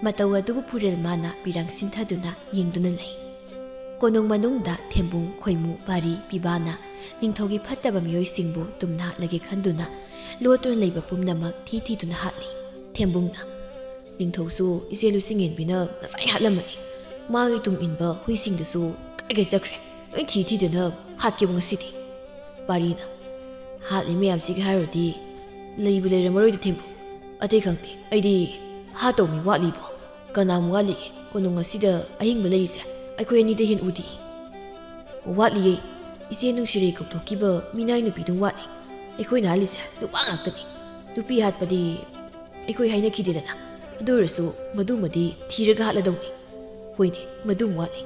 ꯃꯇꯧ ꯑꯗꯨꯕꯨ ꯄꯨꯔꯦꯜ ꯃꯥꯅ ꯄꯤꯔꯥꯡ ꯁꯤꯟꯊꯗꯨꯅ ꯌꯦꯡꯗꯨꯅ ꯂꯩ꯫ ꯀꯣꯅꯨꯡ ꯃꯅꯨꯡꯗ ꯊꯦꯝꯕꯨꯡ, ꯈꯣꯏꯃꯨ, ꯄꯥꯔꯤ, ꯄꯤꯕꯥꯅ ꯅꯤꯡꯊꯧꯒꯤ ꯐꯠꯇꯕ ꯃꯤꯑꯣꯏꯁꯤꯡꯕꯨ ꯇꯨꯝꯅ ꯍꯥꯠꯂꯒꯦ ꯈꯟꯗꯨꯅ ꯂꯣꯠꯇꯨꯅ ꯂꯩꯕ ꯄꯨꯝꯅꯃꯛ ꯊꯤ ꯊꯤꯗꯨꯅ ꯍꯥꯠꯂꯤ꯫ ꯊꯦꯝꯕꯨꯡꯅ, "ꯅꯤꯡꯊꯧꯁꯨ ꯏꯆꯦ ꯂꯨꯆꯤꯡꯍꯦꯟꯕꯤꯅ ꯉꯁꯥꯏ ꯍꯥꯠꯂꯝꯃꯅꯤ꯫ ꯃꯥꯒꯤ ꯇꯨꯡ ꯏꯟꯕ ꯍꯨꯏꯁꯤꯡꯗꯨꯁꯨ ꯀꯥꯏ ꯀꯥꯏ ꯆꯠꯈ꯭ꯔꯦ? ꯂꯣꯏ ꯊꯤ ꯊꯤꯗꯨꯅ ꯍꯥꯠꯀꯦꯕꯨ ꯉꯁꯤꯗꯤ꯫" ꯄꯥꯔꯤꯅ, "ꯍꯥꯠꯂꯤ ꯃꯌꯥꯝꯁꯤꯒꯤ ꯍꯥꯏꯔꯨꯔꯗꯤ ꯂꯩꯕꯨ ꯂꯩꯔꯝꯃꯔꯣꯏꯗ ꯊꯦꯝꯕꯨꯡ꯫ ꯑꯇꯩ ꯈꯪꯗꯦ, ꯑꯩꯗꯤ ꯍꯥꯠꯇꯧ ꯃꯤ ꯋꯥꯠꯂꯤꯕꯣ? ꯀꯅꯥꯝ ꯋꯥꯠꯂꯤꯒꯦ? ꯀꯣꯅꯨꯡ ꯑꯁꯤꯗ ꯑꯍꯤꯡꯕ ꯂꯩꯔꯤꯁꯦ ꯑꯩꯈꯣꯏ ꯑꯅꯤꯗꯩ ꯍꯦꯟ ꯎꯗꯤꯌꯦ꯫" "ꯋꯥꯠꯂꯤꯌꯦ, ꯏꯆꯦ ꯅꯨꯡꯁꯤꯔꯩ ꯀꯧꯊꯣꯛꯈꯤꯕ ꯃꯤꯅꯥꯏ ꯅꯨꯄꯤꯗꯨꯝ ꯋꯥꯠꯂꯤ꯫ ꯑꯩꯈꯣꯏꯅ ꯍꯥꯠꯂꯤꯁꯦ ꯅꯨꯄꯥ ꯉꯥꯛꯇꯅꯤ꯫ ꯅꯨꯄꯤ ꯍꯥꯠꯄꯗꯤ ꯑꯩꯈꯣꯏ ꯍꯥꯏꯅꯈꯤꯗꯦꯗꯅ꯫ ꯑꯗꯨ ꯑꯣꯏꯔꯁꯨ ꯃꯗꯨꯃꯗꯤ ꯊꯤꯔꯒ ꯍꯥꯠꯂꯗꯧꯅꯤ꯫" "ꯍꯣꯏꯅꯦ, ꯃꯗꯨꯝ ꯋꯥꯠꯂꯤ꯫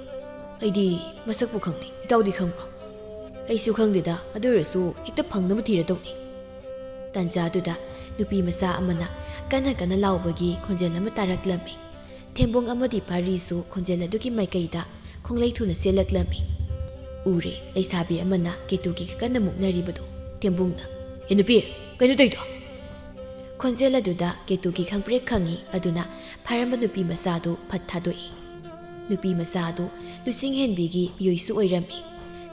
ꯑꯩꯗꯤ ꯃꯁꯛꯄꯨ ꯈꯪꯗꯦ, ꯏꯇꯥꯎꯗꯤ ꯈꯪꯕ꯭ꯔꯣ?" "ꯑꯩꯁꯨ ꯈꯪꯗꯦꯗ, ꯑꯗꯨ ꯑꯣꯏꯔꯁꯨ ꯍꯦꯛꯇ ꯐꯪꯅꯕ ꯊꯤꯔꯗꯧꯅꯤ꯫" ꯇꯥꯟꯖꯥꯗꯨꯗ ꯅꯨꯄꯤ ꯃꯆꯥ ꯑꯃꯅ ꯀꯟꯅ ꯀꯟꯅ ꯂꯥꯎꯕꯒꯤ ꯈꯣꯟꯖꯦꯜ ꯑꯃ ꯇꯥꯔꯛꯂꯝꯃꯤ꯫ ꯊꯦꯝꯕꯣꯡ ꯑꯃꯗꯤ ꯄꯥꯔꯤꯁꯨ ꯈꯣꯟꯖꯦꯜ ꯑꯗꯨꯒꯤ ꯃꯥꯏꯀꯩꯗ ꯈꯣꯡꯂꯩ ꯊꯨꯅ ꯆꯦꯜꯂꯛꯂꯝꯃꯤ꯫ ꯎꯔꯦ, ꯂꯩꯁꯥꯕꯤ ꯑꯃꯅ ꯀꯦꯇꯨꯀꯤꯒ ꯀꯟꯅ ꯃꯨꯛꯅꯔꯤꯕꯗꯨ꯫ ꯊꯦꯝꯕꯨꯡꯅ, "ꯑꯦ ꯅꯨꯄꯤ, ꯀꯩꯅꯣ ꯇꯧꯏꯗꯣ?" ꯈꯣꯟꯖꯦꯜ ꯑꯗꯨꯗ ꯀꯦꯇꯨꯀꯤ ꯈꯪꯄ꯭ꯔꯦꯛ ꯈꯪꯉꯤ꯫ ꯑꯗꯨꯅ ꯐꯥꯔꯝꯕ ꯅꯨꯄꯤ ꯃꯆꯥ ꯑꯗꯨ ꯐꯠ ꯊꯥꯗꯣꯛꯏ꯫ ꯅꯨꯄꯤ ꯃꯆꯥ ꯑꯗꯨ ꯂꯨꯆꯤꯡ ꯍꯦꯟꯕꯤꯒꯤ ꯃꯤꯑꯣꯏꯁꯨ ꯑꯣꯏꯔꯝꯃꯤ꯫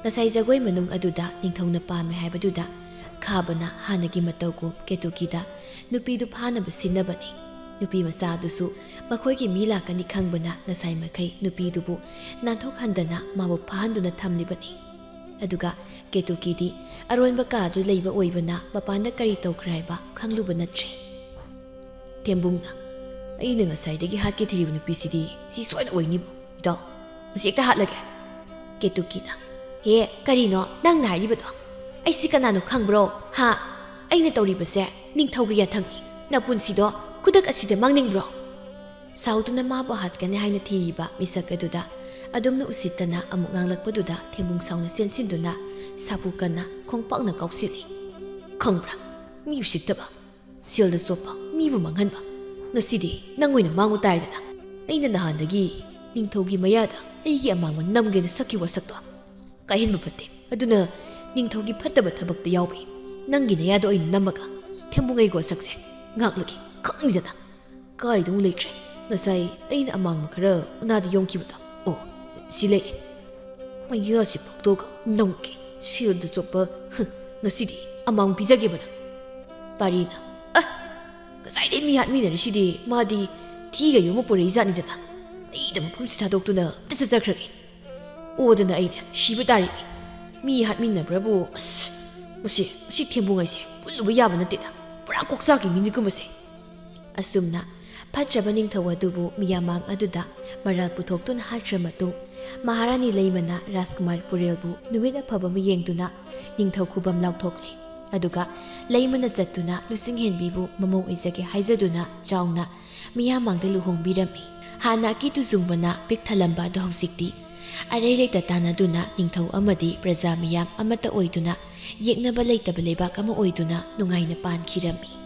ꯉꯁꯥꯏ ꯖꯒꯣꯏ ꯃꯅꯨꯡ ꯑꯗꯨꯗ ꯅꯤꯡꯊꯧꯅ ꯄꯥꯝꯃꯦ ꯍꯥꯏꯕꯗꯨꯗ ꯈꯥꯕꯅ ꯍꯥꯟꯅꯒꯤ ꯃꯇꯧꯒꯨꯝ ꯀꯦꯇꯨꯀꯤꯗ ꯅꯨꯄꯤꯗꯨ ꯐꯥꯅꯕ ꯁꯤꯟꯅꯕꯅꯤ꯫ ꯅꯨꯄꯤ ꯃꯆꯥ ꯑꯗꯨꯁꯨ ꯃꯈꯣꯏꯒꯤ ꯃꯤ ꯂꯥꯛꯀꯅꯤ ꯈꯪꯕꯅ ꯉꯁꯥꯏ ꯃꯈꯩ ꯅꯨꯄꯤꯗꯨꯕꯨ ꯅꯥꯟꯊꯣꯛꯍꯟꯗꯅ ꯃꯥꯕꯨ ꯐꯥꯍꯟꯗꯨꯅ ꯊꯝꯂꯤꯕꯅꯤ꯫ ꯑꯗꯨꯒ ꯀꯦꯇꯨꯀꯤꯗꯤ ꯑꯔꯣꯟꯕ ꯀꯥꯗꯨ ꯂꯩꯕ ꯑꯣꯏꯕꯅ ꯃꯄꯥꯟꯗ ꯀꯔꯤ ꯇꯧꯈ꯭ꯔꯦ ꯍꯥꯏꯕ ꯈꯪꯂꯨꯕ ꯅꯠꯇ꯭ꯔꯦ꯫ ꯊꯦꯝꯕꯨꯡꯅ, "ꯑꯩꯅ ꯉꯁꯥꯏꯗꯒꯤ ꯍꯥꯠꯀꯦ ꯊꯤꯔꯤꯕ ꯅꯨꯄꯤꯁꯤꯗꯤ ꯁꯤ ꯁꯣꯏꯅ ꯑꯣꯏꯅꯤꯕꯨ꯫ ꯏꯇꯥꯎ, ꯃꯁꯤ ꯍꯦꯛꯇ ꯍꯥꯠꯂꯒꯦ꯫" ꯀꯦꯇꯨꯀꯤꯅ, "ꯍꯦ, ꯀꯔꯤꯅꯣ ꯅꯪꯅ ꯍꯥꯏꯔꯤꯕꯗꯣ? ꯑꯩꯁꯤ ꯀꯅꯥꯅꯣ ꯈꯪꯕ꯭ꯔꯣ? ꯍꯥ? ꯑꯩꯅ ꯇꯧꯔꯤꯕꯁꯦ ꯅꯤꯡꯊꯧꯒꯤ ꯌꯥꯊꯪꯅꯤ꯫ ꯅꯄꯨꯟꯁꯤꯗꯣ ꯈꯨꯗꯛ ꯑꯁꯤꯗ ꯃꯥꯡꯅꯤꯡꯕ꯭ꯔꯣ?" ꯁꯥꯎꯗꯨꯅ ꯃꯥꯕꯨ ꯍꯥꯠꯀꯅꯤ ꯍꯥꯏꯅ ꯊꯤꯔꯤꯕ ꯃꯤꯁꯛ ꯑꯗꯨꯗ ꯑꯗꯨꯝꯅ ꯎꯁꯤꯠꯇꯅ ꯑꯃꯨꯛ ꯉꯥꯡꯂꯛꯄꯗꯨꯗ ꯊꯦꯝꯕꯨꯡ ꯁꯥꯎꯅ ꯆꯦꯟꯁꯤꯟꯗꯨꯅ ꯁꯥꯐꯨ ꯀꯟꯅ ꯈꯣꯡꯄꯥꯛꯅ ꯀꯥꯎꯁꯤꯜꯂꯤ꯫ "ꯈꯪꯕ꯭ꯔꯥ? ꯃꯤ ꯎꯁꯤꯠꯇꯕ, ꯁꯦꯜꯗ ꯆꯣꯞꯄ, ꯃꯤꯕꯨ ꯃꯥꯡꯍꯟꯕ꯫ ꯉꯁꯤꯗꯤ ꯅꯪ ꯑꯣꯏꯅ ꯃꯥꯡꯕ ꯇꯥꯔꯦꯗꯅ꯫ ꯑꯩꯅ ꯅꯍꯥꯟꯗꯒꯤ ꯅꯤꯡꯊꯧꯒꯤ ꯃꯌꯥꯗ ꯑꯩꯒꯤ ꯑꯃꯥꯡꯕ ꯅꯝꯒꯦꯅ ꯁꯛꯈꯤ ꯋꯥꯁꯛꯇꯣ ꯀꯥꯏꯍꯟꯕ ꯐꯠꯇꯦ꯫ ꯑꯗꯨꯅ ꯅꯤꯡꯊꯧꯒꯤ ꯐꯠꯇꯕ ꯊꯕꯛꯇ ꯌꯥꯎꯕꯤ ꯅꯪꯒꯤ ꯅꯌꯥꯗ ꯑꯣꯏꯅ ꯅꯝꯃꯒ ꯊꯦꯝꯕꯨꯡ ꯑꯩꯒꯤ ꯋꯥꯁꯛꯁꯦ ꯉꯥꯛꯂꯒꯦ꯫ ꯈꯪꯅꯤꯗꯅ꯫ ꯀꯥꯏꯗ ꯑꯃꯨꯛ ꯂꯩꯈ꯭ꯔꯦ? ꯉꯁꯥꯏ ꯑꯩꯅ ꯑꯃꯥꯡꯕ ꯈꯔ ꯎꯅꯥꯗ ꯌꯣꯝꯈꯤꯕꯗꯣ꯫ ꯑꯣ, ꯁꯤ ꯂꯩ꯫ ꯃꯌꯥꯁꯤ ꯐꯥꯛꯇꯣꯛꯑꯒ ꯅꯝꯒꯦ꯫ ꯁꯦꯜꯗ ꯆꯣꯞꯄ꯫ ꯍ, ꯉꯁꯤꯗꯤ ꯑꯃꯥꯡ ꯄꯤꯖꯒꯦꯕ ꯅꯪ꯫" ꯄꯥꯔꯤꯅ, "ꯑ, ꯉꯁꯥꯏꯗꯩ ꯃꯤ ꯍꯥꯠꯃꯤꯟꯅꯔꯤꯁꯤꯗꯤ ꯃꯥꯗꯤ ꯊꯤꯒ ꯌꯣꯝꯃ ꯄꯨꯔꯛꯏ ꯖꯥꯠꯅꯤꯗꯅ꯫ ꯑꯩꯅ ꯃꯐꯝꯁꯤ ꯊꯥꯗꯣꯛꯇꯨꯅ ꯑꯝꯇ ꯆꯠꯆꯈ꯭ꯔꯒꯦ꯫ ꯑꯣꯗꯅ ꯑꯩꯅꯦ ꯁꯤꯕ ꯇꯥꯔꯤꯅꯤ꯫ ꯃꯤ ꯍꯥꯠꯃꯤꯟꯅꯕ꯭ꯔꯕꯨ, ꯑꯁ, ꯃꯁꯤ, ꯃꯁꯤ ꯊꯦꯝꯕꯨꯡ ꯍꯥꯏꯁꯦ ꯄꯨꯜꯂꯨꯕ ꯌꯥꯕ ꯅꯠꯇꯦꯗ꯫ ꯄꯨꯔꯥ ꯀꯣꯛꯆꯥꯛꯀꯤ ꯃꯤꯅꯤꯀꯣ ꯃꯁꯦ꯫" ꯑꯁꯨꯝꯅ ꯐꯠꯇ꯭ꯔꯕ ꯅꯤꯡꯊꯧ ꯑꯗꯨꯕꯨ ꯃꯤꯌꯥꯝꯃꯥꯡ ꯑꯗꯨꯗ ꯃꯔꯥꯜ ꯄꯨꯊꯣꯛꯇꯨꯅ ꯍꯥꯠꯈ꯭ꯔ ꯃꯇꯨꯡ, ꯃꯍꯥꯔꯥꯅꯤ ꯂꯩꯃꯅ ꯔꯥꯖꯀꯨꯃꯥꯔ ꯄꯨꯔꯦꯜꯕꯨ ꯅꯨꯃꯤꯠ ꯑꯐꯕ ꯑꯃ ꯌꯦꯡꯗꯨꯅ ꯅꯤꯡꯊꯧ ꯈꯨꯕꯝ ꯂꯥꯎꯊꯣꯛꯂꯦ꯫ ꯑꯗꯨꯒ ꯂꯩꯃꯅ ꯆꯠꯇꯨꯅ ꯂꯨꯆꯤꯡꯍꯦꯟꯕꯤꯕꯨ ꯃꯃꯧ ꯑꯣꯏꯖꯒꯦ ꯍꯥꯏꯖꯗꯨꯅ ꯆꯥꯎꯅ ꯃꯤꯌꯥꯝꯃꯥꯡꯗ ꯂꯨꯍꯣꯡꯕꯤꯔꯝꯃꯤ꯫ ꯍꯥꯟꯅ ꯑꯀꯤ ꯇꯨꯖꯨꯡꯕꯅ ꯄꯤꯛ ꯊꯜꯂꯝꯕ ꯑꯗꯣ ꯍꯧꯖꯤꯛꯇꯤ ꯑꯔꯩ ꯂꯩꯇ ꯇꯥꯟꯅꯗꯨꯅ ꯅꯤꯡꯊꯧ ꯑꯃꯗꯤ ꯄ꯭ꯔꯖꯥ ꯃꯤꯌꯥꯝ ꯑꯃꯠꯇ ꯑꯣꯏꯗꯨꯅ ꯌꯦꯛꯅꯕ ꯂꯩꯇꯕ ꯂꯩꯕꯥꯛ ꯑꯃ ꯑꯣꯏꯗꯨꯅ ꯅꯨꯡꯉꯥꯏꯅ ꯄꯥꯟꯈꯤꯔꯝꯃꯤ꯫